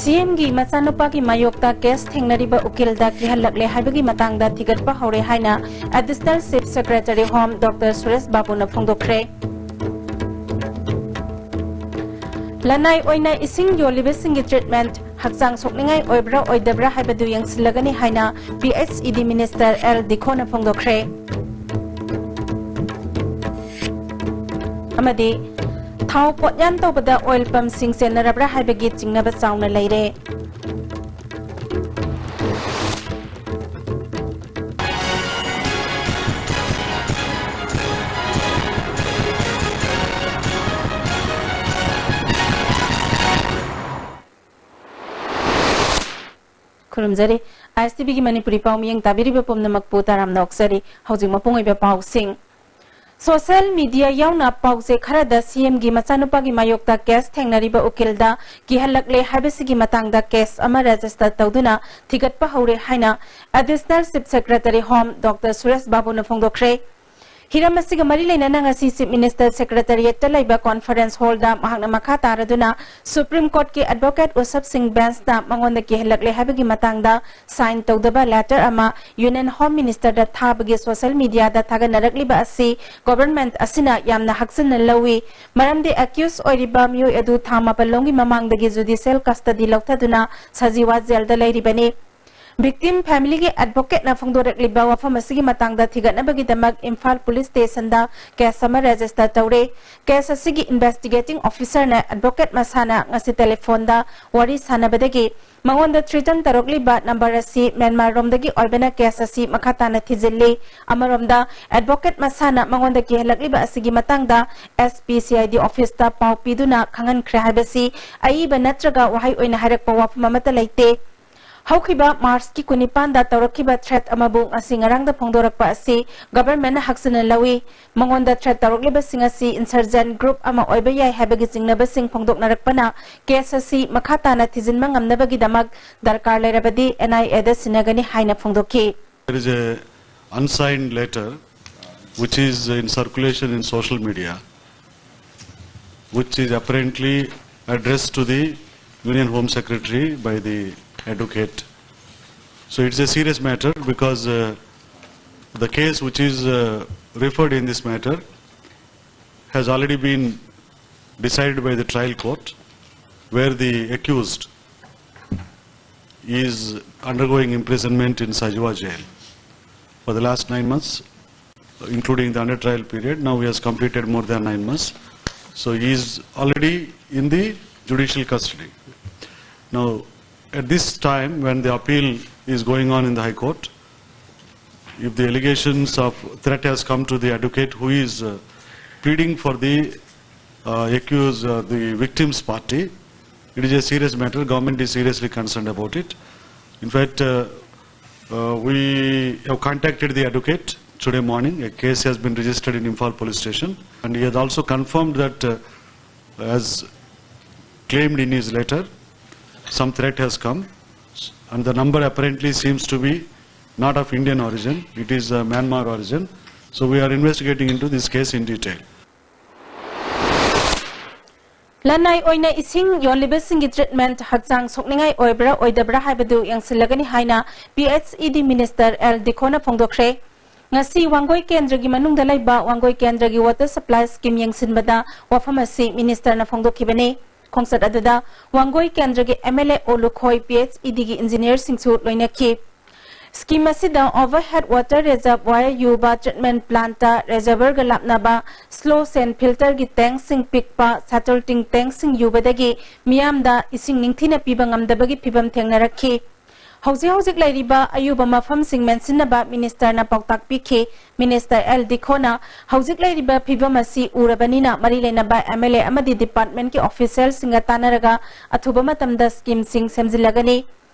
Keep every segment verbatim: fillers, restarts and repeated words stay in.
ꯁꯤꯑꯦꯝꯒꯤ ꯃꯆꯥꯅꯨꯄꯥꯒꯤ ꯃꯥꯌꯣꯛꯇ ꯀꯦꯁ ꯊꯦꯡꯅꯔꯤꯕ ꯎꯀꯤꯜꯗ ꯀꯤꯍꯜꯂꯛꯂꯦ ꯍꯥꯏꯕꯒꯤ ꯃꯇꯥꯡꯗ ꯊꯤꯒꯠꯄ ꯍꯧꯔꯦ ꯍꯥꯏꯅ Additional Chief Secretary Home Doctor Suresh ꯕꯥꯕꯨꯅ ꯐꯣꯡꯗꯣꯛꯈ꯭ꯔꯦ꯫ ꯂꯅꯥꯏ ꯑꯣꯏꯅ ꯏꯁꯤꯡ ꯌꯣꯜꯂꯤꯕꯁꯤꯡꯒꯤ treatment ꯍꯛꯆꯥꯡ ꯁꯣꯛꯅꯤꯡꯉꯥꯏ ꯑꯣꯏꯕ꯭ꯔꯥ ꯑꯣꯏꯗꯕ꯭ꯔꯥ ꯍꯥꯏꯕꯗꯨ ꯌꯦꯡꯁꯤꯜꯂꯒꯅꯤ ꯍꯥꯏꯅ P H E D Minister L ꯗꯤꯈꯣꯅ ꯐꯣꯡꯗꯣꯛꯈ꯭ꯔꯦ꯫ ꯑꯃꯗꯤ ꯊꯥꯎ ꯄꯣꯠꯌꯥꯟ ꯇꯧꯕꯗ oil pumpꯁꯤꯡ ꯆꯦꯟꯅꯔꯕ꯭ꯔꯥ ꯍꯥꯏꯕꯒꯤ ꯆꯤꯡꯅꯕ ꯆꯥꯎꯅ ꯂꯩꯔꯦ꯫ ꯈꯨꯔꯨꯝꯖꯔꯤ꯫ ISTVꯒꯤ ꯃꯅꯤꯄꯨꯔꯤ ꯄꯥꯎ ꯃꯤꯌꯦꯡ ꯇꯥꯕꯤꯔꯤꯕ ꯄꯨꯝꯅꯃꯛꯄꯨ ꯇꯔꯥꯝꯅ ꯑꯣꯛꯆꯔꯤ꯫ ꯍꯧꯖꯤꯛ ꯃꯄꯨꯡ ꯑꯣꯏꯕ ꯄꯥꯎꯁꯤꯡ꯫ Social media ꯌꯥꯎꯅ ꯄꯥꯎꯆꯦ ꯈꯔꯗ ꯁꯤꯑꯦꯝꯒꯤ ꯃꯆꯥꯅꯨꯄꯥꯒꯤ ꯃꯥꯌꯣꯛꯇ ꯀꯦꯁ ꯊꯦꯡꯅꯔꯤꯕ ꯎꯀꯤꯜꯗ ꯀꯤꯍꯜꯂꯛꯂꯦ ꯍꯥꯏꯕꯁꯤꯒꯤ ꯃꯇꯥꯡꯗ ꯀꯦꯁ ꯑꯃ ꯔꯦꯖꯤꯁꯇꯔ ꯇꯧꯗꯨꯅ ꯊꯤꯒꯠꯄ ꯍꯧꯔꯦ ꯍꯥꯏꯅ Additional Chief Secretary Home Doctor Suresh ꯕꯥꯕꯨꯅ ꯐꯣꯡꯗꯣꯛꯈ꯭ꯔꯦ꯫ ꯍꯤꯔꯝ ꯑꯁꯤꯒ ꯃꯔꯤ ꯂꯩꯅꯅ ꯉꯁꯤ Chief Minister Secretariatꯇ ꯂꯩꯕ conference hallꯗ ꯃꯍꯥꯛꯅ ꯃꯈꯥ ꯇꯥꯔꯗꯨꯅ Supreme Courtꯀꯤ advocate ꯎꯁꯞ ꯁꯤꯡ benchꯅ ꯃꯉꯣꯟꯗ ꯀꯤꯍꯜꯂꯛꯂꯦ ꯍꯥꯏꯕꯒꯤ ꯃꯇꯥꯡꯗ sign ꯇꯧꯗꯕ letter ꯑꯃ Union Home Ministerꯗ ꯊꯥꯕꯒꯤ social mediaꯗ ꯊꯥꯒꯠꯅꯔꯛꯂꯤꯕ ꯑꯁꯤ government ꯑꯁꯤꯅ ꯌꯥꯝꯅ ꯍꯛꯆꯤꯟꯅ ꯂꯧꯏ꯫ ꯃꯔꯝꯗꯤ accused ꯑꯣꯏꯔꯤꯕ ꯃꯤꯑꯣꯏ ꯑꯗꯨ ꯊꯥ ꯃꯥꯄꯜ ꯂꯣꯝꯒꯤ ꯃꯃꯥꯡꯗꯒꯤ judicial custody ꯂꯧꯊꯗꯨꯅ ꯁꯖꯤꯋꯥ jailꯗ ꯂꯩꯔꯤꯕꯅꯤ꯫ Victim familyꯒꯤ advocateꯅ ꯐꯣꯡꯗꯣꯔꯛꯂꯤꯕ ꯋꯥꯐꯝ ꯑꯁꯤꯒꯤ ꯃꯇꯥꯡꯗ ꯊꯤꯒꯠꯅꯕꯒꯤꯗꯃꯛ ꯏꯝꯐꯥꯜ police stationꯗ case ꯑꯃ register ꯇꯧꯔꯦ꯫ Case ꯑꯁꯤꯒꯤ investigating officerꯅ advocate ꯃꯁꯥꯅ ꯉꯁꯤ telephoneꯗ ꯋꯥꯔꯤ ꯁꯥꯟꯅꯕꯗꯒꯤ ꯃꯉꯣꯟꯗ threaten ꯇꯧꯔꯛꯂꯤꯕ number ꯑꯁꯤ ꯃ꯭ꯌꯥꯟꯃꯥꯔꯔꯣꯝꯗꯒꯤ ꯑꯣꯏꯕꯅ case ꯑꯁꯤ ꯃꯈꯥ ꯇꯥꯅ ꯊꯤꯖꯤꯜꯂꯤ꯫ ꯑꯃꯔꯣꯝꯗ advocate ꯃꯁꯥꯅ ꯃꯉꯣꯟꯗ ꯀꯤꯍꯜꯂꯛꯂꯤꯕ ꯑꯁꯤꯒꯤ ꯃꯇꯥꯡꯗ S P C I D officeꯇ ꯄꯥꯎ ꯄꯤꯗꯨꯅ ꯈꯪꯍꯟꯈ꯭ꯔꯦ ꯍꯥꯏꯕꯁꯤ ꯑꯏꯕ ꯅꯠꯇ꯭ꯔꯒ ꯋꯥꯍꯩ ꯑꯣꯏꯅ ꯍꯥꯏꯔꯛꯄ ꯋꯥꯐꯝ ꯑꯃꯠꯇ ꯂꯩꯇꯦ꯫ ꯍꯧꯈꯤꯕ Marchꯀꯤ ꯀꯨꯟꯅꯤꯄꯥꯟꯗ ꯇꯧꯔꯛꯈꯤꯕ threat ꯑꯃꯕꯨ ꯉꯁꯤ ꯉꯔꯥꯡꯗ ꯐꯣꯡꯗꯣꯔꯛꯄ ꯑꯁꯤ governmentꯅ ꯍꯛꯆꯤꯟꯅ ꯂꯧꯏ꯫ ꯃꯉꯣꯟꯗ threat ꯇꯧꯔꯛꯂꯤꯕꯁꯤꯡ ꯑꯁꯤ insurgent group ꯑꯃ ꯑꯣꯏꯕ ꯌꯥꯏ ꯍꯥꯏꯕꯒꯤ ꯆꯤꯡꯅꯕꯁꯤꯡ ꯐꯣꯡꯗꯣꯛꯅꯔꯛꯄꯅ case ꯑꯁꯤ ꯃꯈꯥ ꯇꯥꯅ ꯊꯤꯖꯤꯟꯕ ꯉꯝꯅꯕꯒꯤꯗꯃꯛ ꯗꯔꯀꯥꯔ ꯂꯩꯔꯕꯗꯤ N I Aꯗ ꯁꯤꯟꯅꯒꯅꯤ ꯍꯥꯏꯅ ꯐꯣꯡꯗꯣꯛꯈꯤ꯫ There is a unsigned letter which is in circulation in social media, which is apparently addressed to the Union Home Secretary, by the advocate. So it's a serious matter because uh, the case which is uh, referred in this matter has already been decided by the trial court, where the accused is undergoing imprisonment in Sajua jail for the last nine months, including the under trial period. Now he has completed more than nine months. So he is already in the judicial custody. Now, at this time, when the appeal is going on in the High Court, if the allegations of threat has come to the advocate who is uh, pleading for the uh, accused, uh, the victim's party, it is a serious matter. Government is seriously concerned about it. In fact, uh, uh, we have contacted the advocate today morning. A case has been registered in Imphal police station, and he has also confirmed that, uh, as claimed in his letter, some threat has come, and the number apparently seems to be not of Indian origin. It is uh, Myanmar origin. So we are investigating into this case in detail. ꯂꯅꯥꯏ ꯑꯣꯏꯅ ꯏꯁꯤꯡ ꯌꯣꯜꯂꯤꯕꯁꯤꯡꯒꯤ treatment ꯍꯛꯆꯥꯡ ꯁꯣꯛꯅꯤꯡꯉꯥꯏ ꯑꯣꯏꯕ꯭ꯔꯥ ꯑꯣꯏꯗꯕ꯭ꯔꯥ ꯍꯥꯏꯕꯗꯨ ꯌꯦꯡꯁꯤꯜꯂꯒꯅꯤ ꯍꯥꯏꯅ P H E ꯗꯤ minister L ꯗꯤꯈꯣꯅ ꯐꯣꯡꯗꯣꯛꯈ꯭ꯔꯦ꯫ ꯉꯁꯤ ꯋꯥꯡꯒꯣꯏ ꯀꯦꯟꯗ꯭ꯔꯒꯤ ꯃꯅꯨꯡꯗ ꯂꯩꯕ ꯋꯥꯡꯒꯣꯏ ꯀꯦꯟꯗ꯭ꯔꯒꯤ ꯋꯥꯇꯔ ꯁꯄ꯭ꯂꯥꯏ ꯁ꯭ꯀꯤꯝ ꯌꯦꯡꯁꯤꯟꯕꯗ ꯋꯥꯐꯝ ꯑꯁꯤ ꯃꯤꯅꯤꯁꯇꯔꯅ ꯐꯣꯡꯗꯣꯛꯈꯤꯕꯅꯤ꯫ ꯈꯣꯡꯆꯠ ꯑꯗꯨꯗ ꯋꯥꯡꯒꯣꯏ ꯀꯦꯟꯗ꯭ꯔꯒꯤ ꯑꯦꯝ ꯑꯦꯜ ꯑꯦ ꯑꯣ Lukhoi, P H E ꯗꯤꯒꯤ ꯏꯟꯖꯤꯅꯤꯌꯔꯁꯤꯡꯁꯨ ꯂꯣꯏꯅꯈꯤ꯫ Scheme ꯑꯁꯤꯗ ꯑꯣꯚꯔꯍꯦꯗ ꯋꯥꯇꯔ ꯔꯤꯖꯔꯚ ꯋꯥꯌꯔ ꯌꯨꯕ ꯇ꯭ꯔꯤꯠꯃꯦꯟꯠ ꯄ꯭ꯂꯥꯟꯠꯇ ꯔꯤꯖꯔꯚꯔꯒ ꯂꯥꯞꯅꯕ ꯁ꯭ꯂꯣ ꯁꯦꯟ ꯐꯤꯜꯇꯔꯒꯤ ꯇꯦꯡꯛꯁꯤꯡ ꯄꯤꯛꯄ ꯁꯥꯇꯜ ꯇꯤꯡ ꯇꯦꯡꯛꯁꯤꯡ ꯌꯨꯕꯗꯒꯤ ꯃꯤꯌꯥꯝꯗ ꯏꯁꯤꯡ ꯅꯤꯡꯊꯤꯅ ꯄꯤꯕ ꯉꯝꯗꯕꯒꯤ ꯐꯤꯚꯝ ꯊꯦꯡꯅꯔꯛꯈꯤ꯫ ꯍꯧꯖꯤꯛ ꯍꯧꯖꯤꯛ ꯂꯩꯔꯤꯕ ꯑꯌꯨꯕ ꯃꯐꯝꯁꯤꯡ ꯃꯦꯟꯁꯤꯟꯅꯕ ꯃꯤꯅꯤꯁꯇꯔꯅ ꯄꯥꯎꯇꯥꯛ ꯄꯤꯈꯤ꯫ ꯃꯤꯅꯤꯁꯇꯔ ꯑꯦꯜ ꯗꯤꯈꯣꯅ ꯍꯧꯖꯤꯛ ꯂꯩꯔꯤꯕ ꯐꯤꯚꯝ ꯑꯁꯤ ꯎꯔꯕꯅꯤꯅ ꯃꯔꯤ ꯂꯩꯅꯕ ꯑꯦꯝ ꯑꯦꯜ ꯑꯦ ꯑꯃꯗꯤ ꯗꯤꯄꯥꯔꯠꯃꯦꯟꯠꯀꯤ ꯑꯣꯐꯤꯁꯤꯌꯦꯜꯁꯤꯡꯒ ꯇꯥꯟꯅꯔꯒ ꯑꯊꯨꯕ ꯃꯇꯝꯗ ꯁ꯭ꯀꯤꯝꯁꯤꯡ ꯁꯦꯝꯖꯤꯜꯂꯒꯅꯤ꯫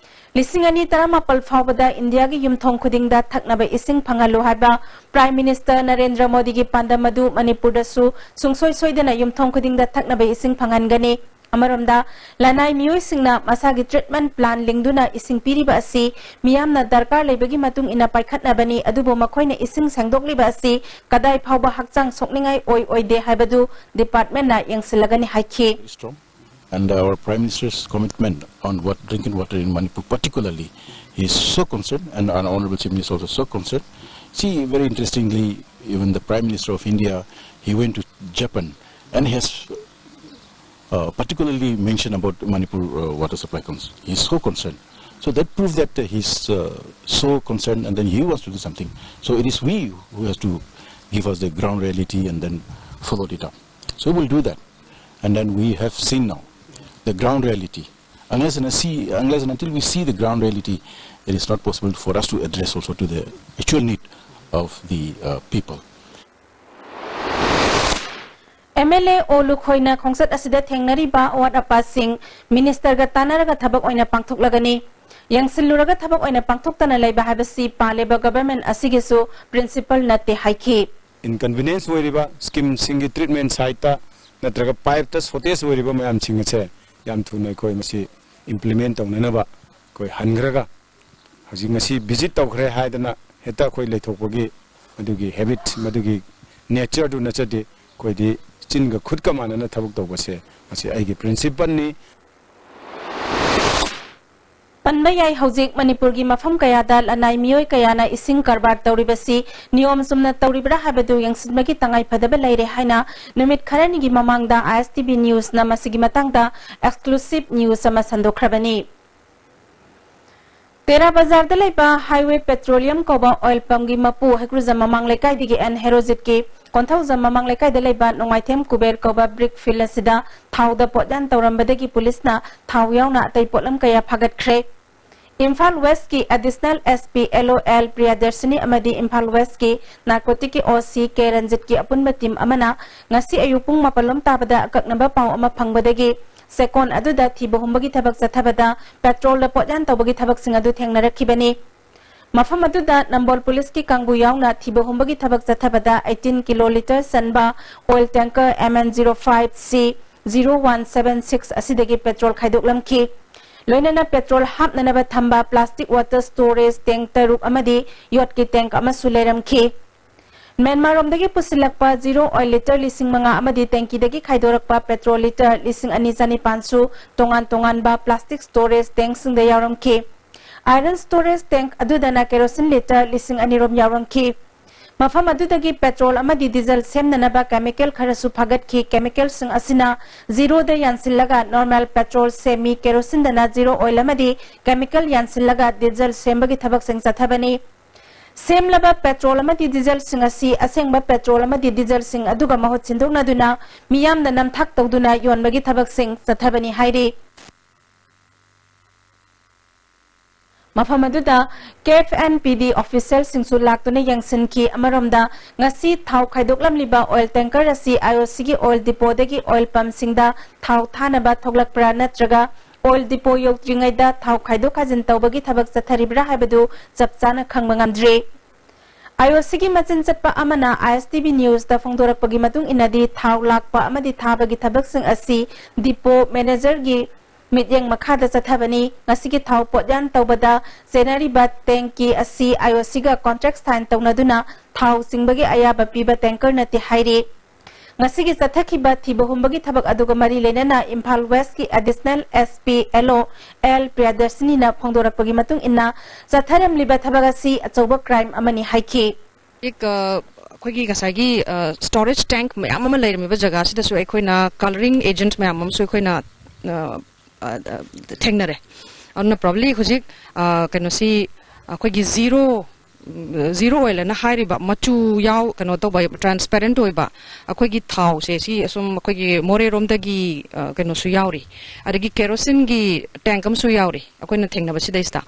ꯂꯤꯁꯤꯡ ꯑꯅꯤ ꯇꯔꯥꯃꯥꯄꯜ ꯐꯥꯎꯕꯗ ꯏꯟꯗꯤꯌꯥꯒꯤ ꯌꯨꯝꯊꯣꯡ ꯈꯨꯗꯤꯡꯗ ꯊꯛꯅꯕ ꯏꯁꯤꯡ ꯐꯪꯍꯜꯂꯨ ꯍꯥꯏꯕ ꯄ꯭ꯔꯥꯏꯝ ꯃꯤꯅꯤꯁꯇꯔ ꯅꯔꯦꯟꯗ꯭ꯔ ꯃꯣꯗꯤꯒꯤ ꯄꯥꯟꯗꯝ ꯑꯗꯨ ꯃꯅꯤꯄꯨꯔꯗꯁꯨ ꯁꯨꯡꯁꯣꯏ ꯁꯣꯏꯗꯅ ꯌꯨꯝꯊꯣꯡ ꯈꯨꯗꯤꯡꯗ ꯊꯛꯅꯕ ꯏꯁꯤꯡ ꯐꯪꯍꯟꯒꯅꯤ꯫ ꯑꯃꯔꯣꯝꯗ, ꯂꯅꯥꯏ ꯃꯤꯑꯣꯏꯁꯤꯡꯅ ꯃꯁꯥꯒꯤ ꯇ꯭ꯔꯤꯠꯃꯦꯟꯠ ꯄ꯭ꯂꯥꯟ ꯂꯤꯡꯗꯨꯅ ꯏꯁꯤꯡ ꯄꯤꯔꯤꯕ ꯑꯁꯤ ꯃꯤꯌꯥꯝꯅ ꯗꯔꯀꯥꯔ ꯂꯩꯕꯒꯤ ꯃꯇꯨꯡ ꯏꯟꯅ ꯄꯥꯏꯈꯠꯅꯕꯅꯤ, ꯑꯗꯨꯕꯨ ꯃꯈꯣꯏꯅ ꯏꯁꯤꯡ ꯁꯦꯡꯗꯣꯛꯂꯤꯕ ꯑꯁꯤ ꯀꯗꯥꯏ ꯐꯥꯎꯕ ꯍꯛꯆꯥꯡ ꯁꯣꯛꯅꯤꯡꯉꯥꯏ ꯑꯣꯏ ꯑꯣꯏꯗꯦ ꯍꯥꯏꯕꯗꯨ ꯗꯤꯄꯥꯔꯠꯃꯦꯟꯠꯅ ꯌꯦꯡꯁꯤꯜꯂꯒꯅꯤ ꯍꯥꯏꯈꯤ꯫ Very strong. And our Prime Minister's commitment on what drinking water in Manipur particularly, he is so concerned, and our Honorable Chief Minister also so concerned. See, very interestingly, even the Prime Minister of India, he went to Japan, and he has uh, particularly mentioned about Manipur uh, water supply. Cons- he is so concerned. So that proves that uh, he's uh, so concerned, and then he wants to do something. So it is we who has to give us the ground reality and then follow it up. So we'll do that, and then we have seen now the ground reality. Unless and, see, unless and until we see the ground reality, it is not possible for us to address also to the actual need of the uh, people. M L A ꯑꯣ ꯂꯨꯈꯣꯏꯅ ꯈꯣꯡꯆꯠ ꯑꯁꯤꯗ ꯊꯦꯡꯅꯔꯤꯕ ꯑꯋꯥꯠ ꯑꯄꯥꯁꯤꯡ ꯃꯤꯅꯤꯁꯇꯔꯒ ꯇꯥꯟꯅꯔꯒ ꯊꯕꯛ ꯑꯣꯏꯅ ꯄꯥꯡꯊꯣꯛꯂꯒꯅꯤ꯫ ꯌꯦꯡꯁꯤꯜꯂꯨꯔꯒ ꯊꯕꯛ ꯑꯣꯏꯅ ꯄꯥꯡꯊꯣꯛꯇꯅ ꯂꯩꯕ ꯍꯥꯏꯕꯁꯤ ꯄꯥꯜꯂꯤꯕ ꯒꯕꯔꯃꯦꯟ ꯑꯁꯤꯒꯤꯁꯨ ꯄ꯭ꯔꯤꯟꯁꯤꯄꯜ ꯅꯠꯇꯦ ꯍꯥꯏꯈꯤ꯫ ꯏꯟꯀꯟꯚꯤꯅꯤꯌꯦꯟꯁ ꯑꯣꯏꯔꯤꯕ ꯁ꯭ꯀꯤꯝꯁꯤꯡꯒꯤ ꯇ꯭ꯔꯤꯠꯃꯦꯟ ꯁꯥꯏꯠꯇ ꯅꯠꯇ꯭ꯔꯒ ꯄꯥꯏꯞꯇ ꯁꯣꯔꯇꯦꯖ ꯑꯣꯏꯔꯤꯕ ꯃꯌꯥꯝꯁꯤꯡ ꯑꯁꯦ ꯌꯥꯝ ꯊꯨꯅ ꯑꯩꯈꯣꯏ ꯃꯁꯤ ꯏꯝꯄ꯭ꯂꯤꯃꯦꯟ ꯇꯧꯅꯅꯕ ꯑꯩꯈꯣꯏ ꯍꯟꯈ꯭ꯔꯒ ꯍꯧꯖꯤꯛ ꯉꯁꯤ ꯚꯤꯖꯤꯠ ꯇꯧꯈ꯭ꯔꯦ ꯍꯥꯏꯗꯅ ꯍꯦꯛꯇ ꯑꯩꯈꯣꯏ ꯂꯩꯊꯣꯛꯄꯒꯤ ꯃꯗꯨꯒꯤ ꯍꯦꯕꯤꯠ, ꯃꯗꯨꯒꯤ ꯅꯦꯆꯔꯗꯨ ꯅꯠꯆꯗꯦ꯫ ꯑꯩꯈꯣꯏꯗꯤ ꯆꯤꯟꯒ ꯈꯨꯠꯀ ꯃꯥꯟꯅꯅ ꯊꯕꯛ ꯇꯧꯕꯁꯦ ꯃꯁꯤ ꯑꯩꯒꯤ ꯄ꯭ꯔꯤꯟꯁꯤꯄꯜꯅꯤ꯫ ꯄꯟꯕ ꯌꯥꯏ, ꯍꯧꯖꯤꯛ ꯃꯅꯤꯄꯨꯔꯒꯤ ꯃꯐꯝ ꯀꯌꯥꯗ ꯂꯅꯥꯏ ꯃꯤꯑꯣꯏ ꯀꯌꯥꯅ ꯏꯁꯤꯡ ꯀꯔꯕꯥꯔ ꯇꯧꯔꯤꯕꯁꯤ ꯅꯤꯌꯣꯝ ꯆꯨꯝꯅ ꯇꯧꯔꯤꯕ꯭ꯔꯥ ꯍꯥꯏꯕꯗꯨ ꯌꯦꯡꯁꯤꯟꯕꯒꯤ ꯇꯉꯥꯏ ꯐꯗꯕ ꯂꯩꯔꯦ ꯍꯥꯏꯅ ꯅꯨꯃꯤꯠ ꯈꯔꯅꯤꯒꯤ ꯃꯃꯥꯡꯗ ꯑꯥꯏ ꯑꯦꯁ ꯇꯤ ꯚꯤ ꯅ꯭ꯌꯨꯁꯅ ꯃꯁꯤꯒꯤ ꯃꯇꯥꯡꯗ ꯑꯦꯛꯁꯀ꯭ꯂꯨꯁꯤꯚ ꯅ꯭ꯌꯨꯁ ꯑꯃ ꯁꯟꯗꯣꯛꯈ꯭ꯔꯕꯅꯤ꯫ ꯇꯦꯔꯥ ꯕꯖꯥꯔꯗ ꯂꯩꯕ ꯍꯥꯏꯋꯦ ꯄꯦꯇ꯭ꯔꯣꯂꯤꯌꯝ ꯀꯧꯕ ꯑꯣꯏꯜ ꯄꯝꯒꯤ ꯃꯄꯨ ꯍꯩꯀ꯭ꯔꯨꯖꯝ ꯃꯃꯥꯡ ꯂꯩꯀꯥꯏꯗꯒꯤ ꯑꯦꯟ ꯍꯦꯔꯣꯖꯤꯠꯀꯤ ꯀꯣꯟꯊꯧꯖꯝ ꯃꯃꯥꯡ ꯂꯩꯀꯥꯏꯗ ꯂꯩꯕ ꯅꯣꯡꯃꯥꯏꯊꯦꯝ ꯀꯨꯕꯦꯔ ꯀꯧꯕ ꯕ꯭ꯔꯤꯛ ꯐꯤꯜ ꯑꯁꯤꯗ ꯊꯥꯎꯗ ꯄꯣꯠꯌꯥꯟ ꯇꯧꯔꯝꯕꯗꯒꯤ ꯄꯨꯂꯤꯁꯅ ꯊꯥꯎ ꯌꯥꯎꯅ ꯑꯇꯩ ꯄꯣꯠꯂꯝ ꯀꯌꯥ ꯐꯥꯒꯠꯈ꯭ꯔꯦ꯫ ꯏꯝꯐꯥꯜ ꯋꯦꯁꯀꯤ ꯑꯦꯗꯤꯁꯅꯦꯜ ꯑꯦꯁ ꯄꯤ ꯑꯦꯜ ꯑꯣ ꯑꯦꯜ ꯄ꯭ꯔꯤꯌꯥꯗꯔꯁꯤꯅꯤ ꯑꯃꯗꯤ ꯏꯝꯐꯥꯜ ꯋꯦꯁꯀꯤ ꯅꯥꯔꯀꯣꯇꯤꯛꯀꯤ ꯑꯣ ꯁꯤ ꯀꯦ ꯔꯟꯖꯤꯠꯀꯤ ꯑꯄꯨꯟꯕ ꯇꯤꯝ ꯑꯃꯅ ꯉꯁꯤ ꯑꯌꯨꯛ ꯄꯨꯡ ꯃꯥꯄꯜ ꯂꯣꯝ ꯇꯥꯕꯗ ꯑꯀꯛꯅꯕ ꯄꯥꯎ ꯑꯃ ꯐꯪꯕꯗꯒꯤ ꯁꯦꯀꯣꯟ ꯑꯗꯨꯗ ꯊꯤꯕ ꯍꯨꯝꯕꯒꯤ ꯊꯕꯛ ꯆꯠꯊꯕꯗ ꯄꯦꯇ꯭ꯔꯣꯜꯗ ꯄꯣꯠꯌꯥꯟ ꯇꯧꯕꯒꯤ ꯊꯕꯛꯁꯤꯡ ꯑꯗꯨ ꯊꯦꯡꯅꯔꯛꯈꯤꯕꯅꯤ꯫ ꯃꯐꯝ ꯑꯗꯨꯗ ꯅꯝꯕꯣꯜ ꯄꯨꯂꯤꯁꯀꯤ ꯀꯥꯡꯕꯨ ꯌꯥꯎꯅ ꯊꯤꯕ ꯍꯨꯝꯕꯒꯤ ꯊꯕꯛ ꯆꯠꯊꯕꯗ eighteen ꯀꯤꯂꯣ ꯂꯤꯇꯔ ꯆꯟꯕ oil tanker M N zero five C zero one seven six ꯑꯁꯤꯗꯒꯤ ꯄꯦꯇ꯭ꯔꯣꯜ ꯈꯥꯏꯗꯣꯛꯂꯝꯈꯤ꯫ ꯂꯣꯏꯅꯅ ꯄꯦꯇ꯭ꯔꯣꯜ ꯍꯥꯞꯅꯅꯕ ꯊꯝꯕ ꯄ꯭ꯂꯥꯁꯇꯤꯛ ꯋꯥꯇꯔ ꯁ꯭ꯇꯣꯔꯦꯖ ꯇꯦꯡ ꯇꯔꯨꯛ ꯑꯃꯗꯤ ꯌꯣꯠꯀꯤ ꯇꯦꯡ ꯑꯃꯁꯨ ꯂꯩꯔꯝꯈꯤ꯫ ꯃ꯭ꯌꯥꯟꯃꯥꯔꯔꯣꯝꯗꯒꯤ ꯄꯨꯁꯤꯜꯂꯛꯄ ꯖꯤꯔꯣ ꯑꯣꯏꯜ ꯂꯤꯇꯔ ꯂꯤꯁꯤꯡ ꯃꯉꯥ ꯑꯃꯗꯤ ꯇꯦꯡꯀꯤꯗꯒꯤ ꯈꯥꯏꯗꯣꯔꯛꯄ ꯄꯦꯇ꯭ꯔꯣꯜ ꯂꯤꯇꯔ ꯂꯤꯁꯤꯡ ꯑꯅꯤ ꯆꯅꯤꯄꯥꯟꯁꯨ ꯇꯣꯉꯥꯟ ꯇꯣꯉꯥꯟꯕ ꯄ꯭ꯂꯥꯁꯇꯤꯛ ꯁ꯭ꯇꯣꯔꯦꯖ ꯇꯦꯡꯛꯁꯤꯡꯗ ꯌꯥꯎꯔꯝꯈꯤ꯫ ꯑꯥꯏꯔꯟ ꯁ꯭ꯇꯣꯔꯦꯖ ꯇꯦꯡꯛ ꯑꯗꯨꯗꯅ ꯀꯦꯔꯣꯁꯤꯟ ꯂꯤꯇꯔ ꯂꯤꯁꯤꯡ ꯑꯅꯤ ꯔꯣꯝ ꯌꯥꯎꯔꯝꯈꯤ꯫ ꯃꯐꯝ ꯑꯗꯨꯗꯒꯤ ꯄꯦꯇ꯭ꯔꯣꯜ ꯑꯃꯗꯤ ꯗꯤꯖꯜ ꯁꯦꯝꯅꯅꯕ ꯀꯦꯃꯤꯀꯦꯜ ꯈꯔꯁꯨ ꯐꯥꯒꯠꯈꯤ꯫ ꯀꯦꯃꯤꯀꯦꯜꯁꯤꯡ ꯑꯁꯤꯅ ꯖꯤꯔꯣꯗ ꯌꯥꯟꯁꯤꯜꯂꯒ ꯅꯣꯔꯃꯦꯜ ꯄꯦꯇ꯭ꯔꯣꯜ ꯁꯦꯝꯃꯤ꯫ ꯀꯦꯔꯣꯁꯤꯟꯗꯅ ꯖꯤꯔꯣ ꯑꯣꯏꯜ ꯑꯃꯗꯤ ꯀꯦꯃꯤꯀꯦꯜ ꯌꯥꯟꯁꯤꯜꯂꯒ ꯗꯤꯖꯜ ꯁꯦꯝꯕꯒꯤ ꯊꯕꯛꯁꯤꯡ ꯆꯠꯊꯕꯅꯤ꯫ ꯁꯦꯝꯂꯕ ꯄꯦꯇ꯭ꯔꯣꯜ ꯑꯃꯗꯤ ꯗꯤꯖꯜꯁꯤꯡ ꯑꯁꯤ ꯑꯁꯦꯡꯕ ꯄꯦꯇ꯭ꯔꯣꯜ ꯑꯃꯗꯤ ꯗꯤꯖꯜꯁꯤꯡ ꯑꯗꯨꯒ ꯃꯍꯨꯠ ꯁꯤꯟꯗꯣꯛꯅꯗꯨꯅ ꯃꯤꯌꯥꯝꯗ ꯅꯝꯊꯥꯛ ꯇꯧꯗꯨꯅ ꯌꯣꯟꯕꯒꯤ ꯊꯕꯛꯁꯤꯡ ꯆꯠꯊꯕꯅꯤ ꯍꯥꯏꯔꯤ꯫ ꯃꯐꯝ ꯑꯗꯨꯗ ꯀꯦ ꯑꯦꯐ ꯑꯦꯟ ꯄꯤ ꯗꯤ ꯑꯣꯐꯤꯁꯤꯌꯦꯜꯁꯤꯡꯁꯨ ꯂꯥꯛꯇꯨꯅ ꯌꯦꯡꯁꯤꯟꯈꯤ꯫ ꯑꯃꯔꯣꯝꯗ, ꯉꯁꯤ ꯊꯥꯎ ꯈꯥꯏꯗꯣꯛꯂꯝꯂꯤꯕ ꯑꯣꯏꯜ ꯇꯦꯡꯀꯔ ꯑꯁꯤ ꯑꯥꯏ ꯑꯣ ꯁꯤꯒꯤ ꯑꯣꯏꯜ ꯗꯤꯄꯣꯗꯒꯤ ꯑꯣꯏꯜ ꯄꯝꯁꯤꯡꯗ ꯊꯥꯎ ꯊꯥꯅꯕ ꯊꯣꯛꯂꯛꯄ꯭ꯔꯥ ꯅꯠꯇ꯭ꯔꯒ ꯑꯣꯏꯜ ꯗꯤꯄꯣ ꯌꯧꯗ꯭ꯔꯤꯉꯩꯗ ꯊꯥꯎ ꯈꯥꯏꯗꯣꯛ ꯈꯥꯏꯖꯤꯟ ꯇꯧꯕꯒꯤ ꯊꯕꯛ ꯆꯠꯊꯔꯤꯕ꯭ꯔꯥ ꯍꯥꯏꯕꯗꯨ ꯆꯞ ꯆꯥꯅ ꯈꯪꯕ ꯉꯝꯗ꯭ꯔꯤ꯫ ꯑꯥꯏ ꯑꯣ ꯁꯤꯒꯤ ꯃꯆꯤꯟ ꯆꯠꯄ ꯑꯃꯅ ꯑꯥꯏ ꯑꯦꯁ ꯇꯤ ꯚꯤ ꯅ꯭ꯌꯨꯁꯇ ꯐꯣꯡꯗꯣꯔꯛꯄꯒꯤ ꯃꯇꯨꯡ ꯏꯟꯅꯗꯤ, ꯊꯥꯎ ꯂꯥꯛꯄ ꯑꯃꯗꯤ ꯊꯥꯕꯒꯤ ꯊꯕꯛꯁꯤꯡ ꯑꯁꯤ ꯗꯤꯄꯣ ꯃꯦꯅꯦꯖꯔꯒꯤ ꯃꯤꯠꯌꯦꯡ ꯃꯈꯥꯗ ꯆꯠꯊꯕꯅꯤ꯫ ꯉꯁꯤꯒꯤ ꯊꯥꯎ ꯄꯣꯠꯌꯥꯟ ꯇꯧꯕꯗ ꯆꯦꯟꯅꯔꯤꯕ ꯇꯦꯡꯀꯤ ꯑꯁꯤ ꯑꯥꯏ ꯑꯣ ꯁꯤꯒ ꯀꯣꯟꯇ꯭ꯔꯦꯛ ꯁꯥꯏꯟ ꯇꯧꯅꯗꯨꯅ ꯊꯥꯎ ꯆꯤꯡꯕꯒꯤ ꯑꯌꯥꯕ ꯄꯤꯕ ꯇꯦꯡꯀꯔ ꯅꯠꯇꯦ ꯍꯥꯏꯔꯤ꯫ ꯉꯁꯤꯒꯤ ꯆꯠꯊꯈꯤꯕ ꯊꯤꯕ ꯍꯨꯝꯕꯒꯤ ꯊꯕꯛ ꯑꯗꯨꯒ ꯃꯔꯤ ꯂꯩꯅꯅ ꯏꯝꯐꯥꯜ ꯋꯦꯁꯀꯤ ꯑꯦꯗꯤꯁꯅꯦꯜ ꯑꯦꯁ ꯄꯤ ꯑꯦꯜ ꯑꯣ ꯑꯦꯜ ꯄ꯭ꯔꯤꯌꯥꯗꯔꯁꯤꯅꯤꯅ ꯐꯣꯡꯗꯣꯔꯛꯄꯒꯤ ꯃꯇꯨꯡ ꯏꯟꯅ, ꯆꯠꯊꯔꯝꯂꯤꯕ ꯊꯕꯛ ꯑꯁꯤ ꯑꯆꯧꯕ ꯀ꯭ꯔꯥꯏꯝ ꯑꯃꯅꯤ ꯍꯥꯏꯈꯤ꯫ ꯍꯧꯖꯤꯛ, ꯑ, ꯑꯩꯈꯣꯏꯒꯤ ꯉꯁꯥꯏꯒꯤ, ꯑ, ꯁ꯭ꯇꯣꯔꯦꯖ ꯇꯦꯡꯛ ꯃꯌꯥꯝ ꯑꯃ ꯂꯩꯔꯝꯃꯤꯕ ꯖꯒꯥꯁꯤꯗꯁꯨ ꯑꯩꯈꯣꯏꯅ ꯀꯂꯔꯤꯡ ꯑꯦꯖꯦꯟꯠ ꯃꯌꯥꯝ ꯑꯃꯁꯨ ꯑꯩꯈꯣꯏꯅ, ꯑ, ꯑ, ꯑ, ꯊꯦꯡꯅꯔꯦ꯫ ꯑꯗꯨꯅ ꯄ꯭ꯔꯣꯕ꯭ꯂꯤ ꯍꯧꯖꯤꯛ, ꯑ, ꯀꯩꯅꯣꯁꯤ ꯑꯩꯈꯣꯏꯒꯤ ꯖꯤꯔꯣ, ꯎꯝ, ꯖꯤꯔꯣ ꯑꯣꯏꯜ ꯑꯅ ꯍꯥꯏꯔꯤꯕ ꯃꯆꯨ ꯌꯥꯎ-, ꯀꯩꯅꯣ ꯇꯧꯕ, ꯇ꯭ꯔꯥꯟꯁꯄꯦꯔꯦꯟꯠ ꯑꯣꯏꯕ ꯑꯩꯈꯣꯏꯒꯤ ꯊꯥꯎꯁꯦ, ꯁꯤ ꯑꯁꯨꯝ ꯑꯩꯈꯣꯏꯒꯤ ꯃꯣꯔꯦꯔꯣꯝꯗꯒꯤ, ꯑ, ꯀꯩꯅꯣꯁꯨ ꯌꯥꯎꯔꯤ, ꯑꯗꯒꯤ ꯀꯦꯔꯣꯁꯤꯟꯒꯤ ꯇꯦꯡꯛ ꯑꯃꯁꯨ ꯌꯥꯎꯔꯤ ꯑꯩꯈꯣꯏꯅ ꯊꯦꯡꯅꯕꯁꯤꯗꯩꯁꯤꯗ꯫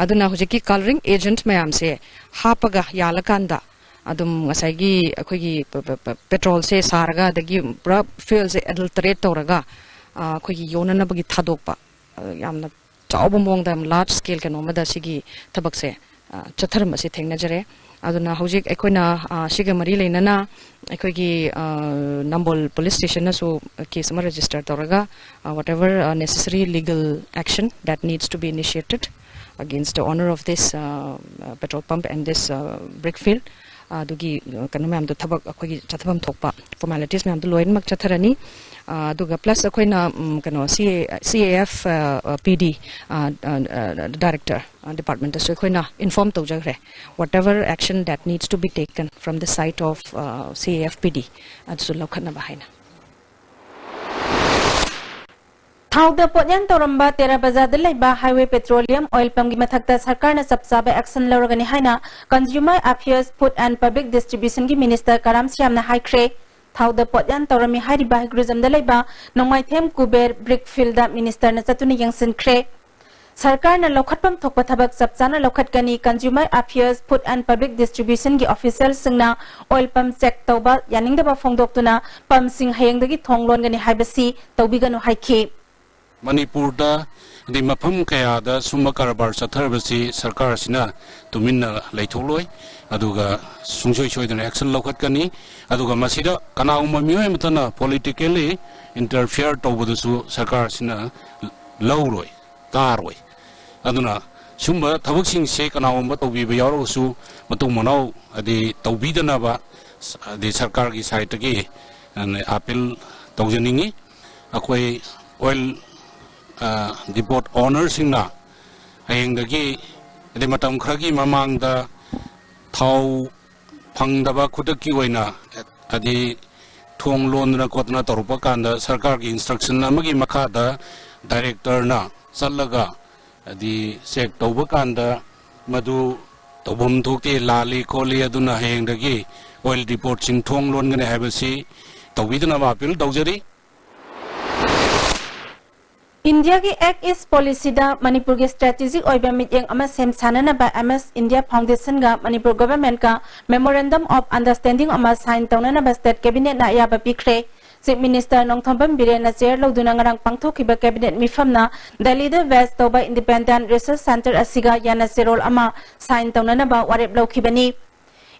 ꯑꯗꯨꯅ ꯍꯧꯖꯤꯛꯀꯤ ꯀꯂꯔꯤꯡ ꯑꯦꯖꯦꯟꯠ ꯃꯌꯥꯝꯁꯦ ꯍꯥꯞꯄꯒ ꯌꯥꯜꯂꯀꯥꯟꯗ ꯑꯗꯨꯝ ꯉꯁꯥꯏꯒꯤ ꯑꯩꯈꯣꯏꯒꯤ ꯄ-, ꯄ-, ꯄ-, ꯄꯦꯇ꯭ꯔꯣꯜꯁꯦ ꯁꯥꯔꯒ, ꯑꯗꯒꯤ ꯄꯨꯔꯥ ꯐ꯭ꯌꯨꯑꯦꯜꯁꯦ ꯑꯦꯗꯜꯇꯔꯦꯠ ꯇꯧꯔꯒ, ꯑ, ꯑꯩꯈꯣꯏꯒꯤ ꯌꯣꯟꯅꯅꯕꯒꯤ ꯊꯥꯗꯣꯛꯄ, ꯑ, ꯌꯥꯝꯅ ꯆꯥꯎꯕ ꯃꯑꯣꯡꯗ, ꯌꯥꯝ ꯂꯥꯔꯖ ꯁ꯭ꯀꯦꯜ ꯀꯩꯅꯣ ꯑꯃꯗ ꯁꯤꯒꯤ ꯊꯕꯛꯁꯦ, ꯑ, ꯆꯠꯊꯔꯝꯕꯁꯦ ꯊꯦꯡꯅꯖꯔꯦ꯫ ꯑꯗꯨꯅ ꯍꯧꯖꯤꯛ ꯑꯩꯈꯣꯏꯅ, ꯑ, ꯁꯤꯒ ꯃꯔꯤ ꯂꯩꯅꯅ ꯑꯩꯈꯣꯏꯒꯤ, ꯑ, ꯅꯝꯕꯣꯜ ꯄꯨꯂꯤꯁ ꯁ꯭ꯇꯦꯁꯟꯅꯁꯨ ꯀꯦꯁ ꯑꯃ ꯔꯦꯖꯤꯁꯇꯔ ꯇꯧꯔꯒ, ꯑ, whatever, ꯑ, necessary legal action that needs to be initiated against the owner of this, uh, uh, petrol pump and this, uh, brick field. ꯑꯗꯨꯒꯤ ꯀꯩꯅꯣ ꯃꯌꯥꯝꯗꯣ, ꯊꯕꯛ ꯑꯩꯈꯣꯏꯒꯤ ꯆꯠꯊꯐꯝ ꯊꯣꯛꯄ formalities ꯃꯌꯥꯝꯗꯣ ꯂꯣꯏꯅꯃꯛ ꯆꯠꯊꯔꯅꯤ꯫ ꯑꯗꯨꯒ plus ꯑꯩꯈꯣꯏꯅ ꯀꯩꯅꯣ, C A F P D director department ꯇꯁꯨ ꯑꯩꯈꯣꯏꯅ inform ꯇꯧꯖꯈ꯭ꯔꯦ, whatever action that needs to be taken from the side of C A F P D ꯑꯗꯨꯁꯨ ꯂꯧꯈꯠꯅꯕ ꯍꯥꯏꯅ꯫ ꯊꯥꯎꯗ ꯄꯣꯠꯌꯥꯟ ꯇꯧꯔꯝꯕ ꯇꯦꯔꯥ ꯕꯖꯥꯔꯗ ꯂꯩꯕ Highway Petroleum Oil Pumpꯒꯤ ꯃꯊꯛꯇ ꯁꯔꯀꯥꯔꯅ ꯆꯞ ꯆꯥꯕ action ꯂꯧꯔꯒꯅꯤ ꯍꯥꯏꯅ Consumer Affairs, Food and Public Distributionꯒꯤ Minister ꯀꯔꯥꯝ ꯁ꯭ꯌꯥꯝꯅ ꯍꯥꯏꯈ꯭ꯔꯦ꯫ ꯊꯥꯎꯗ ꯄꯣꯠꯌꯥꯟ ꯇꯧꯔꯝꯃꯤ ꯍꯥꯏꯔꯤꯕ ꯍꯩꯒ꯭ꯔꯨꯖꯝꯗ ꯂꯩꯕ ꯅꯣꯡꯃꯥꯏꯊꯦꯝ ꯀꯨꯕꯦꯔ brick fieldꯇ ministerꯅ ꯆꯠꯇꯨꯅ ꯌꯦꯡꯁꯤꯟꯈ꯭ꯔꯦ꯫ ꯁꯔꯀꯥꯔꯅ ꯂꯧꯈꯠꯐꯝ ꯊꯣꯛꯄ ꯊꯕꯛ ꯆꯞ ꯆꯥꯅ ꯂꯧꯈꯠꯀꯅꯤ꯫ Consumer Affairs, Food and Public Distributionꯒꯤ officialꯁꯤꯡꯅ oil pump check ꯇꯧꯕ ꯌꯥꯅꯤꯡꯗꯕ ꯐꯣꯡꯗꯣꯛꯇꯨꯅ pumpꯁꯤꯡ ꯍꯌꯦꯡꯗꯒꯤ ꯊꯣꯡ ꯂꯣꯟꯒꯅꯤ ꯍꯥꯏꯕꯁꯤ ꯇꯧꯕꯤꯒꯅꯨ ꯍꯥꯏꯈꯤ꯫ ꯃꯅꯤꯄꯨꯔꯗ ꯑꯗꯩ ꯃꯐꯝ ꯀꯌꯥꯗ ꯁꯨꯝꯕ ꯀꯔꯕꯥꯔ ꯆꯠꯊꯔꯕꯁꯤ ꯁꯔꯀꯥꯔꯁꯤꯅ ꯇꯨꯃꯤꯟꯅ ꯂꯩꯊꯣꯛꯂꯣꯏ, ꯑꯗꯨꯒ ꯁꯨꯡꯁꯣꯏ ꯁꯣꯏꯗꯅ action ꯂꯧꯈꯠꯀꯅꯤ꯫ ꯑꯗꯨꯒ ꯃꯁꯤꯗ ꯀꯅꯥꯒꯨꯝꯕ ꯃꯤꯑꯣꯏ ꯑꯃꯠꯇꯅ politically interfere ꯇꯧꯕꯗꯨꯁꯨ ꯁꯔꯀꯥꯔꯁꯤꯅ ꯂꯧꯔꯣꯏ, ꯇꯥꯔꯣꯏ꯫ ꯑꯗꯨꯅ ꯁꯨꯝꯕ ꯊꯕꯛꯁꯤꯡꯁꯦ ꯀꯅꯥꯒꯨꯝꯕ ꯇꯧꯕꯤꯕ ꯌꯥꯎꯔꯒꯁꯨ ꯃꯇꯨꯡ ꯃꯅꯥꯎ ꯍꯥꯏꯗꯤ ꯇꯧꯕꯤꯗꯅꯕ ꯍꯥꯏꯗꯤ ꯁꯔꯀꯥꯔꯒꯤ sideꯇꯒꯤ appeal ꯇꯧꯖꯅꯤꯡꯉꯤ꯫ ꯑꯩꯈꯣꯏ oil depot ownerꯁꯤꯡꯅ ꯍꯌꯦꯡꯗꯒꯤ ꯍꯥꯏꯗꯤ ꯃꯇꯝ ꯈꯔꯒꯤ ꯃꯃꯥꯡꯗ ꯊꯥꯎ ꯐꯪꯗꯕ ꯈꯨꯗꯛꯀꯤ ꯑꯣꯏꯅ ꯍꯥꯏꯗꯤ ꯊꯣꯡ ꯂꯣꯟꯗꯅ ꯈꯣꯠꯇꯅ ꯇꯧꯔꯛꯄ ꯀꯥꯟꯗ ꯁꯔꯀꯥꯔꯒꯤ instruction ꯑꯃꯒꯤ ꯃꯈꯥꯗ directorꯅ ꯆꯠꯂꯒ ꯍꯥꯏꯗꯤ check ꯇꯧꯕ ꯀꯥꯟꯗ ꯃꯗꯨ ꯇꯧꯐꯝ ꯊꯣꯛꯇꯦ, ꯂꯥꯜꯂꯤ ꯈꯣꯠꯂꯤ, ꯑꯗꯨꯅ ꯍꯌꯦꯡꯗꯒꯤ oil depotꯁꯤꯡ ꯊꯣꯡ ꯂꯣꯟꯒꯅꯤ ꯍꯥꯏꯕꯁꯤ ꯇꯧꯕꯤꯗꯅꯕ appeal ꯇꯧꯖꯔꯤ꯫ ꯏꯟꯗꯤꯌꯥꯒꯤ Act East Policyꯗ ꯃꯅꯤꯄꯨꯔꯒꯤ strategic ꯑꯣꯏꯕ ꯃꯤꯠꯌꯦꯡ ꯑꯃ ꯁꯦꯝ ꯁꯥꯅꯅꯕ MS India Foundationꯒ Manipur governmentꯀ memorandum of understanding ꯑꯃ sign ꯇꯧꯅꯅꯕ state cabinetꯅ ꯑꯌꯥꯕ ꯄꯤꯈ꯭ꯔꯦ꯫ Chief Minister ꯅꯣꯡꯊꯣꯝꯕꯝ ꯕꯤꯔꯦꯟꯅ chair ꯂꯧꯗꯨꯅ ꯉꯔꯥꯡ ꯄꯥꯡꯊꯣꯛꯈꯤꯕ cabinet ꯃꯤꯐꯝꯅ ꯗꯦꯜꯂꯤꯗ base ꯇꯧꯕ Independent Research Centre ꯑꯁꯤꯒ ꯌꯥꯅꯆꯦꯔꯣꯜ ꯑꯃ sign ꯇꯧꯅꯅꯕ ꯋꯥꯔꯦꯞ ꯂꯧꯈꯤꯕꯅꯤ꯫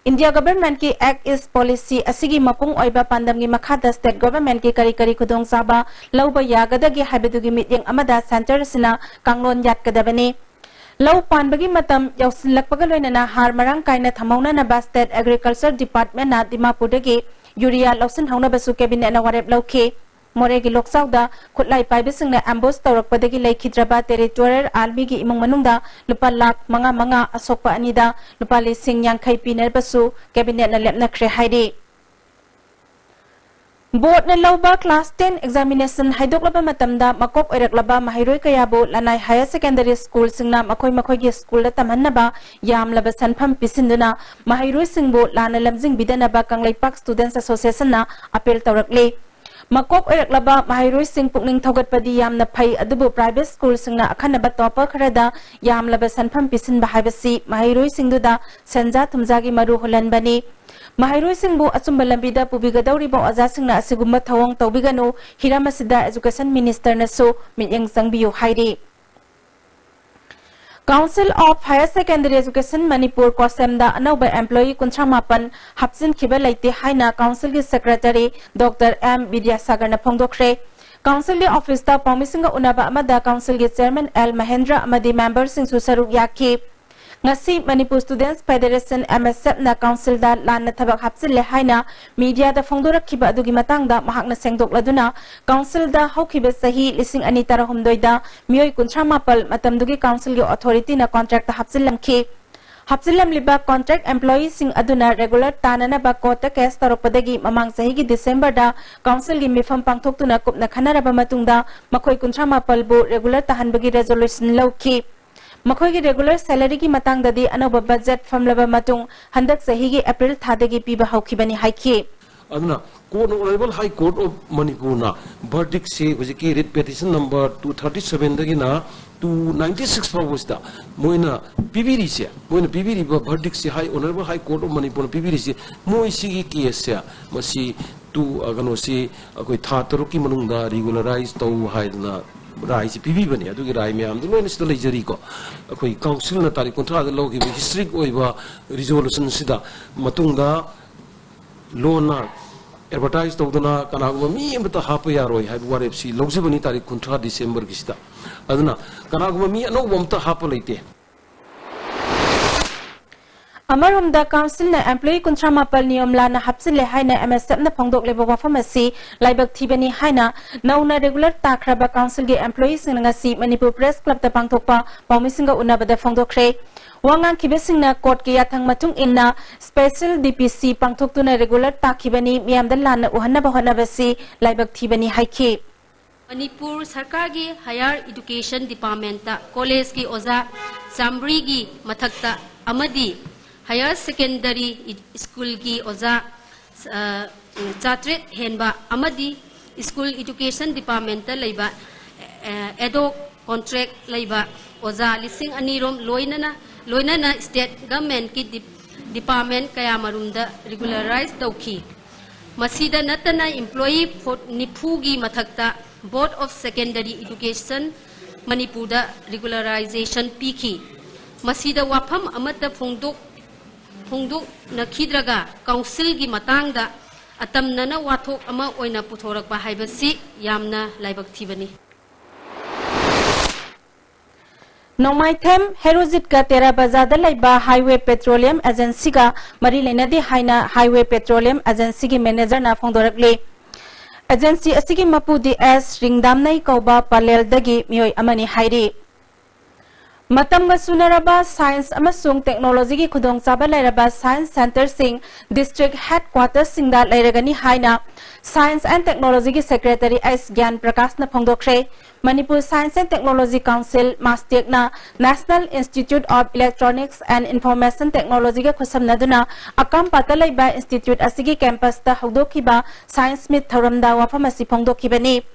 India governmentꯀꯤ Act East Policy ꯑꯁꯤꯒꯤ ꯃꯄꯨꯡ ꯑꯣꯏꯕ ꯄꯥꯟꯗꯝꯒꯤ ꯃꯈꯥꯗ state governmentꯀꯤ ꯀꯔꯤ ꯀꯔꯤ ꯈꯨꯗꯣꯡꯆꯥꯕ ꯂꯧꯕ ꯌꯥꯒꯗꯒꯦ ꯍꯥꯏꯕꯗꯨꯒꯤ ꯃꯤꯠꯌꯦꯡ ꯑꯃꯗ centre ꯑꯁꯤꯅ ꯀꯥꯡꯂꯣꯟ ꯌꯥꯠꯀꯗꯕꯅꯤ꯫ ꯂꯧ ꯄꯥꯟꯕꯒꯤ ꯃꯇꯝ ꯌꯧꯁꯤꯜꯂꯛꯄꯒ ꯂꯣꯏꯅꯅ ꯍꯥꯔ ꯃꯔꯥꯡ ꯀꯥꯏꯅ ꯊꯝꯍꯧꯅꯅꯕ State Agriculture Departmentꯅ ꯗꯤꯃꯥꯄꯨꯔꯗꯒꯤ ꯌꯨꯔꯤꯌꯥ ꯂꯧꯁꯤꯟꯍꯧꯅꯕꯁꯨ Cabinetꯅ ꯋꯥꯔꯦꯞ ꯂꯧꯈꯤ꯫ ꯃꯣꯔꯦꯒꯤ ꯂꯣꯛꯆꯥꯎꯗ ꯈꯨꯠꯂꯥꯏ ꯄꯥꯏꯕꯁꯤꯡꯅ ambush ꯇꯧꯔꯛꯄꯗꯒꯤ ꯂꯩꯈꯤꯗ꯭ꯔꯕ Territorial Armyꯒꯤ ꯏꯃꯨꯡ ꯃꯅꯨꯡꯗ ꯂꯨꯄꯥ ꯂꯥꯈ ꯃꯉꯥ ꯃꯉꯥ, ꯑꯁꯣꯛꯄ ꯑꯅꯤꯗ ꯂꯨꯄꯥ ꯂꯤꯁꯤꯡ ꯌꯥꯡꯈꯩ ꯄꯤꯅꯕꯁꯨ Cabinetꯅ ꯂꯦꯞꯅꯈ꯭ꯔꯦ ꯍꯥꯏꯔꯤ꯫ Boardꯅ ꯂꯧꯕ Class ten examination ꯍꯥꯏꯗꯣꯛꯂꯕ ꯃꯇꯝꯗ ꯃꯀꯣꯛ ꯑꯣꯏꯔꯛꯂꯕ ꯃꯍꯩꯔꯣꯏ ꯀꯌꯥꯕꯨ ꯂꯅꯥꯏ Higher Secondary Schoolꯁꯤꯡꯅ ꯃꯈꯣꯏ ꯃꯈꯣꯏꯒꯤ schoolꯗ ꯇꯝꯍꯟꯅꯕ ꯌꯥꯝꯂꯕ ꯁꯦꯟꯐꯝ ꯄꯤꯁꯤꯟꯗꯨꯅ ꯃꯍꯩꯔꯣꯏꯁꯤꯡꯕꯨ ꯂꯥꯟꯅ ꯂꯝꯖꯤꯡꯕꯤꯗꯅꯕ ꯀꯪꯂꯩꯄꯥꯛ Students Associationꯅ appeal ꯇꯧꯔꯛꯂꯤ꯫ ꯃꯀꯣꯛ ꯑꯣꯏꯔꯛꯂꯕ ꯃꯍꯩꯔꯣꯏꯁꯤꯡ ꯄꯨꯛꯅꯤꯡ ꯊꯧꯒꯠꯄꯗꯤ ꯌꯥꯝꯅ ꯐꯩ, ꯑꯗꯨꯕꯨ private schoolꯁꯤꯡꯅ ꯑꯈꯟꯅꯕ topper ꯈꯔꯗ ꯌꯥꯝꯂꯕ ꯁꯦꯟꯐꯝ ꯄꯤꯁꯤꯟꯕ ꯍꯥꯏꯕꯁꯤ ꯃꯍꯩꯔꯣꯏꯁꯤꯡꯗꯨꯗ ꯁꯦꯟꯖꯥ ꯊꯨꯝꯖꯥꯒꯤ ꯃꯔꯨ ꯍꯨꯜꯍꯟꯕꯅꯤ꯫ ꯃꯍꯩꯔꯣꯏꯁꯤꯡꯕꯨ ꯑꯆꯨꯝꯕ ꯂꯝꯕꯤꯗ ꯄꯨꯕꯤꯒꯗꯧꯔꯤꯕ ꯑꯣꯖꯥꯁꯤꯡꯅ ꯑꯁꯤꯒꯨꯝꯕ ꯊꯧꯑꯣꯡ ꯇꯧꯕꯤꯒꯅꯨ, ꯍꯤꯔꯝ ꯑꯁꯤꯗ Education Ministerꯅꯁꯨ ꯃꯤꯠꯌꯦꯡ ꯆꯪꯕꯤꯌꯨ ꯍꯥꯏꯔꯤ꯫ Council of Higher Secondary Education Manipur, COHSEMꯗ ꯑꯅꯧꯕ employee ꯀꯨꯟꯊ꯭ꯔꯥ ꯃꯥꯄꯟ ꯍꯥꯞꯆꯤꯟꯈꯤꯕ ꯂꯩꯇꯦ ꯍꯥꯏꯅ Councilꯒꯤ Secretary Doctor M ꯕꯤꯗ꯭ꯌꯥꯁꯥꯒꯔꯅ ꯐꯣꯡꯗꯣꯛꯈ꯭ꯔꯦ꯫ Councilꯒꯤ officeꯇ ꯄꯥꯎꯃꯤꯁꯤꯡꯒ ꯎꯅꯕ ꯑꯃꯗ Councilꯒꯤ Chairman L ꯃꯍꯦꯟꯗ꯭ꯔ ꯑꯃꯗꯤ memberꯁꯤꯡꯁꯨ ꯁꯔꯨꯛ ꯌꯥꯈꯤ꯫ ꯉꯁꯤ Manipur Students Federation, MSFꯅ Councilꯗ ꯂꯥꯟꯅ ꯊꯕꯛ ꯍꯥꯞꯆꯤꯜꯂꯦ ꯍꯥꯏꯅ mediaꯗ ꯐꯣꯡꯗꯣꯔꯛꯈꯤꯕ ꯑꯗꯨꯒꯤ ꯃꯇꯥꯡꯗ ꯃꯍꯥꯛꯅ ꯁꯦꯡꯗꯣꯛꯂꯗꯨꯅ, Councilꯗ ꯍꯧꯈꯤꯕ ꯆꯍꯤ ꯂꯤꯁꯤꯡ ꯑꯅꯤ ꯇꯔꯥꯍꯨꯝꯗꯣꯏꯗ ꯃꯤꯑꯣꯏ ꯀꯨꯟꯊ꯭ꯔꯥ ꯃꯥꯄꯟ ꯃꯇꯝꯗꯨꯒꯤ Councilꯒꯤ authorityꯅ contractꯇ ꯍꯥꯞꯆꯤꯜꯂꯝꯈꯤ꯫ ꯍꯥꯞꯆꯤꯜꯂꯝꯂꯤꯕ contract employeeꯁꯤꯡ ꯑꯗꯨꯅ regular ꯇꯥꯅꯅꯕ courtꯇ case ꯇꯧꯔꯛꯄꯗꯒꯤ ꯃꯃꯥꯡ ꯆꯍꯤꯒꯤ Decemberꯗ Councilꯒꯤ ꯃꯤꯐꯝ ꯄꯥꯡꯊꯣꯛꯇꯨꯅ ꯀꯨꯞꯅ ꯈꯟꯅꯔꯕ ꯃꯇꯨꯡꯗ ꯃꯈꯣꯏ ꯀꯨꯟꯊ꯭ꯔꯥ ꯃꯥꯄꯟꯕꯨ regular ꯇꯥꯍꯟꯕꯒꯤ resolution ꯂꯧꯈꯤ꯫ ꯃꯈꯣꯏꯒꯤ regular salaryꯒꯤ ꯃꯇꯥꯡꯗꯗꯤ ꯑꯅꯧꯕ budget ꯐꯝꯂꯕ ꯃꯇꯨꯡ ꯍꯟꯗꯛ ꯆꯍꯤꯒꯤ April ꯊꯥꯗꯒꯤ ꯄꯤꯕ ꯍꯧꯈꯤꯕꯅꯤ ꯍꯥꯏꯈꯤ꯫ ꯑꯗꯨꯅ Court, Honorable High Court of Manipurꯅ verdictꯁꯤ ꯍꯧꯖꯤꯛꯀꯤ writ petition number two thirty sevenꯗꯒꯤꯅ two ninety six ꯐꯥꯎꯕꯁꯤꯗ ꯃꯣꯏꯅ ꯄꯤꯕꯤꯔꯤꯁꯦ, ꯃꯣꯏꯅ ꯄꯤꯕꯤꯔꯤꯕ verdictꯁꯤ, High, Honorable High Court of Manipurꯅ ꯄꯤꯕꯤꯔꯤꯁꯦ, ꯃꯣꯏ ꯁꯤꯒꯤ caseꯁꯦ, ꯃꯁꯤ ꯇꯨ, ꯑ, ꯀꯩꯅꯣꯁꯤ ꯑꯩꯈꯣꯏ ꯊꯥ ꯇꯔꯨꯛꯀꯤ ꯃꯅꯨꯡꯗ regularize ꯇꯧ ꯍꯥꯏꯗꯅ ꯔꯥꯏꯁꯤ ꯄꯤꯕꯤꯕꯅꯤ꯫ ꯑꯗꯨꯒꯤ ꯔꯥꯏ ꯃꯌꯥꯝꯗꯨ ꯂꯣꯏꯅ ꯁꯤꯗ ꯂꯩꯖꯔꯤꯀꯣ꯫ ꯑꯩꯈꯣꯏ Councilꯅ ꯇꯥꯔꯤꯛ ꯀꯨꯟꯊ꯭ꯔꯥꯗ ꯂꯧꯈꯤꯕ historic ꯑꯣꯏꯕ resolutionꯁꯤꯗ ꯃꯇꯨꯡꯗ ꯂꯣꯟꯅ advertise ꯇꯧꯗꯅ ꯀꯅꯥꯒꯨꯝꯕ ꯃꯤ ꯑꯃꯠꯇ ꯍꯥꯞꯄ ꯌꯥꯔꯣꯏ ꯍꯥꯏꯕ ꯋꯥꯔꯦꯞꯁꯤ ꯂꯧꯖꯕꯅꯤ ꯇꯥꯔꯤꯛ ꯀꯨꯟꯊ꯭ꯔꯥ Decemberꯒꯤꯁꯤꯗ꯫ ꯑꯗꯨꯅ ꯀꯅꯥꯒꯨꯝꯕ ꯃꯤ ꯑꯅꯧꯕ ꯑꯝꯇ ꯍꯥꯞꯄ ꯂꯩꯇꯦ꯫ ꯑꯃꯔꯣꯝꯗ, ꯀꯥꯎꯟꯁꯤꯜꯅ employee ꯀꯨꯟꯊ꯭ꯔꯥ ꯃꯥꯄꯜ ꯅꯤꯌꯣꯝ ꯂꯥꯟꯅ ꯍꯥꯞꯆꯤꯜꯂꯦ ꯍꯥꯏꯅ MSFꯅ ꯐꯣꯡꯗꯣꯛꯂꯤꯕ ꯋꯥꯐꯝ ꯑꯁꯤ ꯂꯥꯏꯕꯛ ꯊꯤꯕꯅꯤ ꯍꯥꯏꯅ ꯅꯧꯅ regular ꯇꯥꯈ꯭ꯔꯕ ꯀꯥꯎꯟꯁꯤꯜꯒꯤ employeeꯁꯤꯡꯅ ꯉꯁꯤ ꯃꯅꯤꯄꯨꯔ Press Clubꯇ ꯄꯥꯡꯊꯣꯛꯄ ꯄꯥꯎꯃꯤꯁꯤꯡꯒ ꯎꯅꯕꯗ ꯐꯣꯡꯗꯣꯛꯈ꯭ꯔꯦ꯫ ꯋꯥ ꯉꯥꯡꯈꯤꯕꯁꯤꯡꯅ courtꯀꯤ ꯌꯥꯊꯪ ꯃꯇꯨꯡ ꯏꯟꯅ special DPC ꯄꯥꯡꯊꯣꯛꯇꯨꯅ regular ꯇꯥꯈꯤꯕꯅꯤ, ꯃꯤꯌꯥꯝꯗ ꯂꯥꯟꯅ ꯎꯍꯟꯅꯕ ꯍꯣꯠꯅꯕꯁꯤ ꯂꯥꯏꯕꯛ ꯊꯤꯕꯅꯤ ꯍꯥꯏꯈꯤ꯫ ꯃꯅꯤꯄꯨꯔ ꯁꯔꯀꯥꯔꯒꯤ higher education departmentꯇ collegeꯀꯤ ꯑꯣꯖꯥ ꯆꯥꯃꯔꯤꯒꯤ ꯃꯊꯛꯇ ꯑꯃꯗꯤ higher secondary schoolꯒꯤ ꯑꯣꯖꯥ, ꯑ, ꯆꯥꯇ꯭ꯔꯦꯠ ꯍꯦꯟꯕ ꯑꯃꯗꯤ school education departmentꯇ ꯂꯩꯕ, ꯑ, ad hoc contract ꯂꯩꯕ ꯑꯣꯖꯥ ꯂꯤꯁꯤꯡ ꯑꯅꯤ ꯔꯣꯝ ꯂꯣꯏꯅꯅ, ꯂꯣꯏꯅꯅ state governmentꯀꯤ dep-, department ꯀꯌꯥꯃꯔꯨꯝꯗ regularize ꯇꯧꯈꯤ꯫ ꯃꯁꯤꯗ ꯅꯠꯇꯅ employee ꯐꯣ-, ꯅꯤꯐꯨꯒꯤ ꯃꯊꯛꯇ Board of Secondary Education ꯃꯅꯤꯄꯨꯔꯗ regularization ꯄꯤꯈꯤ꯫ ꯃꯁꯤꯗ ꯋꯥꯐꯝ ꯑꯃꯠꯇ ꯐꯣꯡꯗꯣꯛ-, ꯐꯣꯡꯗꯣꯛꯅꯈꯤꯗ꯭ꯔꯒ ꯀꯥꯎꯟꯁꯤꯜꯒꯤ ꯃꯇꯥꯡꯗ ꯑꯇꯝꯅꯅ ꯋꯥꯊꯣꯛ ꯑꯃ ꯑꯣꯏꯅ ꯄꯨꯊꯣꯔꯛꯄ ꯍꯥꯏꯕꯁꯤ ꯌꯥꯝꯅ ꯂꯥꯏꯕꯛ ꯊꯤꯕꯅꯤ꯫ ꯅꯣꯡꯃꯥꯏꯊꯦꯝ ꯍꯦꯔꯣꯖꯤꯠꯀ ꯇꯦꯔꯥ ꯕꯖꯥꯔꯗ ꯂꯩꯕ Highway Petroleum Agencyꯒ ꯃꯔꯤ ꯂꯩꯅꯗꯦ ꯍꯥꯏꯅ Highway Petroleum Agencyꯒꯤ managerꯅ ꯐꯣꯡꯗꯣꯔꯛꯂꯤ꯫ Agency ꯑꯁꯤꯒꯤ ꯃꯄꯨ ꯗꯤ ꯑꯦꯁ ꯔꯤꯡꯗꯥꯝꯅꯩ ꯀꯧꯕ ꯄꯂꯦꯜꯗꯒꯤ ꯃꯤꯑꯣꯏ ꯑꯃꯅꯤ ꯍꯥꯏꯔꯤ꯫ ꯃꯇꯝꯒ ꯆꯨꯅꯔꯕ science ꯑꯃꯁꯨꯡ technologyꯒꯤ ꯈꯨꯗꯣꯡꯆꯥꯕ ꯂꯩꯔꯕ science centreꯁꯤꯡ district headquartersꯁꯤꯡꯗ ꯂꯩꯔꯒꯅꯤ ꯍꯥꯏꯅ Science and Technologyꯒꯤ secretary ꯑꯦꯁ ꯒ꯭ꯌꯥꯟ ꯄ꯭ꯔꯀꯥꯁꯅ ꯐꯣꯡꯗꯣꯛꯈ꯭ꯔꯦ꯫ Manipur Science and Technology Council, MASTECꯅ National Institute of Electronics and Information Technologyꯒ ꯈꯨꯠꯁꯝꯅꯗꯨꯅ ꯑꯀꯥꯝꯄꯥꯠꯇ ꯂꯩꯕ institute ꯑꯁꯤꯒꯤ campusꯇ ꯍꯧꯗꯣꯛꯈꯤꯕ science meet ꯊꯧꯔꯝꯗ ꯋꯥꯐꯝ ꯑꯁꯤ ꯐꯣꯡꯗꯣꯛꯈꯤꯕꯅꯤ꯫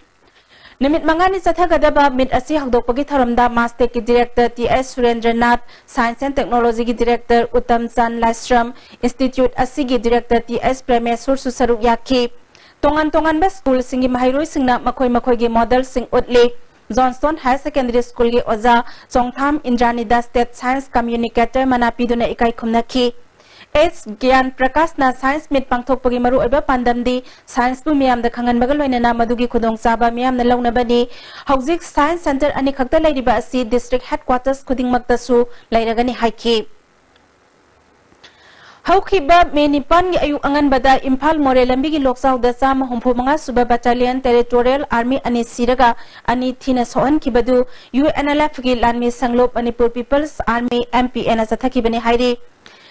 ꯅꯨꯃꯤꯠ ꯃꯉꯥꯅꯤ ꯆꯠꯊꯒꯗꯕ meet ꯑꯁꯤ ꯍꯧꯗꯣꯛꯄꯒꯤ ꯊꯧꯔꯝꯗ MASTECꯀꯤ director T S Surendranath, Science and Technologyꯒꯤ director ꯎꯠꯇꯝ ꯆꯥꯟ ꯂꯥꯏꯁ꯭ꯔꯝ, institute ꯑꯁꯤꯒꯤ director ꯇꯤ ꯑꯦꯁ ꯄ꯭ꯔꯦꯃꯦꯁꯣꯔꯁꯨ ꯁꯔꯨꯛ ꯌꯥꯈꯤ꯫ ꯇꯣꯉꯥꯟ ꯇꯣꯉꯥꯟꯕ schoolꯁꯤꯡꯒꯤ ꯃꯍꯩꯔꯣꯏꯁꯤꯡꯅ ꯃꯈꯣꯏ ꯃꯈꯣꯏꯒꯤ modelꯁꯤꯡ ꯎꯠꯂꯤ꯫ Johnstone Higher Secondary Schoolꯒꯤ ꯑꯣꯖꯥ ꯆꯣꯡꯊꯥꯝ ꯏꯟꯗ꯭ꯔꯥꯅꯤꯗ state science communicator ꯃꯅꯥ ꯄꯤꯗꯨꯅ ꯏꯀꯥꯏ ꯈꯨꯝꯅꯈꯤ꯫ ꯑꯦꯁ ꯒ꯭ꯌꯥꯟ ꯄ꯭ꯔꯀꯥꯁꯅ Science Meet ꯄꯥꯡꯊꯣꯛꯄꯒꯤ ꯃꯔꯨꯑꯣꯏꯕ ꯄꯥꯟꯗꯝꯗꯤ science ꯄꯨ ꯃꯤꯌꯥꯝꯗ ꯈꯪꯍꯟꯕꯒ ꯂꯣꯏꯅꯅ ꯃꯗꯨꯒꯤ ꯈꯨꯗꯣꯡꯆꯥꯕ ꯃꯤꯌꯥꯝꯅ ꯂꯧꯅꯕꯅꯤ꯫ ꯍꯧꯖꯤꯛ Science Centre ꯑꯅꯤꯈꯛꯇ ꯂꯩꯔꯤꯕ ꯑꯁꯤ district headquarters ꯈꯨꯗꯤꯡꯃꯛꯇꯁꯨ ꯂꯩꯔꯒꯅꯤ ꯍꯥꯏꯈꯤ꯫ ꯍꯧꯈꯤꯕ ꯃꯦ ꯅꯤꯄꯥꯟꯒꯤ ꯑꯌꯨꯛ ꯑꯉꯟꯕꯗ ꯏꯝꯐꯥꯜ ꯃꯣꯔꯦ ꯂꯝꯕꯤꯒꯤ ꯂꯣꯛꯆꯥꯎꯗ ꯆꯥꯝꯃ ꯍꯨꯝꯐꯨ ꯃꯉꯥ ꯁꯨꯕ Battalion Territorial Army ꯑꯅꯤ ꯁꯤꯔꯒ ꯑꯅꯤ ꯊꯤꯅ ꯁꯣꯛꯍꯟꯈꯤꯕꯗꯨ UNLFꯀꯤ ꯂꯥꯟꯃꯤ ꯁꯪꯂꯨꯞ Manipur People's Army, MPAꯅ ꯆꯠꯊꯈꯤꯕꯅꯤ ꯍꯥꯏꯔꯤ꯫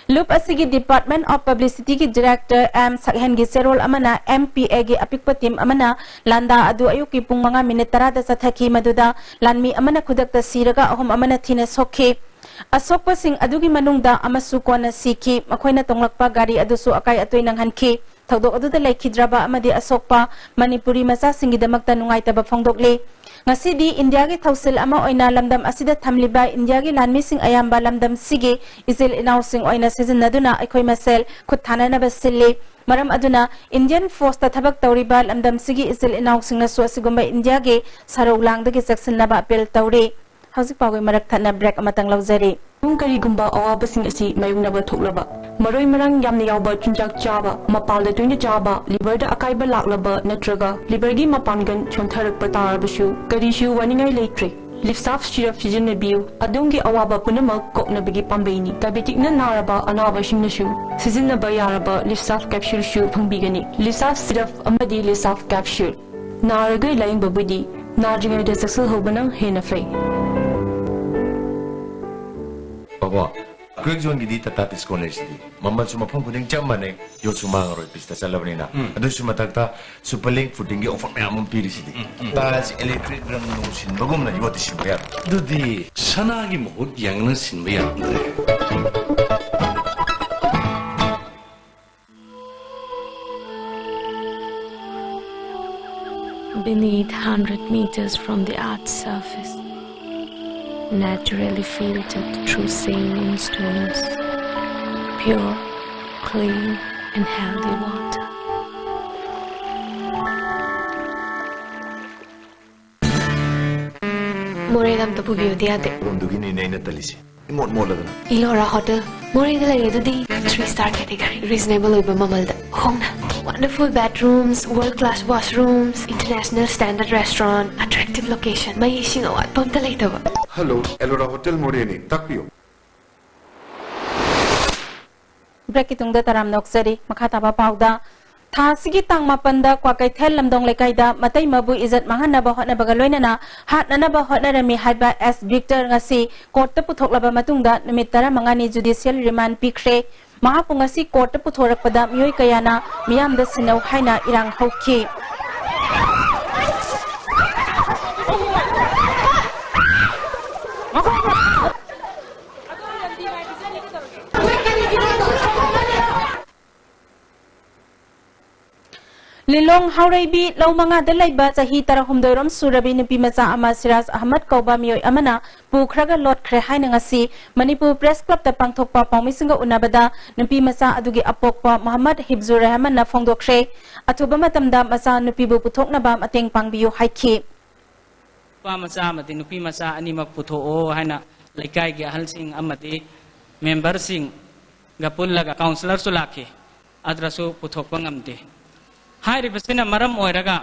ꯂꯨꯞ ꯑꯁꯤꯒꯤ Department of Publicityꯒꯤ Director ꯑꯦꯝ ꯁꯛꯍꯦꯟꯒꯤ ꯆꯦꯔꯣꯜ ꯑꯃꯅ MPAꯒꯤ ꯑꯄꯤꯛꯄ team ꯑꯃꯅ ꯂꯥꯟꯗꯥ ꯑꯗꯨ ꯑꯌꯨꯛꯀꯤ ꯄꯨꯡ ꯃꯉꯥ ꯃꯤꯅꯤꯠ ꯇꯔꯥꯗ ꯆꯠꯊꯈꯤ, ꯃꯗꯨꯗ ꯂꯥꯟꯃꯤ ꯑꯃꯅ ꯈꯨꯗꯛꯇ ꯁꯤꯔꯒ ꯑꯍꯨꯝ ꯑꯃꯅ ꯊꯤꯅ ꯁꯣꯛꯈꯤ꯫ ꯑꯁꯣꯛꯄꯁꯤꯡ ꯑꯗꯨꯒꯤ ꯃꯅꯨꯡꯗ ꯑꯃꯁꯨ ꯀꯣꯟꯅ ꯁꯤꯈꯤ꯫ ꯃꯈꯣꯏꯅ ꯇꯣꯡꯂꯛꯄ ꯒꯥꯔꯤ ꯑꯗꯨꯁꯨ ꯑꯀꯥꯏ ꯑꯇꯣꯏ ꯅꯪꯍꯟꯈꯤ꯫ ꯊꯧꯗꯣꯛ ꯑꯗꯨꯗ ꯂꯩꯈꯤꯗ꯭ꯔꯕ ꯑꯃꯗꯤ ꯑꯁꯣꯛꯄ ꯃꯅꯤꯄꯨꯔꯤ ꯃꯆꯥꯁꯤꯡꯒꯤꯗꯃꯛꯇ ꯅꯨꯡꯉꯥꯏꯇꯕ ꯐꯣꯡꯗꯣꯛꯂꯤ꯫ ꯉꯁꯤꯗꯤ ꯏꯟꯗꯤꯌꯥꯒꯤ ꯊꯧꯁꯤꯜ ꯑꯃ ꯑꯣꯏꯅ ꯂꯝꯗꯝ ꯑꯁꯤꯗ ꯊꯝꯂꯤꯕ ꯏꯟꯗꯤꯌꯥꯒꯤ ꯂꯥꯟꯃꯤꯁꯤꯡ ꯑꯌꯥꯝꯕ ꯂꯝꯗꯝꯁꯤꯒꯤ ꯏꯆꯤꯜ ꯏꯅꯥꯎꯁꯤꯡ ꯑꯣꯏꯅ ꯁꯤꯖꯤꯟꯅꯗꯨꯅ ꯑꯩꯈꯣꯏ ꯃꯁꯦꯜ ꯈꯨꯠ ꯊꯥꯅꯅꯕ ꯁꯤꯜꯂꯤ꯫ ꯃꯔꯝ ꯑꯗꯨꯅ Indian Forceꯇ ꯊꯕꯛ ꯇꯧꯔꯤꯕ ꯂꯝꯗꯝꯁꯤꯒꯤ ꯏꯆꯤꯜ ꯏꯅꯥꯎꯁꯤꯡꯅꯁꯨ ꯑꯁꯤꯒꯨꯝꯕ ꯏꯟꯗꯤꯌꯥꯒꯤ ꯁꯔꯧ ꯂꯥꯡꯗꯒꯤ ꯆꯦꯛꯁꯤꯟꯅꯕ appeal ꯇꯧꯔꯤ꯫ ꯍꯧꯖꯤꯛ ꯄꯥꯎꯒꯤ ꯃꯔꯛ ꯊꯠꯅ break ꯑꯃꯇꯪ ꯂꯧꯖꯔꯤ꯫ ꯄꯨꯡ ꯀꯔꯤꯒꯨꯝꯕ ꯑꯋꯥꯕꯁꯤꯡ ꯑꯁꯤ ꯃꯥꯌꯣꯛꯅꯕ ꯊꯣꯛꯂꯕ, ꯃꯔꯣꯏ ꯃꯔꯥꯡ ꯌꯥꯝꯅ ꯌꯥꯎꯕ ꯆꯤꯟꯖꯥꯛ ꯆꯥꯕ, ꯃꯄꯥꯜꯗ ꯇꯣꯏꯅ ꯆꯥꯕ, liverꯗ ꯑꯀꯥꯏꯕ ꯂꯥꯛꯂꯕ ꯅꯠꯇ꯭ꯔꯒ liverꯒꯤ ꯃꯄꯥꯡꯒꯜ ꯁꯣꯟꯊꯔꯛꯄ ꯇꯥꯔꯕꯁꯨ ꯀꯔꯤꯁꯨ ꯋꯥꯅꯤꯡꯉꯥꯏ ꯂꯩꯇ꯭ꯔꯦ꯫ Lifsaf syrup ꯁꯤꯖꯤꯟꯅꯕꯤꯌꯨ꯫ ꯑꯗꯣꯝꯒꯤ ꯑꯋꯥꯕ ꯄꯨꯝꯅꯃꯛ ꯀꯣꯛꯅꯕꯒꯤ ꯄꯥꯝꯕꯩꯅꯤ꯫ Diabeticꯅ ꯅꯥꯔꯕ ꯑꯅꯥꯕꯁꯤꯡꯅꯁꯨ ꯁꯤꯖꯤꯟꯅꯕ ꯌꯥꯔꯕ Lifsaf capsuleꯁꯨ ꯐꯪꯕꯤꯒꯅꯤ꯫ Lifsaf syrup ꯑꯃꯗꯤ Lifsaf capsule꯫ ꯅꯥꯔꯒ ꯂꯥꯌꯦꯡꯕꯕꯨꯗꯤ ꯅꯥꯗ꯭ꯔꯤꯉꯩꯗ ꯆꯦꯛꯁꯤꯜꯍꯧꯕꯅ ꯍꯦꯟꯅ ꯐꯩ꯫ ꯕꯥꯕꯣ, quick zoneꯒꯤꯗꯤ Tata Tiscon ꯂꯩꯁꯤꯗꯤ꯫ ꯃꯃꯜꯁꯨ ꯃꯐꯝ ꯈꯨꯗꯤꯡ ꯆꯞ ꯃꯥꯟꯅꯩ, ꯌꯣꯠꯁꯨ ꯃꯥꯡꯉꯔꯣꯏ ꯄꯤꯁꯇ ꯆꯠꯂꯕꯅꯤꯅ꯫ ꯎꯝ꯫ ꯑꯗꯨꯁꯨ ꯃꯊꯛꯇ Superlink Footingꯒꯤ offer ꯃꯌꯥꯝ ꯑꯃ ꯄꯤꯔꯤꯁꯤꯗꯤ꯫ ꯎꯝ, ꯎꯝ꯫ Taj Electric ꯔꯪ ꯅꯨꯡ ꯁꯤꯟꯕꯒꯨꯝꯅ ꯌꯣꯠꯇꯤ ꯁꯤꯟꯕ ꯌꯥꯔꯣꯏ꯫ ꯑꯗꯨꯗꯤ ꯁꯅꯥꯒꯤ ꯃꯍꯨꯠ ꯌꯥꯡꯅ ꯁꯤꯟꯕ ꯌꯥꯔꯝꯗ꯭ꯔꯦ꯫ Beneath, hundred meters from the earth's surface, naturally filtered through saline stones, pure, clean, and healthy water. ꯃꯣꯔꯦ ꯂꯝꯗ ꯄꯨꯕꯤꯌꯨꯗꯤ ꯌꯥꯗꯦ꯫ ꯔꯣꯝꯗꯨꯒꯤꯅꯤꯅꯦ ꯑꯩꯅ ꯇꯜꯂꯤꯁꯦ꯫ ꯏꯃꯣꯠ ꯃꯣꯠꯂꯗꯅ꯫ ꯏꯂꯣꯔꯥ ꯍꯣꯇꯦꯜ ꯃꯣꯔꯦꯗ ꯂꯩꯔꯦ ꯑꯗꯨꯗꯤ꯫ Three star category, reasonable ꯑꯣꯏꯕ ꯃꯃꯜꯗ ꯍꯣꯡꯅ, wonderful bedrooms, world class washrooms, international standard restaurant, attractive location, ꯃꯩ ꯏꯁꯤꯡ ꯑꯋꯥꯠꯄ ꯑꯝꯇ ꯂꯩꯇꯕ꯫ ꯍꯜꯂꯣ, ꯑꯦꯂꯣꯔꯥ ꯍꯣꯇꯦꯜ ꯃꯣꯔꯦꯅꯤ, ꯇꯥꯛꯄꯤꯌꯨ꯫ ꯕ꯭ꯔꯦꯛꯀꯤ ꯇꯨꯡꯗ ꯇꯔꯥꯝꯅ ꯑꯣꯛꯆꯔꯤ꯫ ꯃꯈꯥ ꯇꯥꯕ ꯄꯥꯎꯗ, ꯊꯥ ꯑꯁꯤꯒꯤ ꯇꯥꯡ ꯃꯥꯄꯟꯗ ꯀ꯭ꯋꯥꯀꯩꯊꯦꯜ ꯂꯝꯗꯣꯡ ꯂꯩꯀꯥꯏꯗ ꯃꯇꯩ ꯃꯕꯨ ꯏꯖꯠ ꯃꯥꯡꯍꯟꯅꯕ ꯍꯣꯠꯅꯕꯒ ꯂꯣꯏꯅꯅ ꯍꯥꯠꯅꯅꯕ ꯍꯣꯠꯅꯔꯝꯃꯤ ꯍꯥꯏꯕ ꯑꯦꯁ ꯚꯤꯛꯇꯔ ꯉꯁꯤ ꯀꯣꯔꯠꯇ ꯄꯨꯊꯣꯛꯂꯕ ꯃꯇꯨꯡꯗ ꯅꯨꯃꯤꯠ ꯇꯔꯥꯃꯉꯥꯅꯤ ꯖꯨꯗꯤꯁꯤꯌꯦꯜ ꯔꯤꯃꯥꯟ ꯄꯤꯈ꯭ꯔꯦ꯫ ꯃꯍꯥꯛꯄꯨ ꯉꯁꯤ ꯀꯣꯔꯠꯇ ꯄꯨꯊꯣꯔꯛꯄꯗ ꯃꯤꯑꯣꯏ ꯀꯌꯥꯅ ꯃꯤꯌꯥꯝꯗ ꯁꯤꯟꯅꯧ ꯍꯥꯏꯅ ꯏꯔꯥꯡ ꯍꯧꯈꯤ꯫ ꯂꯤꯂꯣꯡ ꯍꯥꯎꯔꯩꯕꯤ ꯂꯧ ꯃꯉꯥꯗ ꯂꯩꯕ ꯆꯍꯤ ꯇꯔꯥꯍꯨꯝꯗꯣꯏꯔꯣꯝ ꯁꯨꯔꯕꯤ ꯅꯨꯄꯤ ꯃꯆꯥ ꯑꯃ ꯁꯤꯔꯥꯖ ꯑꯍꯃꯗ ꯀꯧꯕ ꯃꯤꯑꯣꯏ ꯑꯃꯅ ꯄꯨꯈ꯭ꯔꯒ ꯂꯣꯠꯈ꯭ꯔꯦ ꯍꯥꯏꯅ ꯉꯁꯤ ꯃꯅꯤꯄꯨꯔ ꯄ꯭ꯔꯦꯁ ꯀ꯭ꯂꯕꯇ ꯄꯥꯡꯊꯣꯛꯄ ꯄꯥꯎꯃꯤꯁꯤꯡꯒ ꯎꯅꯕꯗ ꯅꯨꯄꯤ ꯃꯆꯥ ꯑꯗꯨꯒꯤ ꯑꯄꯣꯛꯄ ꯃꯣꯍꯝꯃꯗ ꯍꯤꯕꯖꯨꯔ ꯔꯍꯃꯟꯅ ꯐꯣꯡꯗꯣꯛꯈ꯭ꯔꯦ꯫ ꯑꯊꯨꯕ ꯃꯇꯝꯗ ꯃꯆꯥ ꯅꯨꯄꯤꯕꯨ ꯄꯨꯊꯣꯛꯅꯕ ꯃꯇꯦꯡ ꯄꯥꯡꯕꯤꯌꯨ ꯍꯥꯏꯈꯤ꯫ ꯅꯨꯄꯥ ꯃꯆꯥ ꯑꯃꯗꯤ ꯅꯨꯄꯤ ꯃꯆꯥ ꯑꯅꯤꯃꯛ ꯄꯨꯊꯣꯛꯑꯣ ꯍꯥꯏꯅ ꯂꯩꯀꯥꯏꯒꯤ ꯑꯍꯜꯁꯤꯡ ꯑꯃꯗꯤ ꯃꯦꯝꯕꯔꯁꯤꯡꯒ ꯄꯨꯜꯂꯒ ꯀꯥꯎꯟꯁꯤꯂꯔꯁꯨ ꯂꯥꯛꯈꯤ꯫ ꯑꯗꯨꯗꯁꯨ ꯄꯨꯊꯣꯛꯄ ꯉꯝꯗꯦ꯫ ꯍꯥꯏꯔꯤꯕꯁꯤꯅ ꯃꯔꯝ ꯑꯣꯏꯔꯒ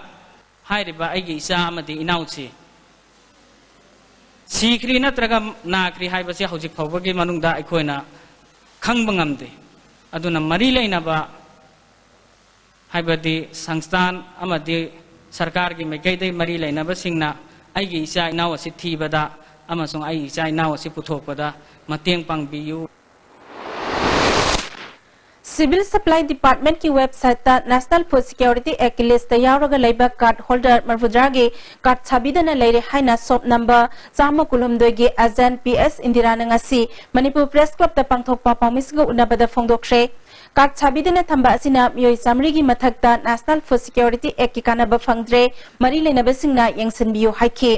ꯍꯥꯏꯔꯤꯕ ꯑꯩꯒꯤ ꯏꯆꯥ ꯑꯃꯗꯤ ꯏꯅꯥꯎꯁꯤ ꯁꯤꯈ꯭ꯔꯤ ꯅꯠꯇ꯭ꯔꯒ ꯅꯥꯈ꯭ꯔꯤ ꯍꯥꯏꯕꯁꯤ ꯍꯧꯖꯤꯛ ꯐꯥꯎꯕꯒꯤ ꯃꯅꯨꯡꯗ ꯑꯩꯈꯣꯏꯅ ꯈꯪꯕ ꯉꯝꯗꯦ꯫ ꯑꯗꯨꯅ ꯃꯔꯤ ꯂꯩꯅꯕ ꯍꯥꯏꯕꯗꯤ ꯁꯪꯁꯊꯥꯟ ꯑꯃꯗꯤ ꯁꯔꯀꯥꯔꯒꯤ ꯃꯥꯏꯀꯩꯗꯒꯤ ꯃꯔꯤ ꯂꯩꯅꯕꯁꯤꯡꯅ ꯑꯩꯒꯤ ꯏꯆꯥ ꯏꯅꯥꯎ ꯑꯁꯤ ꯊꯤꯕꯗ ꯑꯃꯁꯨꯡ ꯑꯩꯒꯤ ꯏꯆꯥ ꯏꯅꯥꯎ ꯑꯁꯤ ꯄꯨꯊꯣꯛꯄꯗ ꯃꯇꯦꯡ ꯄꯥꯡꯕꯤꯌꯨ꯫ ꯁꯤꯚꯤꯜ ꯁꯄ꯭ꯂꯥꯏ ꯗꯤꯄꯥꯔꯠꯃꯦꯟꯠꯀꯤ ꯋꯦꯕꯁꯥꯏꯠꯇ ꯅꯦꯁꯅꯦꯜ ꯐꯨꯗ ꯁꯤꯀ꯭ꯌꯣꯔꯤꯇꯤ ꯑꯦꯛꯀꯤ ꯂꯤꯁꯇ ꯌꯥꯎꯔꯒ ꯂꯩꯕ ꯀꯥꯔꯗ ꯍꯣꯜꯗꯔ ꯃꯔꯐꯨꯇꯔꯥꯒꯤ ꯀꯥꯔꯗ ꯁꯥꯕꯤꯗꯅ ꯂꯩꯔꯦ ꯍꯥꯏꯅ ꯁꯣꯞ ꯅꯝꯕꯔ ꯆꯥꯝꯃ ꯀꯨꯟꯍꯨꯝꯗꯣꯏꯒꯤ ꯑꯦꯖꯦꯟꯠ ꯄꯤ ꯑꯦꯁ ꯏꯟꯗꯤꯔꯥꯅ ꯉꯁꯤ ꯃꯅꯤꯄꯨꯔ ꯄ꯭ꯔꯦꯁ ꯀ꯭ꯂꯕꯇ ꯄꯥꯡꯊꯣꯛꯄ ꯄꯥꯎꯃꯤꯁꯤꯡꯒ ꯎꯅꯕꯗ ꯐꯣꯡꯗꯣꯛꯈ꯭ꯔꯦ꯫ ꯀꯥꯔꯗ ꯁꯥꯕꯤꯗꯨꯅ ꯊꯝꯕ ꯑꯁꯤꯅ ꯃꯤꯑꯣꯏ ꯆꯥꯃꯔꯤꯒꯤ ꯃꯊꯛꯇ ꯅꯦꯁꯅꯦꯜ ꯐꯨꯗ ꯁꯤꯀ꯭ꯌꯣꯔꯤꯇꯤ ꯑꯦꯛꯀꯤ ꯀꯥꯟꯅꯕ ꯐꯪꯗ꯭ꯔꯦ꯫ ꯃꯔꯤ ꯂꯩꯅꯕꯁꯤꯡꯅ ꯌꯦꯡꯁꯤꯟꯕꯤꯌꯨ ꯍꯥꯏꯈꯤ꯫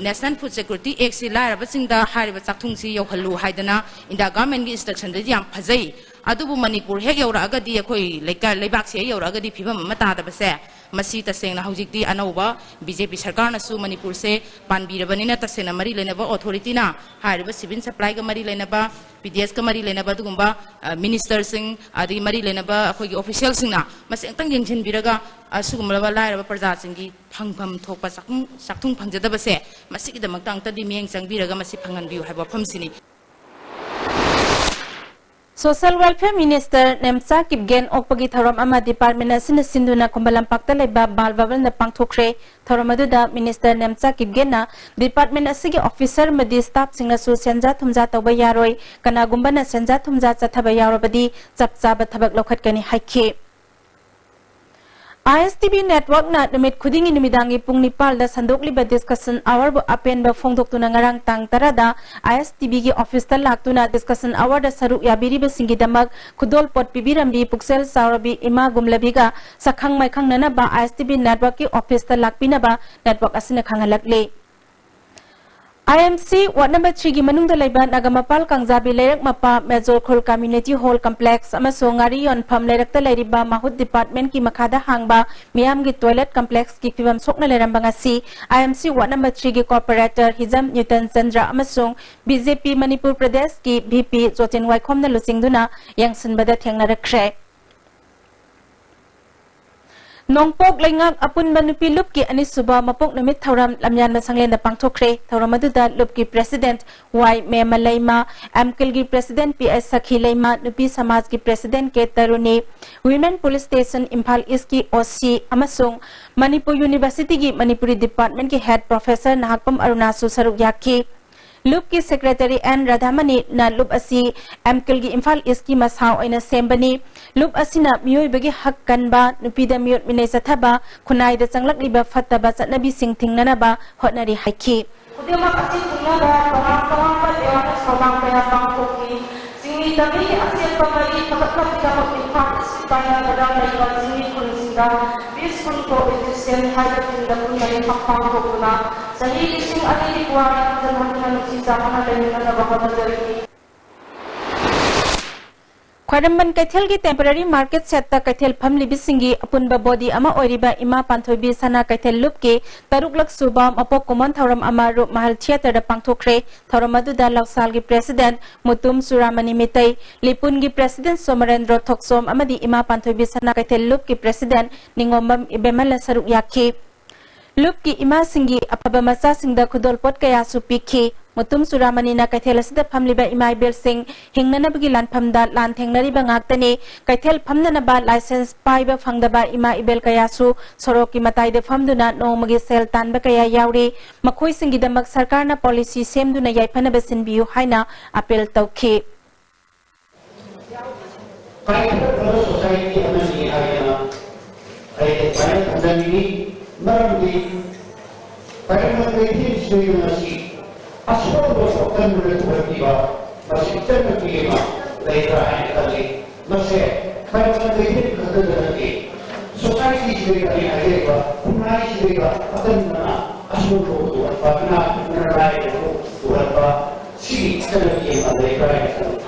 ꯅꯦꯁꯅꯦꯜ ꯐꯨꯗ ꯁꯦꯀ꯭ꯌꯨꯔꯤꯇꯤ ꯑꯦꯛꯁꯤ ꯂꯥꯏꯔꯕꯁꯤꯡꯗ ꯍꯥꯏꯔꯤꯕ ꯆꯥꯛꯊꯨꯡꯁꯤ ꯌꯧꯍꯜꯂꯨ ꯍꯥꯏꯗꯅ ꯏꯟꯗꯤꯌꯥ ꯒꯚꯔꯟꯃꯦꯟꯠꯀꯤ ꯏꯟꯁꯇ꯭ꯔꯛꯁꯟꯗꯗꯤ ꯌꯥꯝ ꯐꯖꯩ꯫ ꯑꯗꯨꯕꯨ ꯃꯅꯤꯄꯨꯔ ꯍꯦꯛ ꯌꯧꯔꯛꯑꯒꯗꯤ, ꯑꯩꯈꯣꯏ ꯂꯩꯀꯥꯏ, ꯂꯩꯕꯥꯛꯁꯦ ꯍꯦꯛ ꯌꯧꯔꯛꯑꯒꯗꯤ ꯐꯤꯕꯝ ꯑꯃ ꯇꯥꯗꯕꯁꯦ, ꯃꯁꯤ ꯇꯁꯦꯡꯅ ꯍꯧꯖꯤꯛꯇꯤ ꯑꯅꯧꯕ ꯕꯤ ꯖꯦ ꯄꯤ ꯁꯔꯀꯥꯔꯅꯁꯨ ꯃꯅꯤꯄꯨꯔꯁꯦ ꯄꯥꯟꯕꯤꯔꯕꯅꯤꯅ, ꯇꯁꯦꯡꯅ ꯃꯔꯤ ꯂꯩꯅꯕ ꯑꯣꯊꯣꯔꯤꯇꯤꯅ, ꯍꯥꯏꯔꯤꯕ ꯁꯤꯚꯤꯜ ꯁꯄ꯭ꯂꯥꯏꯒ ꯃꯔꯤ ꯂꯩꯅꯕ, ꯄꯤ ꯗꯤ ꯑꯦꯁꯀ ꯃꯔꯤ ꯂꯩꯅꯕ ꯑꯗꯨꯒꯨꯝꯕ, ꯑ, ꯃꯤꯅꯤꯁꯇꯔꯁꯤꯡ, ꯑꯗꯒꯤ ꯃꯔꯤ ꯂꯩꯅꯕ ꯑꯩꯈꯣꯏꯒꯤ ꯑꯣꯐꯤꯁꯤꯌꯦꯜꯁꯤꯡꯅ ꯃꯁꯤ ꯑꯃꯨꯛꯇꯪ ꯌꯦꯡꯁꯤꯟꯕꯤꯔꯒ, ꯑꯁꯤꯒꯨꯝꯂꯕ ꯂꯥꯏꯔꯕ ꯄ꯭ꯔꯖꯥꯁꯤꯡꯒꯤ ꯐꯪꯐꯝ ꯊꯣꯛꯄ ꯆꯥꯛꯊꯨꯡ, ꯆꯥꯛꯊꯨꯡ ꯐꯪꯖꯗꯕꯁꯦ, ꯃꯁꯤꯒꯤꯗꯃꯛꯇ ꯑꯃꯨꯛꯇꯗꯤ ꯃꯤꯠꯌꯦꯡ ꯆꯪꯕꯤꯔꯒ ꯃꯁꯤ ꯐꯪꯍꯟꯕꯤꯌꯨ ꯍꯥꯏꯕ ꯋꯥꯐꯝꯁꯤꯅꯤ꯫ Social Welfare Minister Nemcha Kipgen ꯑꯣꯛꯄꯒꯤ ꯊꯧꯔꯝ ꯑꯃ department ꯑꯁꯤꯅ ꯁꯤꯟꯗꯨꯅ ꯈꯨꯃꯟ ꯂꯝꯄꯥꯛꯇ ꯂꯩꯕ ꯕꯥꯜ ꯚꯕꯟꯗ ꯄꯥꯡꯊꯣꯛꯈ꯭ꯔꯦ꯫ ꯊꯧꯔꯝ ꯑꯗꯨꯗ Minister ꯅꯦꯝꯆꯥ ꯀꯤꯞꯒꯦꯟꯅ department ꯑꯁꯤꯒꯤ officer ꯑꯃꯗꯤ staffꯁꯤꯡꯅꯁꯨ ꯁꯦꯟꯖꯥ ꯊꯨꯝꯖꯥ ꯇꯧꯕ ꯌꯥꯔꯣꯏ, ꯀꯅꯥꯒꯨꯝꯕꯅ ꯁꯦꯟꯖꯥ ꯊꯨꯝꯖꯥ ꯆꯠꯊꯕ ꯌꯥꯎꯔꯕꯗꯤ ꯆꯞ ꯆꯥꯕ ꯊꯕꯛ ꯂꯧꯈꯠꯀꯅꯤ ꯍꯥꯏꯈꯤ꯫ I S T V networkꯅ ꯅꯨꯃꯤꯠ ꯈꯨꯗꯤꯡꯒꯤ ꯅꯨꯃꯤꯗꯥꯡꯒꯤ ꯄꯨꯡ ꯅꯤꯄꯥꯜꯗ ꯁꯟꯗꯣꯛꯂꯤꯕ discussion hourꯕꯨ ꯑꯄꯦꯟꯕ ꯐꯣꯡꯗꯣꯛꯇꯨꯅ ꯉꯔꯥꯡ ꯇꯥꯡ ꯇꯔꯥꯗ I S T Vꯒꯤ officeꯇ ꯂꯥꯛꯇꯨꯅ discussion hourꯗ ꯁꯔꯨꯛ ꯌꯥꯕꯤꯔꯤꯕꯁꯤꯡꯒꯤꯗꯃꯛ ꯈꯨꯗꯣꯜꯄꯣꯠ ꯄꯤꯕꯤꯔꯝꯕꯤ ꯄꯨꯛꯆꯦꯜ ꯆꯥꯎꯔꯕꯤ ꯏꯃꯥ ꯒꯨꯝꯂꯕꯤꯒ ꯁꯛꯈꯪ ꯃꯥꯏꯈꯪꯅꯅꯕ I S T V networkꯀꯤ officeꯇ ꯂꯥꯛꯄꯤꯅꯕ network ꯑꯁꯤꯅ ꯈꯪꯍꯜꯂꯛꯂꯤ꯫ I M C ward number threeꯒꯤ ꯃꯅꯨꯡꯗ ꯂꯩꯕ ꯅꯥꯒꯥꯃꯄꯥꯜ ꯀꯥꯡꯖꯥꯕꯤ ꯂꯩꯔꯛ ꯃꯄꯥ Major Khul Community Hall Complex ꯑꯃꯁꯨꯡ ꯉꯥꯔꯤ ꯌꯣꯟꯐꯝ ꯂꯩꯔꯛꯇ ꯂꯩꯔꯤꯕ ꯃꯍꯨꯠ departmentꯀꯤ ꯃꯈꯥꯗ ꯍꯥꯡꯕ ꯃꯤꯌꯥꯝꯒꯤ toilet complexꯀꯤ ꯐꯤꯕꯝ ꯁꯣꯛꯅ ꯂꯩꯔꯝꯕ ꯉꯁꯤ I M C ward number threeꯒꯤ corporator ꯍꯤꯖꯝ ꯅ꯭ꯌꯨꯇꯟ ꯆꯟꯗ꯭ꯔ ꯑꯃꯁꯨꯡ B J P ꯃꯅꯤꯄꯨꯔ ꯄ꯭ꯔꯗꯦꯁꯀꯤ V P ꯖꯣꯇꯤꯟ ꯋꯥꯏꯈꯣꯝꯅ ꯂꯨꯆꯤꯡꯗꯨꯅ ꯌꯦꯡꯁꯤꯟꯕꯗ ꯊꯦꯡꯅꯔꯛꯈ꯭ꯔꯦ꯫ ꯅꯣꯡꯄꯣꯛ ꯂꯩꯉꯥꯛ ꯑꯄꯨꯟꯕ ꯅꯨꯄꯤ ꯂꯨꯞꯀꯤ ꯑꯅꯤꯁꯨꯕ ꯃꯄꯣꯛ ꯅꯨꯃꯤꯠ ꯊꯧꯔꯝ ꯂꯝꯌꯥꯟꯕ ꯁꯪꯂꯦꯟꯗ ꯄꯥꯡꯊꯣꯛꯈ꯭ꯔꯦ꯫ ꯊꯧꯔꯝ ꯑꯗꯨꯗ ꯂꯨꯞꯀꯤ president ꯋꯥꯏ ꯃꯦꯃ ꯂꯩꯃ, ꯑꯦꯝꯀꯤꯜꯒꯤ president ꯄꯤ ꯑꯦꯁ ꯁꯈꯤ ꯂꯩꯃ, ꯅꯨꯄꯤ ꯁꯃꯥꯖꯀꯤ president ꯀꯦ ꯇꯔꯨꯅꯤ, Women Police Station ꯏꯝꯐꯥꯜ ꯏꯁꯀꯤ O C ꯑꯃꯁꯨꯡ ꯃꯅꯤꯄꯨꯔ Universityꯒꯤ ꯃꯅꯤꯄꯨꯔꯤ departmentꯀꯤ head professor ꯅꯍꯥꯛꯄꯝ ꯑꯔꯨꯅꯥꯁꯨ ꯁꯔꯨꯛ ꯌꯥꯈꯤ꯫ ꯂꯨꯞꯀꯤ secretary ꯑꯦꯟ ꯔꯥꯙꯥꯃꯅꯤꯅ ꯂꯨꯞ ꯑꯁꯤ ꯑꯦꯝꯀꯤꯜꯒꯤ ꯏꯝꯐꯥꯜ ꯏꯁꯀꯤ ꯃꯁꯥ ꯑꯣꯏꯅ ꯁꯦꯝꯕꯅꯤ꯫ ꯂꯨꯞ ꯑꯁꯤꯅ ꯃꯤꯑꯣꯏꯕꯒꯤ ꯍꯛ ꯀꯟꯕ, ꯅꯨꯄꯤꯗ ꯃꯤꯑꯣꯠ ꯃꯤꯅꯩ ꯆꯠꯊꯕ, ꯈꯨꯟꯅꯥꯏꯗ ꯆꯪꯂꯛꯂꯤꯕ ꯐꯠꯇꯕ ꯆꯠꯅꯕꯤꯁꯤꯡ ꯊꯤꯡꯅꯅꯕ ꯍꯣꯠꯅꯔꯤ ꯍꯥꯏꯈꯤ꯫ ꯈꯨꯗꯤꯡꯃꯛ ꯑꯁꯤ ꯊꯤꯡꯅꯕ ꯇꯣꯉꯥꯟ ꯇꯣꯉꯥꯟꯕ awareness program ꯀꯌꯥ ꯄꯥꯡꯊꯣꯛꯈꯤ꯫ ꯆꯤꯡꯃꯤ ꯇꯝꯃꯤꯒꯤ ꯑꯆꯦꯠꯄ ꯃꯔꯤ ꯐꯒꯠꯅꯕꯒꯤꯗꯃꯛ ꯏꯝꯐꯥꯜ ꯏꯁꯀꯤ ꯄꯥꯏꯅ ꯈꯨꯗꯝ ꯂꯩꯕ ꯆꯤꯡꯃꯤ ꯈꯨꯜꯁꯤꯡꯗ Peace ꯈꯨꯟ Coexistence ꯍꯥꯏꯕ theme ꯗ ꯄꯨꯟꯅ ꯌꯩꯊꯛ ꯄꯥꯡꯊꯣꯛꯇꯨꯅ ꯆꯍꯤ ꯂꯤꯁꯤꯡ ꯑꯅꯤꯒꯤ ꯄꯨꯋꯥꯔꯤ ꯍꯟꯖꯤꯟ ꯍꯟꯗꯨꯅ ꯅꯨꯡꯁꯤ ꯆꯥꯟꯅꯅ ꯂꯩꯃꯤꯟꯅꯅꯕ ꯍꯣꯠꯅꯖꯔꯤ꯫ ꯈ꯭ꯋꯥꯏꯔꯝꯕꯟ ꯀꯩꯊꯦꯜꯒꯤ temporary market shed ꯇ ꯀꯩꯊꯦꯜ ꯐꯝꯂꯤꯕꯁꯤꯡꯒꯤ ꯑꯄꯨꯟꯕ body ꯑꯃ ꯑꯣꯏꯔꯤꯕ ꯏꯃꯥ ꯄꯥꯟꯊꯣꯏꯕꯤ ꯁꯅꯥ ꯀꯩꯊꯦꯜ ꯂꯨꯞꯀꯤ ꯇꯔꯨꯛꯂꯛ ꯁꯨꯕ ꯃꯄꯣꯛ ꯀꯨꯝꯑꯣꯟ ꯊꯧꯔꯝ ꯑꯃ ꯔꯨꯞ ꯃꯍꯜ theatre ꯗ ꯄꯥꯡꯊꯣꯛꯈ꯭ꯔꯦ꯫ ꯊꯧꯔꯝ ꯑꯗꯨꯗ ꯂꯧꯁꯥꯜꯒꯤ president ꯃꯨꯇꯨꯝ ꯆꯨꯔꯥꯃꯅꯤ ꯃꯤꯇꯩ, ꯂꯤꯄꯨꯟꯒꯤ president ꯁꯣꯃꯔꯦꯟꯗ꯭ꯔꯣ ꯊꯣꯛꯆꯣꯝ ꯑꯃꯗꯤ ꯏꯃꯥ ꯄꯥꯟꯊꯣꯏꯕꯤ ꯁꯅꯥ ꯀꯩꯊꯦꯜ ꯂꯨꯞꯀꯤ president ꯅꯤꯉꯣꯝꯕꯝ ꯏꯕꯦꯝꯍꯜꯅ ꯁꯔꯨꯛ ꯌꯥꯈꯤ꯫ ꯂꯨꯞꯀꯤ ꯏꯃꯥꯁꯤꯡꯒꯤ ꯑꯐꯕ ꯃꯆꯥꯁꯤꯡꯗ ꯈꯨꯗꯣꯜꯄꯣꯠ ꯀꯌꯥꯁꯨ ꯄꯤꯈꯤ꯫ ꯃꯨꯇꯨꯝ ꯆꯨꯔꯥꯃꯅꯤꯅ ꯀꯩꯊꯦꯜ ꯑꯁꯤꯗ ꯐꯝꯂꯤꯕ ꯏꯃꯥ ꯏꯕꯦꯜꯁꯤꯡ ꯍꯤꯡꯅꯅꯕꯒꯤ ꯂꯥꯟꯐꯝꯗ ꯂꯥꯟ ꯊꯦꯡꯅꯔꯤꯕ ꯉꯥꯛꯇꯅꯤ꯫ ꯀꯩꯊꯦꯜ ꯐꯝꯅꯅꯕ license ꯄꯥꯏꯕ ꯐꯪꯗꯕ ꯏꯃꯥ ꯏꯕꯦꯜ ꯀꯌꯥꯁꯨ ꯁꯣꯔꯣꯛꯀꯤ ꯃꯇꯥꯏꯗ ꯐꯝꯗꯨꯅ ꯅꯣꯡꯃꯒꯤ ꯁꯦꯜ ꯇꯥꯟꯕ ꯀꯌꯥ ꯌꯥꯎꯔꯤ꯫ ꯃꯈꯣꯏꯁꯤꯡꯒꯤꯗꯃꯛ ꯁꯔꯀꯥꯔꯅ policy ꯁꯦꯝꯗꯨꯅ ꯌꯥꯏꯐꯅꯕ ꯁꯤꯟꯕꯤꯌꯨ ꯍꯥꯏꯅ appeal ꯇꯧꯈꯤ꯫ ꯀꯥꯏꯊꯣꯛꯅꯕ society ꯑꯃꯅꯤ ꯍꯥꯏꯗꯅ ꯑꯩ ꯑꯗꯨꯃꯥꯏꯅ ꯊꯝꯖꯅꯤꯡꯏ꯫ ꯃꯔꯝꯗꯤ ꯈ꯭ꯋꯥꯏꯔꯝꯕꯟ ꯀꯩꯊꯦꯜꯁꯤꯗ ꯉꯁꯤ ꯑꯁꯣꯟꯕ ꯋꯥꯈꯜꯂꯣꯟ ꯊꯣꯛꯍꯟꯈꯤꯕ ꯃꯁꯤ ꯆꯠꯅꯕꯤ ꯑꯃ ꯂꯩꯕ꯭ꯔꯥ ꯍꯥꯏꯅ ꯈꯜꯂꯤ꯫ ꯃꯁꯦ ꯈ꯭ꯋꯥꯏꯔꯝꯕꯟ ꯀꯩꯊꯦꯜ ꯈꯛꯇꯗ ꯅꯠꯇꯦ, society ꯁꯤꯗꯩꯗ ꯑꯩ ꯍꯥꯏꯖꯔꯤꯕ ꯈꯨꯟꯅꯥꯏꯁꯤꯗꯩꯗ ꯑꯀꯟꯕꯅ ꯑꯁꯣꯟꯕ ꯄꯨꯊꯣꯛꯍꯟꯕ, ꯏꯅꯥꯛ ꯈꯨꯟꯕꯅ ꯂꯥꯏꯔꯕ ꯄꯨꯊꯣꯛꯍꯟꯕ, ꯁꯤꯒꯤ ꯆꯠꯅꯕꯤ ꯑꯃ ꯂꯩꯕ꯭ꯔꯥ ꯍꯥꯏꯅ ꯈꯜꯂꯤ꯫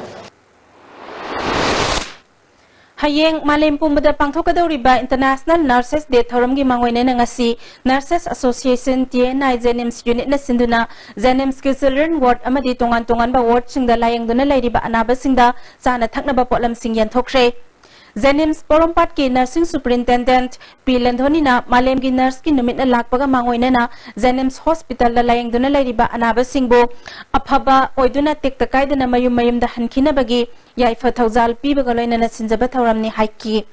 ꯍꯌꯦꯡ ꯃꯥꯂꯦꯝ ꯄꯨꯝꯕꯗ ꯄꯥꯡꯊꯣꯛꯀꯗꯧꯔꯤꯕ International Nurses Day ꯊꯧꯔꯝꯒꯤ ꯃꯥꯡꯑꯣꯏꯅꯅ ꯉꯁꯤ Nurses Association, T N I, JNIMS unit ꯅ ꯁꯤꯟꯗꯨꯅ JNIMS ꯀꯤ children ward ꯑꯃꯗꯤ ꯇꯣꯉꯥꯟ ꯇꯣꯉꯥꯟꯕ ward ꯁꯤꯡꯗ ꯂꯥꯌꯦꯡꯗꯨꯅ ꯂꯩꯔꯤꯕ ꯑꯅꯥꯕꯁꯤꯡꯗ ꯆꯥꯅ ꯊꯛꯅꯕ ꯄꯣꯠꯂꯝꯁꯤꯡ ꯌꯦꯟꯊꯣꯛꯈ꯭ꯔꯦ꯫ JNIMS ꯄꯣꯔꯣꯝꯄꯥꯠꯀꯤ nursing superintendent ꯄꯤ ꯂꯦꯟꯙꯣꯅꯤꯅ ꯃꯥꯂꯦꯝꯒꯤ nurse ꯀꯤ ꯅꯨꯃꯤꯠꯅ ꯂꯥꯛꯄꯒ ꯃꯥꯡꯑꯣꯏꯅꯅ JNIMS hospital ꯗ ꯂꯥꯌꯦꯡꯗꯨꯅ ꯂꯩꯔꯤꯕ ꯑꯅꯥꯕꯁꯤꯡꯕꯨ ꯑꯐꯕ ꯑꯣꯏꯗꯨꯅ ꯇꯦꯛꯇ ꯀꯥꯏꯗꯅ ꯃꯌꯨꯝ ꯃꯌꯨꯝꯗ ꯍꯟꯈꯤꯅꯕꯒꯤ ꯌꯥꯏꯐ ꯊꯧꯖꯥꯜ ꯄꯤꯕꯒ ꯂꯣꯏꯅꯅ ꯁꯤꯟꯖꯕ ꯊꯧꯔꯝꯅꯤ ꯍꯥꯏꯈꯤ꯫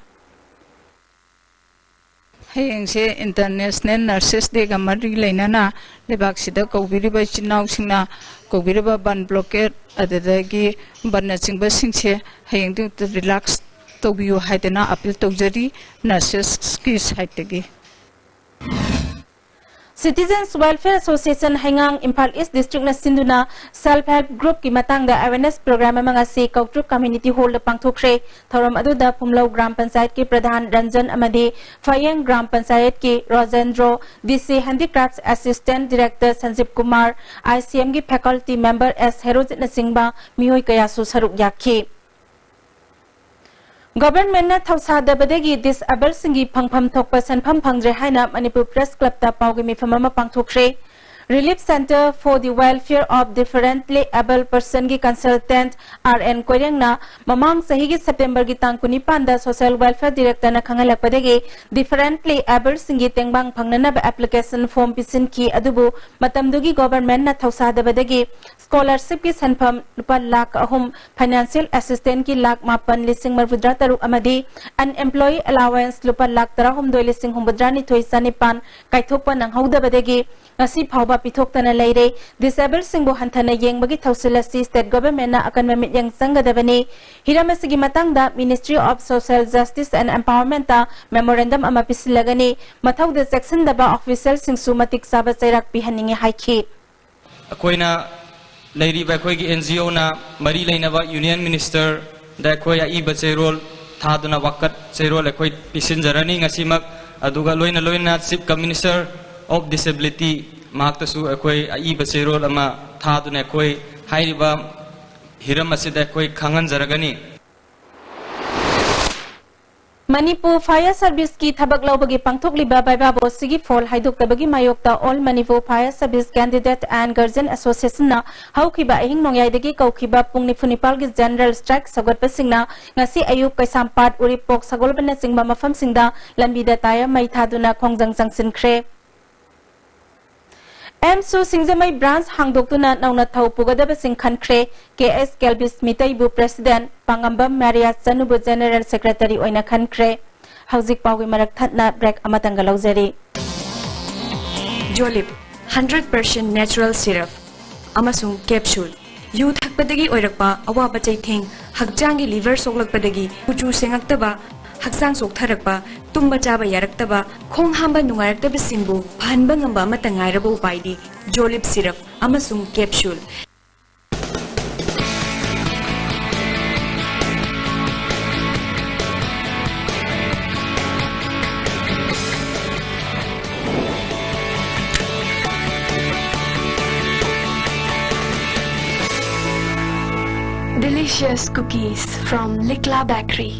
ꯍꯌꯦꯡꯁꯦ International Nurses Day ꯒ ꯃꯔꯤ ꯂꯩꯅꯅ ꯂꯩꯕꯥꯛꯁꯤꯗ ꯀꯧꯕꯤꯔꯤꯕ ꯏꯆꯤꯟ ꯏꯅꯥꯎꯁꯤꯡꯅ ꯀꯧꯕꯤꯔꯤꯕ ꯕꯟ blockade ꯑꯗꯨꯗꯒꯤ ꯕꯟꯅꯆꯤꯡꯕꯁꯤꯡꯁꯦ ꯍꯌꯦꯡꯗꯤ ꯑꯝꯇ relax ꯇꯧꯕꯤꯌꯨ ꯍꯥꯏꯗꯅ appeal ꯇꯧꯖꯔꯤ nurses ꯀꯤ side ꯇꯒꯤ꯫ Citizens Welfare Association ꯍꯩꯉꯥꯡ Imphal East district ꯅ ꯁꯤꯟꯗꯨꯅ self help group ꯀꯤ ꯃꯇꯥꯡꯗ awareness program ꯑꯃ ꯉꯁꯤ ꯀꯧꯇ꯭ꯔꯨꯛ community hall ꯗ ꯄꯥꯡꯊꯣꯛꯈ꯭ꯔꯦ꯫ ꯊꯧꯔꯝ ꯑꯗꯨꯗ ꯐꯨꯝꯂꯧ ꯒ꯭ꯔꯥꯝ ꯄꯟꯆꯥꯌꯠꯀꯤ ꯄ꯭ꯔꯙꯥꯟ ꯔꯟꯖꯟ ꯑꯃꯗꯤ ꯐꯌꯦꯡ ꯒ꯭ꯔꯥꯝ ꯄꯟꯆꯥꯌꯠꯀꯤ ꯔꯣꯖꯦꯟꯗ꯭ꯔꯣ, D C Handicrafts Assistant Director ꯁꯟꯖꯤꯞ Kumar, I C M ꯒꯤ faculty member S ꯍꯦꯔꯣꯖꯤꯠꯅꯆꯤꯡꯕ ꯃꯤꯑꯣꯏ ꯀꯌꯥꯁꯨ ꯁꯔꯨꯛ ꯌꯥꯈꯤ꯫ ꯒꯚꯔꯟꯃꯦꯟꯠꯅ ꯊꯧꯁꯥꯗꯕꯗꯒꯤ ꯗꯤꯁꯑꯦꯕꯜꯁꯤꯡꯒꯤ ꯐꯪꯐꯝ ꯊꯣꯛꯄ ꯁꯦꯟꯐꯝ ꯐꯪꯗ꯭ꯔꯦ ꯍꯥꯏꯅ ꯃꯅꯤꯄꯨꯔ ꯄ꯭ꯔꯦꯁ ꯀ꯭ꯂꯕꯇ ꯄꯥꯎꯒꯤ ꯃꯤꯐꯝ ꯑꯃ ꯄꯥꯡꯊꯣꯛꯈ꯭ꯔꯦ꯫ Relief Centre for the Welfare of Differently Abled Personꯒꯤ ꯀꯟꯁꯜꯇꯦꯟꯠ ꯑꯥꯔ ꯑꯦꯟ ꯀꯣꯏꯔꯦꯡꯅ ꯃꯃꯥꯡ ꯆꯍꯤꯒꯤ ꯁꯦꯞꯇꯦꯝꯕꯔꯒꯤ ꯇꯥꯡ ꯀꯨꯟꯅꯤꯄꯥꯟꯗ ꯁꯣꯁꯤꯌꯦꯜ ꯋꯦꯜꯐꯤꯌꯔ ꯗꯤꯔꯦꯛꯇꯔꯅ ꯈꯪꯍꯜꯂꯛꯄꯗꯒꯤ ꯗꯤꯐꯔꯦꯟꯠꯂꯤ ꯑꯦꯕꯜꯁꯤꯡꯒꯤ ꯇꯦꯡꯕꯥꯡ ꯐꯪꯅꯅꯕ ꯑꯦꯄ꯭ꯂꯤꯀꯦꯁꯟ ꯐꯣꯔꯝ ꯄꯤꯁꯤꯟꯈꯤ꯫ ꯑꯗꯨꯕꯨ ꯃꯇꯝꯗꯨꯒꯤ ꯒꯣꯚꯔꯟꯃꯦꯟꯠꯅ ꯊꯧꯁꯥꯗꯕꯗꯒꯤ ꯁ꯭ꯀꯣꯂꯔꯁꯤꯞꯀꯤ ꯁꯦꯟꯐꯝ ꯂꯨꯄꯥ ꯂꯥꯈ ꯑꯍꯨꯝ, ꯐꯥꯏꯅꯥꯟꯁꯤꯌꯦꯜ ꯑꯦꯁꯤꯁꯇꯦꯟꯠꯀꯤ ꯂꯥꯈ ꯃꯥꯄꯟ ꯂꯤꯁꯤꯡ ꯃꯔꯤꯐꯨꯇꯔꯥ ꯇꯔꯨꯛ ꯑꯃꯗꯤ ꯑꯟꯑꯦꯝꯄ꯭ꯂꯣꯌꯤ ꯑꯦꯂꯥꯋꯦꯟꯁ ꯂꯨꯄꯥ ꯂꯥꯈ ꯇꯔꯥꯍꯨꯝꯗꯣꯏ ꯂꯤꯁꯤꯡ ꯍꯨꯝꯐꯨꯇꯔꯥ ꯅꯤꯊꯣꯏ ꯆꯥꯅꯤꯄꯥꯟ ꯀꯥꯏꯊꯣꯛꯄ ꯅꯪꯍꯧꯗꯕꯗꯒꯤ ꯉꯁꯤ ꯐꯥꯎꯕ ꯄꯤꯊꯣꯛꯇꯅ ꯂꯩꯔꯦ꯫ ꯗꯤꯁꯑꯦꯕꯜꯁꯤꯡꯕꯨ ꯍꯟꯊꯅ ꯌꯦꯡꯕꯒꯤ ꯊꯧꯁꯤꯜ ꯑꯁꯤ ꯁ꯭ꯇꯦꯠ ꯒꯣꯚꯔꯟꯃꯦꯟꯠꯅ ꯑꯀꯟꯕ ꯃꯤꯠꯌꯦꯡ ꯆꯪꯒꯗꯕꯅꯤ꯫ ꯍꯤꯔꯝ ꯑꯁꯤꯒꯤ ꯃꯇꯥꯡꯗ Ministry of Social Justice and Empowermentꯇ ꯃꯦꯃꯣꯔꯦꯟꯗꯝ ꯑꯃ ꯄꯤꯁꯤꯜꯂꯒꯅꯤ꯫ ꯃꯊꯧꯗ ꯆꯦꯛꯁꯤꯟꯗꯕ ꯑꯣꯐꯤꯁꯤꯌꯦꯜꯁꯤꯡꯁꯨ ꯃꯇꯤꯛ ꯆꯥꯕ ꯆꯩꯔꯥꯛ ꯄꯤꯍꯟꯅꯤꯡꯉꯤ ꯍꯥꯏꯈꯤ꯫ ꯑꯩꯈꯣꯏꯅ ꯂꯩꯔꯤꯕ ꯑꯩꯈꯣꯏꯒꯤ ꯑꯦꯟ ꯖꯤ ꯑꯣꯅ ꯃꯔꯤ ꯂꯩꯅꯕ ꯌꯨꯅꯤꯌꯟ ꯃꯤꯅꯤꯁꯇꯔꯗ ꯑꯩꯈꯣꯏ ꯑꯏꯕ ꯆꯦꯔꯣꯜ ꯊꯥꯗꯨꯅ ꯋꯥꯀꯠ ꯆꯦꯔꯣꯜ ꯑꯩꯈꯣꯏ ꯄꯤꯁꯤꯟꯖꯔꯅꯤ ꯉꯁꯤꯃꯛ꯫ ꯑꯗꯨꯒ ꯂꯣꯏꯅ ꯂꯣꯏꯅꯅ Chief Commissioner of Disability ꯃꯍꯥꯛꯇꯁꯨ ꯑꯩꯈꯣꯏ ꯑꯏꯕ ꯆꯦꯔꯣꯜ ꯑꯃ ꯊꯥꯗꯨꯅ ꯑꯩꯈꯣꯏ ꯍꯥꯏꯔꯤꯕ ꯍꯤꯔꯝ ꯑꯁꯤꯗ ꯑꯩꯈꯣꯏ ꯈꯪꯍꯟꯖꯔꯒꯅꯤ꯫ ꯃꯅꯤꯄꯨꯔ ꯐꯥꯌꯔ ꯁꯔꯚꯤꯁꯀꯤ ꯊꯕꯛ ꯂꯧꯕꯒꯤ ꯄꯥꯡꯊꯣꯛꯂꯤꯕ ꯚꯥꯏꯚꯥ ꯕꯣꯁꯁꯤꯒꯤ ꯐꯣꯜ ꯍꯥꯏꯗꯣꯛꯇꯕꯒꯤ ꯃꯥꯌꯣꯛꯇ All Manipur Fire Service Candidate and Guardian Associationꯅ ꯍꯧꯈꯤꯕ ꯑꯍꯤꯡ ꯅꯣꯡꯌꯥꯏꯗꯒꯤ ꯀꯧꯈꯤꯕ ꯄꯨꯡ ꯅꯤꯐꯨ ꯅꯤꯄꯥꯜꯒꯤ ꯖꯦꯅꯔꯦꯜ ꯁ꯭ꯇ꯭ꯔꯥꯏꯛ ꯁꯧꯒꯠꯄꯁꯤꯡꯅ ꯉꯁꯤ ꯑꯌꯨꯛ ꯀꯩꯁꯥꯝꯄꯥꯠ, ꯎꯔꯤꯄꯣꯛ, ꯁꯒꯣꯜꯕꯟꯅꯆꯤꯡꯕ ꯃꯐꯝꯁꯤꯡꯗ ꯂꯝꯕꯤꯗ ꯇꯥꯌꯔ ꯃꯩ ꯊꯥꯗꯨꯅ ꯈꯣꯡꯖꯪ ꯆꯪꯁꯤꯟꯈ꯭ꯔꯦ꯫ ꯑꯦꯝꯁꯨ ꯁꯤꯡꯖꯃꯩ ꯕ꯭ꯔꯥꯟꯆ ꯍꯥꯡꯗꯣꯛꯇꯨꯅ ꯅꯧꯅ ꯊꯧ ꯄꯨꯒꯗꯕꯁꯤꯡ ꯈꯟꯈ꯭ꯔꯦ꯫ ꯀꯦ ꯑꯦꯁ ꯀꯦꯜꯕꯤꯁ ꯃꯤꯇꯩꯕꯨ ꯄ꯭ꯔꯦꯁꯤꯗꯦꯟꯠ, ꯄꯥꯉꯝꯕꯝ ꯃꯦꯔꯤꯌꯥ ꯆꯅꯨꯕꯨ ꯖꯦꯅꯔꯦꯜ ꯁꯦꯀ꯭ꯔꯦꯇꯔꯤ ꯑꯣꯏꯅ ꯈꯟꯈ꯭ꯔꯦ꯫ ꯍꯧꯖꯤꯛ ꯄꯥꯎꯒꯤ ꯃꯔꯛ ꯊꯠꯅ ꯕ꯭ꯔꯦꯛ ꯑꯃꯇꯪꯒ ꯂꯧꯖꯔꯤ꯫ Jolip hundred percent natural syrup ꯑꯃꯁꯨꯡ ꯀꯦꯞꯁꯨꯜ꯫ ꯌꯨ ꯊꯛꯄꯗꯒꯤ ꯑꯣꯏꯔꯛꯄ ꯑꯋꯥꯕ ꯆꯩꯊꯦꯡ, ꯍꯛꯆꯥꯡꯒꯤ ꯂꯤꯚꯔ ꯁꯣꯛꯂꯛꯄꯗꯒꯤ ꯀꯨꯆꯨ ꯁꯦꯡꯉꯛꯇꯕ, ꯍꯛꯆꯥꯡ ꯆꯣꯛꯊꯔꯛꯄ, ꯇꯨꯝꯕ ꯆꯥꯕ ꯌꯥꯔꯛꯇꯕ, ꯈꯣꯡ ꯍꯥꯝꯕ ꯅꯨꯡꯉꯥꯏꯔꯛꯇꯕꯁꯤꯡꯕꯨ ꯐꯍꯟꯕ ꯉꯝꯕ ꯑꯃꯠꯇ ꯉꯥꯏꯔꯕ ꯎꯄꯥꯏꯗꯤ ꯖꯣꯂꯤꯞ ꯁꯤꯔꯞ ꯑꯃꯁꯨꯡ capsule. Delicious cookies from Likla Bakery.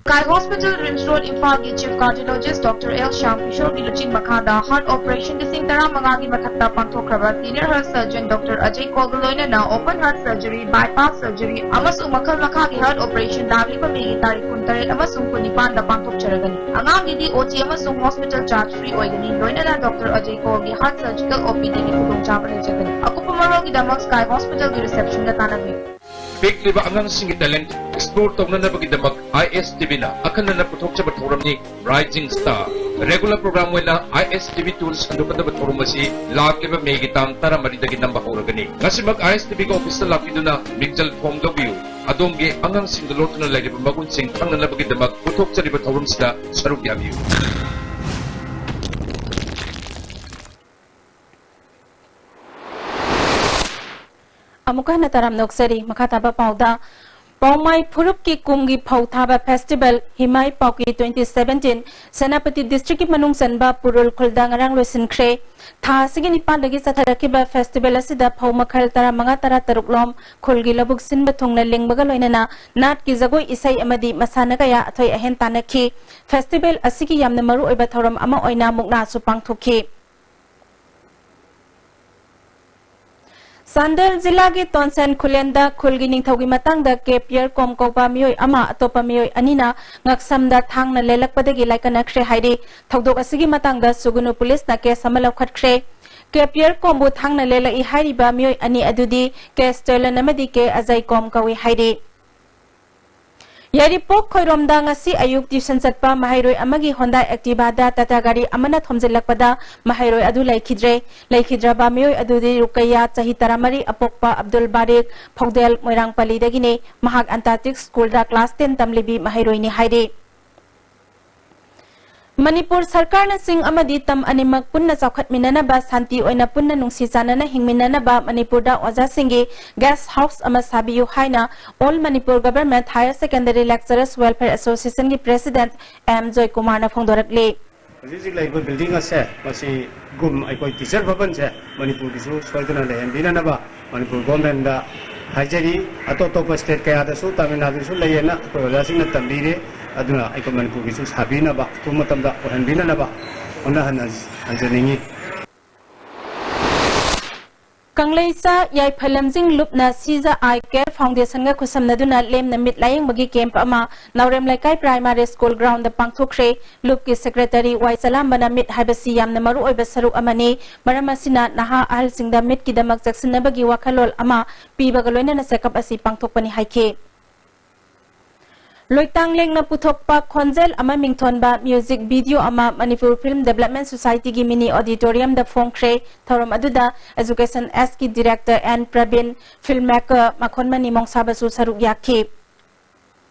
Sky Hospital, RIMS Road, ꯏꯝꯐꯥꯜꯒꯤ Chief Cardiologist Doctor L Shyam ꯀꯤꯁꯣꯔꯒꯤ ꯂꯨꯆꯤꯡ ꯃꯈꯥꯗ heart operation ꯂꯤꯁꯤꯡ ꯇꯔꯥꯃꯉꯥꯒꯤ ꯃꯊꯛꯇ ꯄꯥꯡꯊꯣꯛꯈ꯭ꯔꯕ senior heart surgeon Doctor Ajay Kaulꯒ ꯂꯣꯏꯅꯅ open heart surgery, bypass surgery ꯑꯃꯁꯨꯡ ꯃꯈꯜ ꯃꯈꯥꯒꯤ heart operation ꯂꯥꯛꯂꯤꯕ ꯃꯦꯒꯤ ꯇꯥꯔꯤꯛ ꯀꯨꯟꯇꯔꯦꯠ ꯑꯃꯁꯨꯡ ꯀꯨꯟꯅꯤꯄꯥꯟꯗ ꯄꯥꯡꯊꯣꯛꯆꯔꯒꯅꯤ꯫ ꯑꯉꯥꯡꯒꯤꯗꯤ O T ꯑꯃꯁꯨꯡ hospital charge free ꯑꯣꯏꯒꯅꯤ꯫ ꯂꯣꯏꯅꯅ Doctor Ajay Kaulꯒꯤ heart surgical O P Dꯒꯤ ꯈꯨꯗꯣꯡꯆꯥꯕ ꯂꯩꯖꯒꯅꯤ꯫ ꯑꯀꯨꯞꯄ ꯃꯔꯣꯜꯒꯤꯗꯃꯛ Sky Hospitalꯒꯤ receptionꯗ ꯇꯥꯟꯅꯕꯤꯌꯨ꯫ ꯄꯤꯛꯂꯤꯕ ꯑꯉꯥꯡꯁꯤꯡꯒꯤ talent explore ꯇꯧꯅꯅꯕꯒꯤꯗꯃꯛ I S T Vꯅ ꯑꯈꯟꯅꯅ ꯄꯨꯊꯣꯛꯆꯕ ꯊꯧꯔꯝꯅꯤ Rising Star꯫ Regular program ꯑꯣꯏꯅ I S T V Tours ꯍꯟꯗꯣꯛꯀꯗꯕ ꯊꯧꯔꯝ ꯑꯁꯤ ꯂꯥꯛꯂꯤꯕ ꯃꯦꯒꯤ ꯇꯥꯡ ꯇꯔꯥꯃꯔꯤꯗꯒꯤ ꯅꯝꯕ ꯍꯧꯔꯒꯅꯤ꯫ ꯉꯁꯤꯃꯛ I S T Vꯒꯤ officeꯇ ꯂꯥꯛꯄꯤꯗꯨꯅ ꯃꯤꯡꯖꯜ form ꯂꯧꯕꯤꯌꯨ꯫ ꯑꯗꯣꯝꯒꯤ ꯑꯉꯥꯡꯁꯤꯡꯗ ꯂꯣꯠꯇꯨꯅ ꯂꯩꯔꯤꯕ ꯃꯒꯨꯟꯁꯤꯡ ꯈꯪꯅꯅꯕꯒꯤꯗꯃꯛ ꯄꯨꯊꯣꯛꯆꯔꯤꯕ ꯊꯧꯔꯝꯁꯤꯗ ꯁꯔꯨꯛ ꯌꯥꯕꯤꯌꯨ꯫ ꯑꯃꯨꯛꯀ ꯍꯟꯅ ꯇꯔꯥꯝꯅ ꯑꯣꯛꯆꯔꯤ꯫ ꯃꯈꯥ ꯇꯥꯕ ꯄꯥꯎꯗ, ꯄꯥꯎꯃꯥꯏ ꯐꯨꯔꯨꯞꯀꯤ ꯀꯨꯝꯒꯤ ꯐꯧ ꯊꯥꯕ festival ꯍꯤꯃꯥꯏ ꯄꯥꯎꯀꯤ twenty seventeen ꯁꯦꯅꯥꯄꯇꯤ districtꯀꯤ ꯃꯅꯨꯡ ꯆꯟꯕ ꯄꯨꯔꯨꯜ ꯈꯨꯜꯗ ꯉꯔꯥꯡ ꯂꯣꯏꯁꯤꯟꯈ꯭ꯔꯦ꯫ ꯊꯥ ꯑꯁꯤꯒꯤ ꯅꯤꯄꯥꯟꯗꯒꯤ ꯆꯠꯊꯔꯛꯈꯤꯕ festival ꯑꯁꯤꯗ ꯐꯧ ꯃꯈꯜ ꯇꯔꯥꯃꯉꯥ, ꯇꯔꯥꯇꯔꯨꯛ ꯂꯣꯝ ꯈꯨꯜꯒꯤ ꯂꯧꯕꯨꯛ ꯁꯤꯟꯕ ꯊꯨꯡꯅ ꯂꯤꯡꯕꯒ ꯂꯣꯏꯅꯅ ꯅꯥꯠꯀꯤ ꯖꯒꯣꯏ ꯏꯁꯩ ꯑꯃꯗꯤ ꯃꯁꯥꯟꯅ ꯀꯌꯥ ꯑꯊꯣꯏ ꯑꯍꯦꯟ ꯇꯥꯟꯅꯈꯤ꯫ Festival ꯑꯁꯤꯒꯤ ꯌꯥꯝꯅ ꯃꯔꯨꯑꯣꯏꯕ ꯊꯧꯔꯝ ꯑꯃ ꯑꯣꯏꯅ ꯃꯨꯛꯅꯥꯁꯨ ꯄꯥꯡꯊꯣꯛꯈꯤ꯫ ꯆꯥꯟꯗꯦꯜ ꯖꯤꯂꯥꯒꯤ ꯇꯣꯟꯁꯦꯟ ꯈꯨꯂꯦꯟꯗ ꯈꯨꯜꯒꯤ ꯅꯤꯡꯊꯧꯒꯤ ꯃꯇꯥꯡꯗ ꯀꯦ ꯄꯤꯌꯔ ꯀꯣꯝ ꯀꯧꯕ ꯃꯤꯑꯣꯏ ꯑꯃ ꯑꯇꯣꯞꯄ ꯃꯤꯑꯣꯏ ꯑꯅꯤꯅ ꯉꯛꯁꯝꯗ ꯊꯥꯡꯅ ꯂꯦꯜꯂꯛꯄꯗꯒꯤ ꯂꯥꯏꯀꯠꯅꯈ꯭ꯔꯦ ꯍꯥꯏꯔꯤ꯫ ꯊꯧꯗꯣꯛ ꯑꯁꯤꯒꯤ ꯃꯇꯥꯡꯗ ꯁꯨꯒꯨꯅꯨ ꯄꯨꯂꯤꯁꯅ case ꯑꯃ ꯂꯧꯈꯠꯈ꯭ꯔꯦ꯫ ꯀꯦ ꯄꯤꯌꯔ ꯀꯣꯝꯕꯨ ꯊꯥꯡꯅ ꯂꯦꯜꯂꯛꯏ ꯍꯥꯏꯔꯤꯕ ꯃꯤꯑꯣꯏ ꯑꯅꯤ ꯑꯗꯨꯗꯤ ꯀꯦ ꯁ꯭ꯇꯦꯂꯟ ꯑꯃꯗꯤ ꯀꯦ ꯑꯖꯩ ꯀꯣꯝ ꯀꯧꯏ ꯍꯥꯏꯔꯤ꯫ ꯌꯥꯏꯔꯤꯄꯣꯛ ꯈꯣꯏꯔꯣꯝꯗ ꯉꯁꯤ ꯑꯌꯨꯛ tuition ꯆꯠꯄ ꯃꯍꯩꯔꯣꯏ ꯑꯃꯒꯤ Hyundai Activaꯗ ꯇꯥꯇꯥ ꯒꯥꯔꯤ ꯑꯃꯅ ꯊꯣꯝꯖꯤꯜꯂꯛꯄꯗ ꯃꯍꯩꯔꯣꯏ ꯑꯗꯨ ꯂꯩꯈꯤꯗ꯭ꯔꯦ꯫ ꯂꯩꯈꯤꯗ꯭ꯔꯕ ꯃꯤꯑꯣꯏ ꯑꯗꯨꯗꯤ ꯔꯨꯀꯩꯌꯥ, ꯆꯍꯤ ꯇꯔꯥꯃꯔꯤ, ꯑꯄꯣꯛꯄ ꯑꯕꯗꯨꯜ ꯕꯥꯔꯤꯛ, ꯐꯧꯗꯦꯜ, ꯃꯣꯏꯔꯥꯡꯄꯜꯂꯤꯗꯒꯤꯅꯤ꯫ ꯃꯍꯥꯛ ꯑꯟꯇꯥꯇꯤꯛ ꯁ꯭ꯀꯨꯜꯗ class ten ꯇꯝꯂꯤꯕꯤ ꯃꯍꯩꯔꯣꯏꯅꯤ ꯍꯥꯏꯔꯤ꯫ ꯃꯅꯤꯄꯨꯔ ꯁꯔꯀꯥꯔꯅ ꯆꯤꯡ ꯑꯃꯗꯤ ꯇꯝ ꯑꯅꯤꯃꯛ ꯄꯨꯟꯅ ꯆꯥꯎꯈꯠꯃꯤꯟꯅꯅꯕ, ꯁꯥꯟꯇꯤ ꯑꯣꯏꯅ ꯄꯨꯟꯅ ꯅꯨꯡꯁꯤ ꯆꯥꯟꯅꯅ ꯍꯤꯡꯃꯤꯟꯅꯅꯕ ꯃꯅꯤꯄꯨꯔꯗ ꯑꯣꯖꯥꯁꯤꯡꯒꯤ guest house ꯑꯃ ꯁꯥꯕꯤꯌꯨ ꯍꯥꯏꯅ All Manipur Government Higher Secondary Lecturers Welfare Associationꯒꯤ President ꯑꯦꯝ ꯖꯣꯏꯀꯨꯃꯥꯔꯅ ꯐꯣꯡꯗꯣꯔꯛꯂꯤ꯫ ꯍꯧꯖꯤꯛ ꯍꯧꯖꯤꯛ ꯂꯩꯔꯤꯕ building ꯑꯁꯦ, ꯃꯁꯤ ꯒꯨꯝ ꯑꯩꯈꯣꯏ teacher ꯚꯕꯟꯁꯦ ꯃꯅꯤꯄꯨꯔꯒꯤꯁꯨ ꯁꯣꯏꯗꯅ ꯂꯩꯍꯟꯕꯤꯅꯅꯕ ꯃꯅꯤꯄꯨꯔ governmentꯗ ꯍꯥꯏꯖꯔꯤ꯫ ꯑꯇꯣꯞ ꯑꯇꯣꯞꯄ state ꯀꯌꯥꯗꯁꯨ, ꯇꯥꯃꯤꯜ ꯅꯥꯗꯨꯁꯨ ꯂꯩꯌꯦꯅ ꯑꯩꯈꯣꯏ ꯑꯣꯖꯥꯁꯤꯡꯅ ꯇꯝꯕꯤꯔꯤ꯫ ꯑꯗꯨꯅ ꯑꯩꯈꯣꯏ ꯃꯅꯤꯄꯨꯔꯒꯤꯁꯨ ꯁꯥꯕꯤꯅꯕ, ꯑꯊꯨꯕ ꯃꯇꯝꯗ ꯑꯣꯏꯍꯟꯕꯤꯅꯅꯕ ꯍꯣꯠꯅꯍꯟꯅ-, ꯍꯟꯖꯅꯤꯡꯏ꯫ ꯀꯪꯂꯩꯆꯥ ꯌꯥꯏꯐ ꯂꯝꯖꯤꯡ ꯂꯨꯞꯅ ꯁꯤꯖ ꯑꯥꯏ ꯀꯦꯌꯔ ꯐꯥꯎꯟꯗꯦꯁꯟꯒ ꯈꯨꯠꯁꯝꯅꯗꯨꯅ ꯂꯦꯝꯅ ꯃꯤꯠ ꯂꯥꯌꯦꯡꯕꯒꯤ ꯀꯦꯝꯞ ꯑꯃ ꯅꯥꯎꯔꯦꯝ ꯂꯩꯀꯥꯏ ꯄ꯭ꯔꯥꯏꯃꯥꯔꯤ ꯁ꯭ꯀꯨꯜ ꯒ꯭ꯔꯥꯎꯟꯗ ꯄꯥꯡꯊꯣꯛꯈ꯭ꯔꯦ꯫ ꯂꯨꯞꯀꯤ ꯁꯦꯀ꯭ꯔꯦꯇꯔꯤ ꯋꯥꯏ ꯆꯂꯥꯝꯕꯅ ꯃꯤꯠ ꯍꯥꯏꯕꯁꯤ ꯌꯥꯝꯅ ꯃꯔꯨꯑꯣꯏꯕ ꯁꯔꯨꯛ ꯑꯃꯅꯤ, ꯃꯔꯝ ꯑꯁꯤꯅ ꯅꯍꯥ ꯑꯍꯜꯁꯤꯡꯗ ꯃꯤꯠꯀꯤꯗꯃꯛ ꯆꯦꯛꯁꯤꯟꯅꯕꯒꯤ ꯋꯥꯈꯜꯂꯣꯟ ꯑꯃ ꯄꯤꯕꯒ ꯂꯣꯏꯅꯅ ꯆꯦꯀꯞ ꯑꯁꯤ ꯄꯥꯡꯊꯣꯛꯄꯅꯤ ꯍꯥꯏꯈꯤ꯫ ꯂꯣꯏꯇꯥꯡ ꯂꯦꯡꯅ ꯄꯨꯊꯣꯛꯄ ꯈꯣꯟꯖꯦꯜ ꯑꯃ ꯃꯤꯡꯊꯣꯟꯕ ꯃ꯭ꯌꯨꯖꯤꯛ ꯚꯤꯗꯤꯑꯣ ꯑꯃ ꯃꯅꯤꯄꯨꯔ ꯐꯤꯜꯝ ꯗꯦꯕꯂꯞꯃꯦꯟ ꯁꯣꯁꯥꯏꯇꯤꯒꯤ ꯃꯤꯅꯤ ꯑꯣꯗꯤꯇꯣꯔꯤꯌꯝꯗ ꯐꯣꯡꯈ꯭ꯔꯦ꯫ ꯊꯧꯔꯝ ꯑꯗꯨꯗ ꯑꯦꯖꯨꯀꯦꯁꯟ ꯑꯦꯁꯀꯤ director N Prabin, film maker ꯃꯈꯣꯟꯃꯅꯤ ꯃꯣꯡꯁꯥꯕꯁꯨ ꯁꯔꯨꯛ ꯌꯥꯈꯤ꯫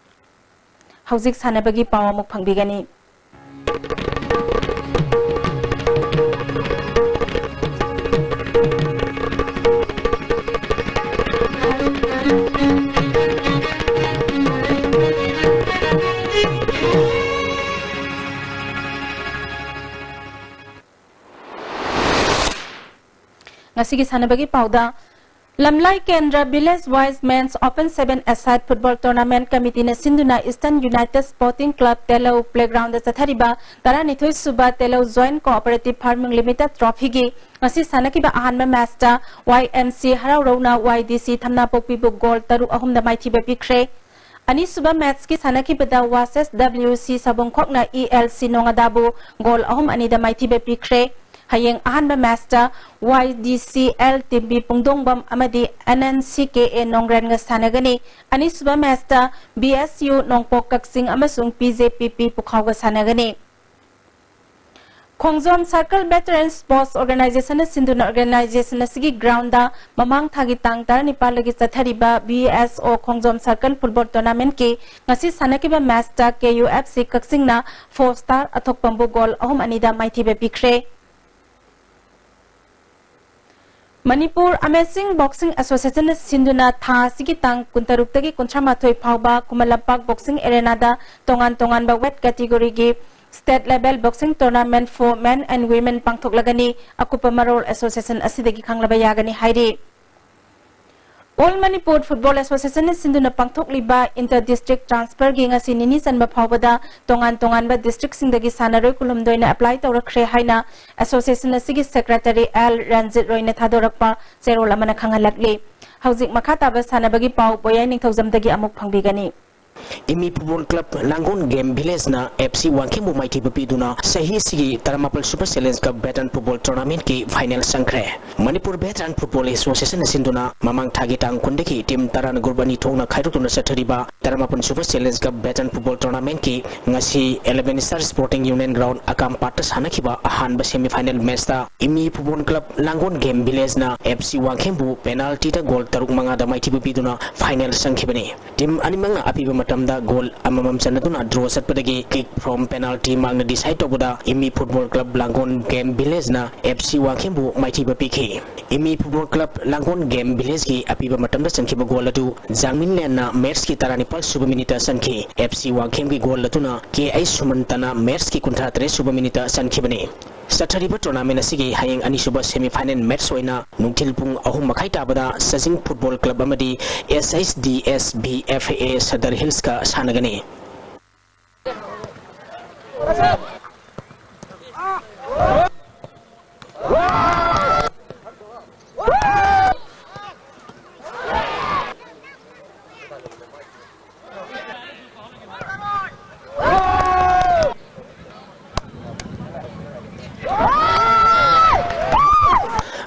ꯍꯧꯖꯤꯛ ꯁꯥꯟꯅꯕꯒꯤ ꯄꯥꯎ ꯑꯃꯨꯛ ꯐꯪꯕꯤꯒꯅꯤ꯫ ꯉꯁꯤꯒꯤ ꯁꯥꯟꯅꯕꯒꯤ ꯄꯥꯎꯗ, Lamlai Kendra village wise men's open seven A side football tournament ꯀꯃꯤꯇꯤꯅ ꯁꯤꯟꯗꯨꯅ eastern united sporting club Telou playground ꯆꯠꯊꯔꯤꯕ ꯇꯔꯥꯅꯤꯊꯣꯏ ꯁꯨꯕ Telou joint cooperative farming limited ꯇ꯭ꯔꯣꯐꯤꯒꯤ ꯉꯁꯤ ꯁꯥꯟꯅꯈꯤꯕ ꯑꯍꯥꯟꯕ ꯃꯦꯆꯇ ꯋꯥꯏ ꯑꯦꯝ ꯁꯤ ꯍꯔꯥꯎꯔꯧꯅ ꯋꯥꯏ ꯗꯤ ꯁꯤ ꯊꯝꯅꯥꯄꯣꯛꯄꯤꯕꯨ ꯒꯣꯜ ꯇꯔꯨꯛ ꯑꯍꯨꯝꯗ ꯃꯥꯏꯊꯤꯕ ꯄꯤꯈ꯭ꯔꯦ꯫ ꯑꯅꯤꯁꯨꯕ ꯃꯦꯆꯀꯤ ꯁꯥꯟꯅꯈꯤꯕꯗ ꯋꯥꯁꯦꯁ ꯗꯕ꯭ꯂꯤꯎ ꯁꯤ ꯁꯕꯨꯡꯈꯣꯛꯅ ꯏ ꯑꯦꯜ ꯁꯤ ꯅꯣꯉꯥꯗꯥꯕꯨ ꯒꯣꯜ ꯑꯍꯨꯝ ꯑꯅꯤꯗ ꯃꯥꯏꯊꯤꯕ ꯄꯤꯈ꯭ꯔꯦ꯫ ꯍꯌꯦꯡ ꯑꯍꯥꯟꯕ ꯃꯦꯆꯇ ꯋꯥꯏ ꯗꯤ ꯁꯤ ꯑꯦꯜ ꯇꯤꯝꯕꯤ ꯄꯨꯡꯗꯣꯡꯕꯝ ꯑꯃꯗꯤ and N C K A ꯅꯣꯡꯒ꯭ꯔꯦꯟꯒ ꯁꯥꯟꯅꯒꯅꯤ꯫ ꯑꯅꯤꯁꯨꯕ ꯃꯦꯆꯇ ꯕꯤ ꯑꯦꯁ ꯌꯨ ꯅꯣꯡꯄꯣꯛ ꯀꯛꯆꯤꯡ ꯑꯃꯁꯨꯡ ꯄꯤ ꯖꯦ ꯄꯤ ꯄꯤ ꯄꯨꯈꯥꯎꯒ ꯁꯥꯟꯅꯒꯅꯤ꯫ ꯈꯣꯡꯖꯣꯝ ꯁꯔꯀꯜ ꯚꯦꯇꯔꯟ ꯁ꯭ꯄꯣꯔꯠꯁ ꯑꯣꯔꯒꯅꯥꯏꯖꯦꯁꯟꯅ ꯁꯤꯟꯗꯨꯅ ꯑꯣꯔꯒꯅꯥꯏꯖꯦꯁꯟ ꯑꯁꯤꯒꯤ ꯒ꯭ꯔꯥꯎꯟꯗ ꯃꯃꯥꯡ ꯊꯥꯒꯤ ꯇꯥꯡ ꯇꯔꯥꯅꯤꯄꯥꯜꯗꯒꯤ ꯆꯠꯊꯔꯤꯕ ꯕꯤ ꯑꯦꯁ ꯑꯣ ꯈꯣꯡꯖꯣꯝ ꯁꯔꯀꯜ ꯐꯨꯠꯕꯣꯜ ꯇꯣꯔꯅꯥꯃꯦꯟꯠꯀꯤ ꯉꯁꯤ ꯁꯥꯟꯅꯈꯤꯕ ꯃꯦꯆꯇ ꯀꯦ ꯌꯨ ꯑꯦꯐ ꯁꯤ ꯀꯛꯆꯤꯡꯅ ꯐꯣꯔ ꯁ꯭ꯇꯥꯔ ꯑꯊꯣꯛꯄꯝꯕꯨ ꯒꯣꯜ ꯑꯍꯨꯝ ꯑꯅꯤꯗ ꯃꯥꯏꯊꯤꯕ ꯄꯤꯈ꯭ꯔꯦ꯫ ꯃꯅꯤꯄꯨꯔ ꯑꯃꯦꯖꯤꯡ ꯕꯣꯛꯁꯤꯡ ꯑꯦꯁꯣꯁꯤꯌꯦꯁꯟꯅ ꯁꯤꯟꯗꯨꯅ ꯊꯥ ꯑꯁꯤꯒꯤ ꯇꯥꯡ ꯀꯨꯟꯇꯔꯨꯛꯇꯒꯤ ꯀꯨꯟꯊ꯭ꯔꯥꯃꯥꯊꯣꯏ ꯐꯥꯎꯕ ꯈꯨꯃꯟ ꯂꯝꯄꯥꯛ ꯕꯣꯛꯁꯤꯡ ꯑꯦꯔꯦꯅꯥꯗ ꯇꯣꯉꯥꯟ ꯇꯣꯉꯥꯟꯕ ꯋꯦꯠ ꯀꯦꯇꯤꯒꯣꯔꯤꯒꯤ state level boxing tournament for men and women ꯄꯥꯡꯊꯣꯛꯂꯒꯅꯤ꯫ ꯑꯀꯨꯞꯄ ꯃꯔꯣꯜ ꯑꯦꯁꯣꯁꯤꯌꯦꯁꯟ ꯑꯁꯤꯗꯒꯤ ꯈꯪꯂꯕ ꯌꯥꯒꯅꯤ ꯍꯥꯏꯔꯤ꯫ All Manipur Football Association ꯅ ꯁꯤꯟꯗꯨꯅ ꯄꯥꯡꯊꯣꯛꯂꯤꯕ Inter District Transfer ꯒꯤ ꯉꯁꯤ ꯅꯤꯅꯤ ꯆꯟꯕ ꯐꯥꯎꯕꯗ ꯇꯣꯉꯥꯟ ꯇꯣꯉꯥꯟꯕ district ꯁꯤꯡꯗꯒꯤ ꯁꯥꯟꯅꯔꯣꯏ ꯀꯨꯟꯍꯨꯝꯗꯣꯏꯅ apply ꯇꯧꯔꯛꯈ꯭ꯔꯦ ꯍꯥꯏꯅ association ꯑꯁꯤꯒꯤ secretary ꯑꯦꯜ ꯔꯟꯖꯤꯠ ꯔꯣꯏꯅ ꯊꯥꯗꯣꯔꯛꯄ ꯆꯦꯔꯣꯜ ꯑꯃꯅ ꯈꯪꯍꯜꯂꯛꯂꯤ꯫ ꯍꯧꯖꯤꯛ ꯃꯈꯥ ꯇꯥꯕ ꯁꯥꯟꯅꯕꯒꯤ ꯄꯥꯎ ꯕꯣꯌꯥꯏ ꯅꯤꯡꯊꯧꯖꯝꯗꯒꯤ ꯑꯃꯨꯛ ꯐꯪꯕꯤꯒꯅꯤ꯫ ꯏꯃꯤ Football Club ꯂꯥꯡꯒꯣꯜ Game Village ꯅ F C ꯋꯥꯡꯈꯦꯝꯕꯨ ꯃꯥꯏꯊꯤꯕ ꯄꯤꯗꯨꯅ ꯆꯍꯤ ꯑꯁꯤꯒꯤ ꯇꯔꯥꯃꯥꯄꯜ ꯁꯨꯕ Challenge Cup Veteran Football Tournament ꯀꯤ final ꯆꯪꯈ꯭ꯔꯦ꯫ ꯃꯅꯤꯄꯨꯔ Veteran Football Association ꯅ ꯁꯤꯟꯗꯨꯅ ꯃꯃꯥꯡ ꯊꯥꯒꯤ ꯇꯥꯡ ꯀꯨꯟꯗꯒꯤ team ꯇꯔꯥꯅ group ꯑꯅꯤ ꯊꯣꯛꯅ ꯈꯥꯏꯗꯣꯛꯇꯨꯅ ꯆꯠꯊꯔꯤꯕ ꯇꯔꯥꯃꯥꯄꯜ ꯁꯨꯕ Challenge Cup Veteran Football Tournament ꯀꯤ ꯉꯁꯤ Eleven Star Sporting Union Ground ꯑꯀꯥꯝꯄꯥꯠꯇ ꯁꯥꯟꯅꯈꯤꯕ ꯑꯍꯥꯟꯕ semi final match ꯇ ꯏꯃꯤ Football Club ꯂꯥꯡꯒꯣꯜ Game Village ꯅ F C ꯋꯥꯡꯈꯦꯝꯕꯨ penalty ꯗ goal ꯇꯔꯨꯛ ꯃꯉꯥꯗ ꯃꯥꯏꯊꯤꯕ ꯄꯤꯗꯨꯅ final ꯆꯪꯈꯤꯕꯅꯤ꯫ Team ꯑꯅꯤꯃꯛꯅ ꯑꯄꯤꯕ ꯃꯇꯝꯗ goal ꯑꯃꯃꯝ ꯆꯟꯅꯗꯨꯅ draw ꯆꯠꯄꯗꯒꯤ kick from penalty mark ꯅ decide ꯇꯧꯕꯗ ꯏꯃꯤ Football Club ꯂꯥꯡꯒꯣꯜ Game Village ꯅ F C ꯋꯥꯡꯈꯦꯝꯕꯨ ꯃꯥꯏꯊꯤꯕ ꯄꯤꯈꯤ꯫ ꯏꯃꯤ Football Club ꯂꯥꯡꯒꯣꯜ Game Village ꯀꯤ ꯑꯄꯤꯕ ꯃꯇꯝꯗ ꯆꯟꯈꯤꯕ goal ꯑꯗꯨ ꯖꯥꯡꯃꯤꯟꯂꯦꯟꯅ match ꯀꯤ ꯇꯔꯥꯅꯤꯄꯥꯜ ꯁꯨꯕ minute ꯇ ꯆꯟꯈꯤ꯫ F C ꯋꯥꯡꯈꯦꯝꯒꯤ goal ꯑꯗꯨꯅ ꯀꯦ ꯑꯩꯆ ꯁꯨꯃꯟꯇꯅ match ꯀꯤ ꯀꯨꯟꯊ꯭ꯔꯥ ꯇꯔꯦꯠ ꯁꯨꯕ minute ꯇ ꯆꯟꯈꯤꯕꯅꯤ꯫ ꯆꯠꯊꯔꯤꯕ tournament ꯑꯁꯤꯒꯤ ꯍꯌꯦꯡ ꯑꯅꯤꯁꯨꯕ semi final match ꯑꯣꯏꯅ ꯅꯨꯡꯊꯤꯜ ꯄꯨꯡ ꯑꯍꯨꯝ ꯃꯈꯥꯏ ꯇꯥꯕꯗ ꯁꯖꯤꯡ Football Club ꯑꯃꯗꯤ S H D S B F A Sadar Hills ꯀ ꯁꯥꯟꯅꯒꯅꯤ꯫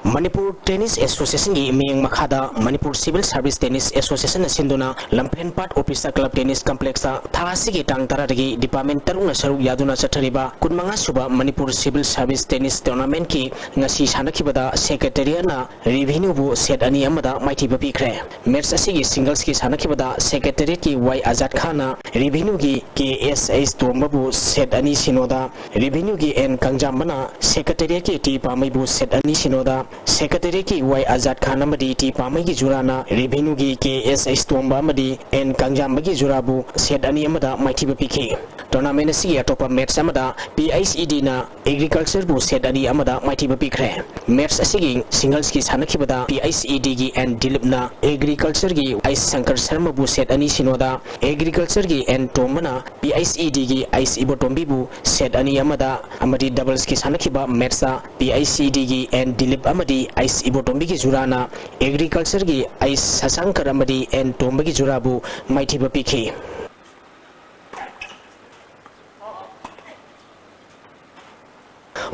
ꯃꯅꯤꯄꯨꯔ Tennis Association ꯒꯤ ꯃꯤꯠꯌꯦꯡ ꯃꯈꯥꯗ Manipur Civil Service Tennis Association ꯅ ꯁꯤꯟꯗꯨꯅ ꯂꯝꯐꯦꯟꯄꯥꯠ Officer Club Tennis Complex ꯇ ꯊꯥ ꯑꯁꯤꯒꯤ ꯇꯥꯡ ꯇꯔꯥꯗꯒꯤ department ꯇꯔꯨꯛꯅ ꯁꯔꯨꯛ ꯌꯥꯗꯨꯅ ꯆꯠꯊꯔꯤꯕ ꯀꯨꯟꯃꯉꯥ ꯁꯨꯕ Manipur Civil Service Tennis Tournament ꯀꯤ ꯉꯁꯤ ꯁꯥꯟꯅꯈꯤꯕꯗ Secretariat ꯅ Revenue ꯕꯨ set ꯑꯅꯤ ꯑꯃꯗ ꯃꯥꯏꯊꯤꯕ ꯄꯤꯈ꯭ꯔꯦ꯫ Match ꯑꯁꯤꯒꯤ singles ꯀꯤ ꯁꯥꯟꯅꯈꯤꯕꯗ Secretariat ꯀꯤ ꯋꯥꯏ ꯑꯖꯥꯗ ꯈꯥꯟꯅ Revenue ꯒꯤ ꯀꯦ ꯑꯦꯁ ꯑꯩꯆ ꯇꯣꯝꯕꯕꯨ set ꯑꯅꯤ ꯁꯤꯅꯣꯗ, Revenue ꯒꯤ ꯑꯦꯟ ꯀꯪꯖꯥꯝꯕꯅ Secretariat ꯀꯤ ꯇꯤ ꯄꯥꯃꯩꯕꯨ set ꯑꯅꯤ ꯁꯤꯅꯣꯗ, Secretariat ꯀꯤ ꯋꯥꯏ ꯑꯖꯥꯗ ꯈꯥꯟ ꯑꯃꯗꯤ ꯇꯤ ꯄꯥꯃꯩꯒꯤ ꯖꯨꯔꯥꯅ Revenue ꯒꯤ ꯀꯦ ꯑꯦꯁ ꯑꯩꯆ ꯇꯣꯝꯕ ꯑꯃꯗꯤ ꯑꯦꯟ ꯀꯪꯖꯥꯝꯕꯒꯤ ꯖꯨꯔꯥꯕꯨ set ꯑꯅꯤ ꯑꯃꯗ ꯃꯥꯏꯊꯤꯕ ꯄꯤꯈꯤ꯫ Tournament ꯑꯁꯤꯒꯤ ꯑꯇꯣꯞꯄ match ꯑꯃꯗ P I C E D ꯅ Agriculture ꯕꯨ set ꯑꯅꯤ ꯑꯃꯗ ꯃꯥꯏꯊꯤꯕ ꯄꯤꯈ꯭ꯔꯦ꯫ Match ꯑꯁꯤꯒꯤ singles ꯀꯤ ꯁꯥꯟꯅꯈꯤꯕꯗ P I C E D ꯒꯤ ꯑꯦꯟ ꯗꯤꯂꯤꯞꯅ Agriculture ꯒꯤ ꯑꯩꯆ ꯁꯪꯀꯔ ꯁꯔꯃꯕꯨ set ꯑꯅꯤ ꯁꯤꯅꯣꯗ, Agriculture ꯒꯤ ꯑꯦꯟ ꯇꯣꯝꯕꯅ P I C E D ꯒꯤ ꯑꯩꯆ ꯏꯕꯣꯇꯣꯝꯕꯤꯕꯨ set ꯑꯅꯤ ꯑꯃꯗ ꯑꯃꯗꯤ doubles ꯀꯤ ꯁꯥꯟꯅꯈꯤꯕ match ꯇ P I C E D ꯒꯤ ꯑꯦꯟ ꯗꯤꯂꯤꯞ ꯑꯃꯗꯤ ꯑꯩꯆ ꯏꯕꯣꯇꯣꯝꯕꯤꯒꯤ ꯖꯨꯔꯥꯅ Agriculture ꯒꯤ ꯑꯩꯆ ꯁꯁꯥꯡꯀꯔ ꯑꯃꯗꯤ ꯑꯦꯟ ꯇꯣꯝꯕꯒꯤ ꯖꯨꯔꯥꯕꯨ ꯃꯥꯏꯊꯤꯕ ꯄꯤꯈꯤ꯫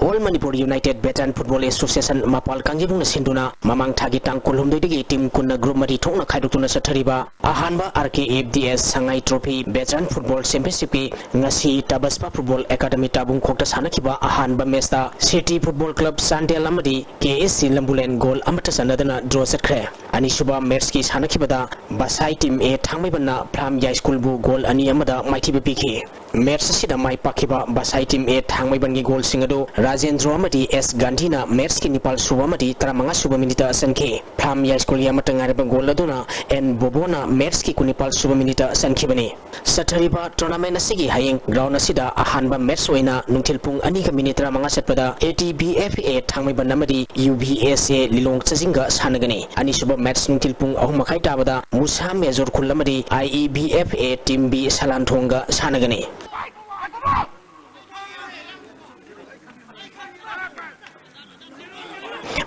All Manipur United Veteran Football Association ꯃꯄꯥꯜ ꯀꯥꯡꯖꯩꯕꯨꯡꯅ ꯁꯤꯟꯗꯨꯅ ꯃꯃꯥꯡ ꯊꯥꯒꯤ ꯇꯥꯡ ꯀꯨꯟꯍꯨꯝꯗꯣꯏꯗꯒꯤ team ꯀꯨꯟꯅ group ꯃꯔꯤ ꯊꯣꯛꯅ ꯈꯥꯏꯗꯣꯛꯇꯨꯅ ꯆꯠꯊꯔꯤꯕ ꯑꯍꯥꯟꯕ R K F D S ꯁꯉꯥꯏ Trophy Veteran Football Championship ꯀꯤ ꯉꯁꯤ ꯇꯕꯁꯄꯥ Football Academy ꯇꯥꯕꯨꯡꯈꯣꯛꯇ ꯁꯥꯟꯅꯈꯤꯕ ꯑꯍꯥꯟꯕ match ꯇ City Football Club ꯆꯥꯟꯗꯦꯜ ꯑꯃꯗꯤ K S C ꯂꯝꯕꯨꯂꯦꯟ goal ꯑꯃꯠꯇ ꯆꯟꯅꯗꯅ draw ꯆꯠꯈ꯭ꯔꯦ꯫ ꯑꯅꯤꯁꯨꯕ match ꯀꯤ ꯁꯥꯟꯅꯈꯤꯕꯗ ꯕꯁꯥꯏ team A ꯊꯥꯡꯃꯩꯕꯟꯅ ꯐ꯭ꯂꯥꯝ ꯌꯥꯏꯁ꯭ꯀꯨꯜꯕꯨ goal ꯑꯅꯤ ꯑꯃꯗ ꯃꯥꯏꯊꯤꯕ ꯄꯤꯈꯤ꯫ Match ꯑꯁꯤꯗ ꯃꯥꯏ ꯄꯥꯛꯈꯤꯕ ꯕꯁꯥꯏ team A ꯊꯥꯡꯃꯩꯕꯟꯒꯤ goal ꯁꯤꯡ ꯑꯗꯨ ꯔꯥꯖꯦꯟꯗ꯭ꯔꯣ ꯑꯃꯗꯤ ꯑꯦꯁ ꯒꯥꯟꯙꯤꯅ match ꯀꯤ ꯅꯤꯄꯥꯜ ꯁꯨꯕ ꯑꯃꯗꯤ ꯇꯔꯥꯃꯉꯥ ꯁꯨꯕ minute ꯇ ꯆꯟꯈꯤ꯫ ꯐ꯭ꯂꯥꯝ ꯌꯥꯏꯁ꯭ꯀꯨꯜꯒꯤ ꯑꯃꯠꯇ ꯉꯥꯏꯔꯕ goal ꯑꯗꯨꯅ ꯑꯦꯟ ꯕꯣꯕꯣꯅ match ꯀꯤ ꯀꯨꯟꯅꯤꯄꯥꯜ ꯁꯨꯕ minute ꯇ ꯆꯟꯈꯤꯕꯅꯤ꯫ ꯆꯠꯊꯔꯤꯕ tournament ꯑꯁꯤꯒꯤ ꯍꯌꯦꯡ ground ꯑꯁꯤꯗ ꯑꯍꯥꯟꯕ match ꯑꯣꯏꯅ ꯅꯨꯡꯊꯤꯜ ꯄꯨꯡ ꯑꯅꯤꯒ minute ꯇꯔꯥꯃꯉꯥ ꯆꯠꯄꯗ A T B F A ꯊꯥꯡꯃꯩꯕꯟ ꯑꯃꯗꯤ U B S A ꯂꯤꯂꯣꯡ ꯆꯥꯖꯤꯡꯒ ꯁꯥꯟꯅꯒꯅꯤ꯫ ꯑꯅꯤꯁꯨꯕ match ꯅꯨꯡꯊꯤꯜ ꯄꯨꯡ ꯑꯍꯨꯝ ꯃꯈꯥꯏ ꯇꯥꯕꯗ ꯃꯨꯁꯥ ꯃꯦꯖꯣꯔ ꯈꯨꯜ ꯑꯃꯗꯤ I E B F A team B ꯁꯂꯥꯟꯊꯣꯡꯒ ꯁꯥꯟꯅꯒꯅꯤ꯫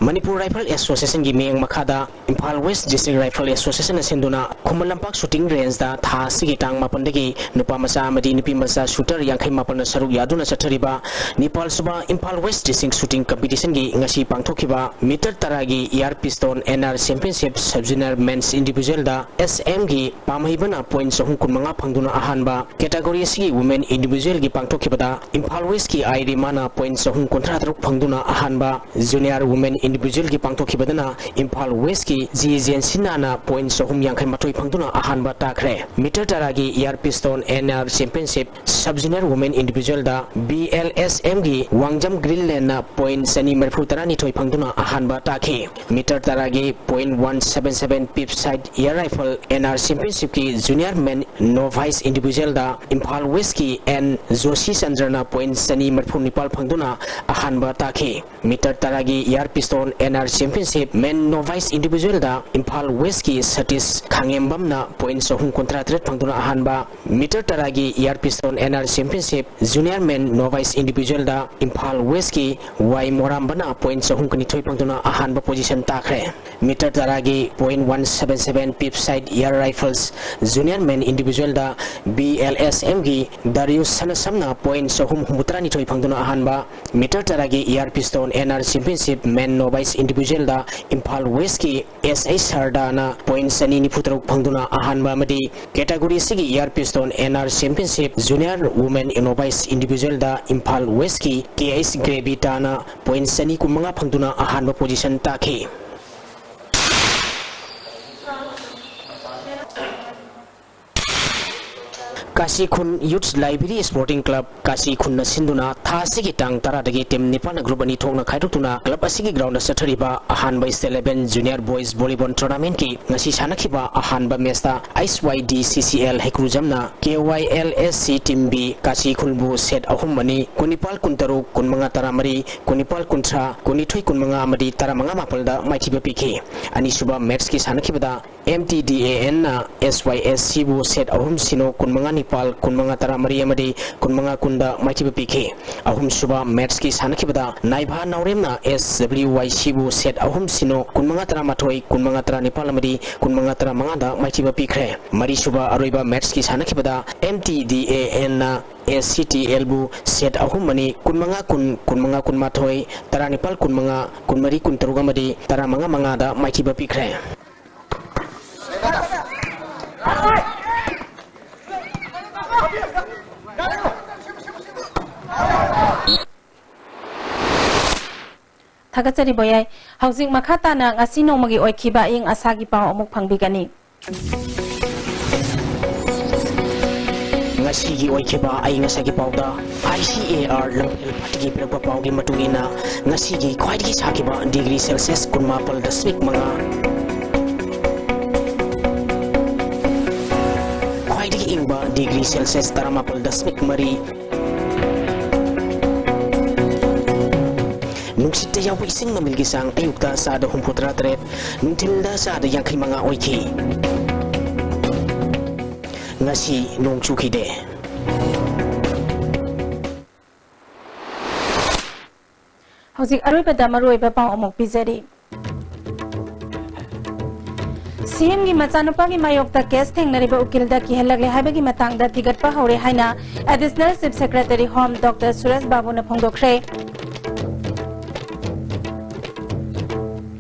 Manipur Rifle Association ꯒꯤ ꯃꯤꯠꯌꯦꯡ ꯃꯈꯥꯗ Imphal West District Rifle Association ꯅ ꯁꯤꯟꯗꯨꯅ ꯈꯨꯃꯟ ꯂꯝꯄꯥꯛ shooting range ꯇ ꯊꯥ ꯑꯁꯤꯒꯤ ꯇꯥꯡ ꯃꯥꯄꯟꯗꯒꯤ ꯅꯨꯄꯥ ꯃꯆꯥ ꯑꯃꯗꯤ ꯅꯨꯄꯤ ꯃꯆꯥ shooter ꯌꯥꯡꯈꯩ ꯃꯥꯄꯟꯅ ꯁꯔꯨꯛ ꯌꯥꯗꯨꯅ ꯆꯠꯊꯔꯤꯕ ꯅꯤꯄꯥꯜ ꯁꯨꯕ Imphal West District Shooting Competition ꯒꯤ ꯉꯁꯤ ꯄꯥꯡꯊꯣꯛꯈꯤꯕ meter ꯇꯔꯥꯒꯤ air pistol N R Championship Sub Junior Men's Individual ꯗ S M ꯒꯤ ꯄꯥꯝꯍꯩꯕꯅ point ꯆꯍꯨꯝ ꯀꯨꯟꯃꯉꯥ ꯐꯪꯗꯨꯅ ꯑꯍꯥꯟꯕ, category ꯑꯁꯤꯒꯤ Women Individual ꯒꯤ ꯄꯥꯡꯊꯣꯛꯈꯤꯕꯗ ꯏꯝꯐꯥꯜ West ꯀꯤ ꯑꯥꯏ ꯔꯤꯃꯥꯅ point ꯆꯍꯨꯝ ꯀꯨꯟꯊ꯭ꯔꯥ ꯇꯔꯨꯛ ꯐꯪꯗꯨꯅ ꯑꯍꯥꯟꯕ, Junior Women individualꯒꯤ ꯄꯥꯡꯊꯣꯛꯈꯤꯕꯗꯅ ꯏꯝꯐꯥꯜ ꯋꯦꯁꯀꯤ ꯖꯤ ꯖꯦꯟꯁꯤꯅꯥꯅ point ꯆꯍꯨꯝ ꯌꯥꯡꯈꯩ ꯃꯥꯊꯣꯏ ꯐꯪꯗꯨꯅ ꯑꯍꯥꯟꯕ ꯇꯥꯈ꯭ꯔꯦ꯫ Meter ꯇꯔꯥꯒꯤ air pistol N R championship sub junior women individualꯗ B L S Mꯒꯤ ꯋꯥꯡꯖꯝ ꯒ꯭ꯔꯤꯟꯂꯦꯟꯅ point ꯆꯅꯤ ꯃꯔꯤꯐꯨ ꯇꯔꯥꯅꯤꯊꯣꯏ ꯐꯪꯗꯨꯅ ꯑꯍꯥꯟꯕ ꯇꯥꯈꯤ꯫ Meter ꯇꯔꯥꯒꯤ point one seven seven pip sight air rifle N R championshipꯀꯤ junior men novice individualꯗ Imphal ꯋꯦꯁꯀꯤ N ꯖꯣꯁꯤ ꯆꯟꯗ꯭ꯔꯅ point ꯆꯅꯤ ꯃꯔꯤꯐꯨ ꯅꯤꯄꯥꯜ ꯐꯪꯗꯨꯅ ꯑꯍꯥꯟꯕ ꯇꯥꯈꯤ꯫ Meter ꯇꯔꯥꯒꯤ air pistol N R championship men novice individualꯗ Imphal ꯋꯦꯁꯀꯤ ꯁꯇꯤꯁ ꯈꯥꯉꯦꯝꯕꯝꯅ point ꯆꯍꯨꯝ ꯀꯨꯟꯊ꯭ꯔꯥ ꯇꯔꯦꯠ ꯐꯪꯗꯨꯅ ꯑꯍꯥꯟꯕ, meter ꯇꯔꯥꯒꯤ air pistol N R championship junior men novice individualꯗ Imphal ꯋꯦꯁꯀꯤ ꯋꯥꯏ ꯃꯣꯔꯥꯝꯕꯅ point ꯆꯍꯨꯝ ꯀꯨꯟꯅꯤꯊꯣꯏ ꯐꯪꯗꯨꯅ ꯑꯍꯥꯟꯕ position ꯇꯥꯈ꯭ꯔꯦ꯫ Meter ꯇꯔꯥꯒꯤ point one seven seven pip sight air rifles junior men individualꯗ B L S Mꯒꯤ ꯗꯥꯔꯤꯌꯨꯁ ꯁꯅꯥꯁꯝꯅ point ꯆꯍꯨꯝ ꯍꯨꯝꯐꯨꯇꯔꯥꯅꯤꯊꯣꯏ ꯐꯪꯗꯨꯅ ꯑꯍꯥꯟꯕ, meter ꯇꯔꯥꯒꯤ air pistol N R championship men novice individualꯗ Imphal ꯋꯦꯁꯀꯤ S I ꯁꯔꯗꯥꯅ point ꯆꯅꯤ ꯅꯤꯐꯨ ꯇꯔꯨꯛ ꯐꯪꯗꯨꯅ ꯑꯍꯥꯟꯕ ꯑꯃꯗꯤ category ꯑꯁꯤꯒꯤ air pistol N R championship junior women novice individualꯗ Imphal ꯋꯦꯁꯀꯤ K H ꯒ꯭ꯔꯦꯕꯤꯇꯥꯅ point ꯆꯅꯤ ꯀꯨꯟꯃꯉꯥ ꯐꯪꯗꯨꯅ ꯑꯍꯥꯟꯕ position ꯇꯥꯈꯤ꯫ ꯀꯥꯁꯤ ꯈꯨꯟ Youth Library Sporting Club ꯀꯥꯁꯤ ꯈꯨꯟꯅ ꯁꯤꯟꯗꯨꯅ ꯊꯥ ꯑꯁꯤꯒꯤ ꯇꯥꯡ ꯇꯔꯥꯗꯒꯤ team ꯅꯤꯄꯥꯟꯅ group ꯑꯅꯤ ꯊꯣꯛꯅ ꯈꯥꯏꯗꯣꯛꯇꯨꯅ club ꯑꯁꯤꯒꯤ groundꯗ ꯆꯠꯊꯔꯤꯕ ꯑꯍꯥꯟꯕ State Level Junior Boys Volleyball Tournamentꯀꯤ ꯉꯁꯤ ꯁꯥꯟꯅꯈꯤꯕ ꯑꯍꯥꯟꯕ matchꯇ H Y D C C L ꯍꯩꯀ꯭ꯔꯨꯖꯝꯅ K Y L S C Team B ꯀꯥꯁꯤ ꯈꯨꯟꯕꯨ set ꯑꯍꯨꯝ ꯑꯅꯤ, ꯀꯨꯟꯅꯤꯄꯥꯜ ꯀꯨꯟꯇꯔꯨꯛ, ꯀꯨꯟꯃꯉꯥ ꯇꯔꯥꯃꯔꯤ, ꯀꯨꯟꯅꯤꯄꯥꯜ ꯀꯨꯟꯊ꯭ꯔꯥ, ꯀꯨꯟꯅꯤꯊꯣꯏ ꯀꯨꯟꯃꯉꯥ ꯑꯃꯗꯤ ꯇꯔꯥꯃꯉꯥ ꯃꯥꯄꯜꯗ ꯃꯥꯏꯊꯤꯕ ꯄꯤꯈꯤ꯫ ꯑꯅꯤꯁꯨꯕ matchꯀꯤ ꯁꯥꯟꯅꯈꯤꯕꯗ M T D A Nꯅ S Y S Cꯕꯨ set ꯑꯍꯨꯝ ꯁꯤꯅꯣ, ꯀꯨꯟꯃꯉꯥ ꯅꯤꯄꯥꯜ, ꯀꯨꯟꯃꯉꯥ ꯇꯔꯥꯃꯔꯤ ꯑꯃꯗꯤ ꯀꯨꯟꯃꯉꯥ ꯀꯨꯟꯗ ꯃꯥꯏꯊꯤꯕ ꯄꯤꯈꯤ꯫ ꯑꯍꯨꯝꯁꯨꯕ matchꯀꯤ ꯁꯥꯟꯅꯈꯤꯕꯗ ꯅꯥꯏꯚꯥ ꯅꯥꯎꯔꯦꯝꯅ S W Y Cꯕꯨ set ꯑꯍꯨꯝ ꯁꯤꯅꯣ, ꯀꯨꯟꯃꯉꯥ ꯇꯔꯥꯃꯥꯊꯣꯏ, ꯀꯨꯟꯃꯉꯥ ꯇꯔꯥꯅꯤꯄꯥꯜ ꯑꯃꯗꯤ ꯀꯨꯟꯃꯉꯥ ꯇꯔꯥꯃꯉꯥꯗ ꯃꯥꯏꯊꯤꯕ ꯄꯤꯈ꯭ꯔꯦ꯫ ꯃꯔꯤꯁꯨꯕ ꯑꯔꯣꯏꯕ matchꯀꯤ ꯁꯥꯟꯅꯈꯤꯕꯗ M T D A Nꯅ S C T Lꯕꯨ set ꯑꯍꯨꯝ ꯑꯅꯤ, ꯀꯨꯟꯃꯉꯥ ꯀꯨꯟ, ꯀꯨꯟꯃꯉꯥ ꯀꯨꯟꯃꯥꯊꯣꯏ, ꯇꯔꯥꯅꯤꯄꯥꯜ ꯀꯨꯟꯃꯉꯥ, ꯀꯨꯟꯃꯔꯤ ꯀꯨꯟꯇꯔꯨꯛ ꯑꯃꯗꯤ ꯇꯔꯥꯃꯉꯥ ꯃꯉꯥꯗ ꯃꯥꯏꯊꯤꯕ ꯄꯤꯈ꯭ꯔꯦ꯫ ꯊꯥꯒꯠꯆꯔꯤ ꯕꯣꯌꯥꯏ꯫ ꯍꯧꯖꯤꯛ ꯃꯈꯥ ꯇꯥꯅ ꯉꯁꯤ ꯅꯣꯡꯃꯒꯤ ꯑꯣꯏꯈꯤꯕ ꯑꯏꯪ ꯑꯁꯥꯒꯤ ꯄꯥꯎ ꯑꯃꯨꯛ ꯐꯪꯕꯤꯒꯅꯤ꯫ ꯉꯁꯤꯒꯤ ꯑꯣꯏꯈꯤꯕ ꯑꯏꯪ ꯑꯁꯥꯒꯤ ꯄꯥꯎꯗ, ICAR ꯂꯝꯐꯦꯜ ꯄꯥꯠꯇꯒꯤ ꯄꯤꯔꯛꯄ ꯄꯥꯎꯒꯤ ꯃꯇꯨꯡ ꯏꯟꯅ, ꯉꯁꯤꯒꯤ ꯈ꯭ꯋꯥꯏꯗꯒꯤ ꯁꯥꯈꯤꯕ ꯗꯤꯒ꯭ꯔꯤ ꯁꯦꯜꯁꯤꯌꯁ ꯀꯨꯟꯃꯥꯄꯜ ꯗꯁꯃꯤꯛ ꯃꯉꯥ, ꯈ꯭ꯋꯥꯏꯗꯒꯤ ꯏꯪꯕ ꯗꯤꯒ꯭ꯔꯤ ꯁꯦꯜꯁꯤꯌꯁ ꯇꯔꯥꯃꯥꯄꯜ ꯗꯁꯃꯤꯛ ꯃꯔꯤ, ꯅꯨꯡꯁꯤꯠꯇ ꯌꯥꯎꯕ ꯏꯁꯤꯡ ꯃꯃꯤꯜꯒꯤ ꯆꯥꯡ ꯑꯌꯨꯛꯇ ꯆꯥꯗ ꯍꯨꯝꯐꯨꯇꯔꯥ ꯇꯔꯦꯠ, ꯅꯨꯡꯊꯤꯜꯗ ꯆꯥꯗ ꯌꯥꯡꯈꯩ ꯃꯉꯥ ꯑꯣꯏꯈꯤ꯫ ꯉꯁꯤ ꯅꯣꯡ ꯆꯨꯈꯤꯗꯦ꯫ ꯍꯧꯖꯤꯛ ꯑꯔꯣꯏꯕꯗ ꯃꯔꯨꯑꯣꯏꯕ ꯄꯥꯎ ꯑꯃꯨꯛ ꯄꯤꯖꯔꯤ꯫ CMꯒꯤ ꯃꯆꯥꯅꯨꯄꯥꯒꯤ ꯃꯥꯌꯣꯛꯇ ꯀꯦꯁ ꯊꯦꯡꯅꯔꯤꯕ ꯎꯀꯤꯜꯗ ꯀꯤꯍꯜꯂꯛꯂꯦ ꯍꯥꯏꯕꯒꯤ ꯃꯇꯥꯡꯗ ꯊꯤꯒꯠꯄ ꯍꯧꯔꯦ ꯍꯥꯏꯅ Additional Chief Secretary Home Doctor Suresh ꯕꯥꯕꯨꯅ ꯐꯣꯡꯗꯣꯛꯈ꯭ꯔꯦ꯫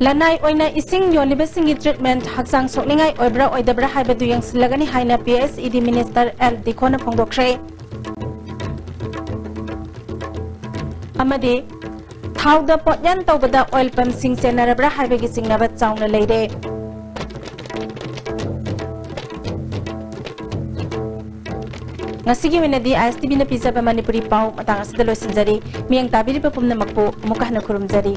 ꯂꯅꯥꯏ ꯑꯣꯏꯅ ꯏꯁꯤꯡ ꯌꯣꯜꯂꯤꯕꯁꯤꯡꯒꯤ treatment ꯍꯛꯆꯥꯡ ꯁꯣꯛꯅꯤꯡꯉꯥꯏ ꯑꯣꯏꯕ꯭ꯔꯥ ꯑꯣꯏꯗꯕ꯭ꯔꯥ ꯍꯥꯏꯕꯗꯨ ꯌꯦꯡꯁꯤꯜꯂꯒꯅꯤ ꯍꯥꯏꯅ PHED Minister L ꯗꯤꯈꯣꯅ ꯐꯣꯡꯗꯣꯛꯈ꯭ꯔꯦ꯫ ꯑꯃꯗꯤ ꯊꯥꯎꯗ ꯄꯣꯠꯌꯥꯟ ꯇꯧꯕꯗ oil pumpꯁꯤꯡ ꯆꯦꯟꯅꯔꯕ꯭ꯔꯥ ꯍꯥꯏꯕꯒꯤ ꯆꯤꯡꯅꯕ ꯆꯥꯎꯅ ꯂꯩꯔꯦ꯫ ꯉꯁꯤꯒꯤ ꯑꯣꯏꯅꯗꯤ ISTVꯅ ꯄꯤꯖꯕ ꯃꯅꯤꯄꯨꯔꯤ ꯄꯥꯎ ꯃꯇꯥꯡ ꯑꯁꯤꯗ ꯂꯣꯏꯁꯤꯟꯖꯔꯤ꯫ ꯃꯤꯠꯌꯦꯡ ꯇꯥꯕꯤꯔꯤꯕ ꯄꯨꯝꯅꯃꯛꯄꯨ ꯑꯃꯨꯛꯀ ꯍꯟꯅ ꯈꯨꯔꯨꯝꯖꯔꯤ꯫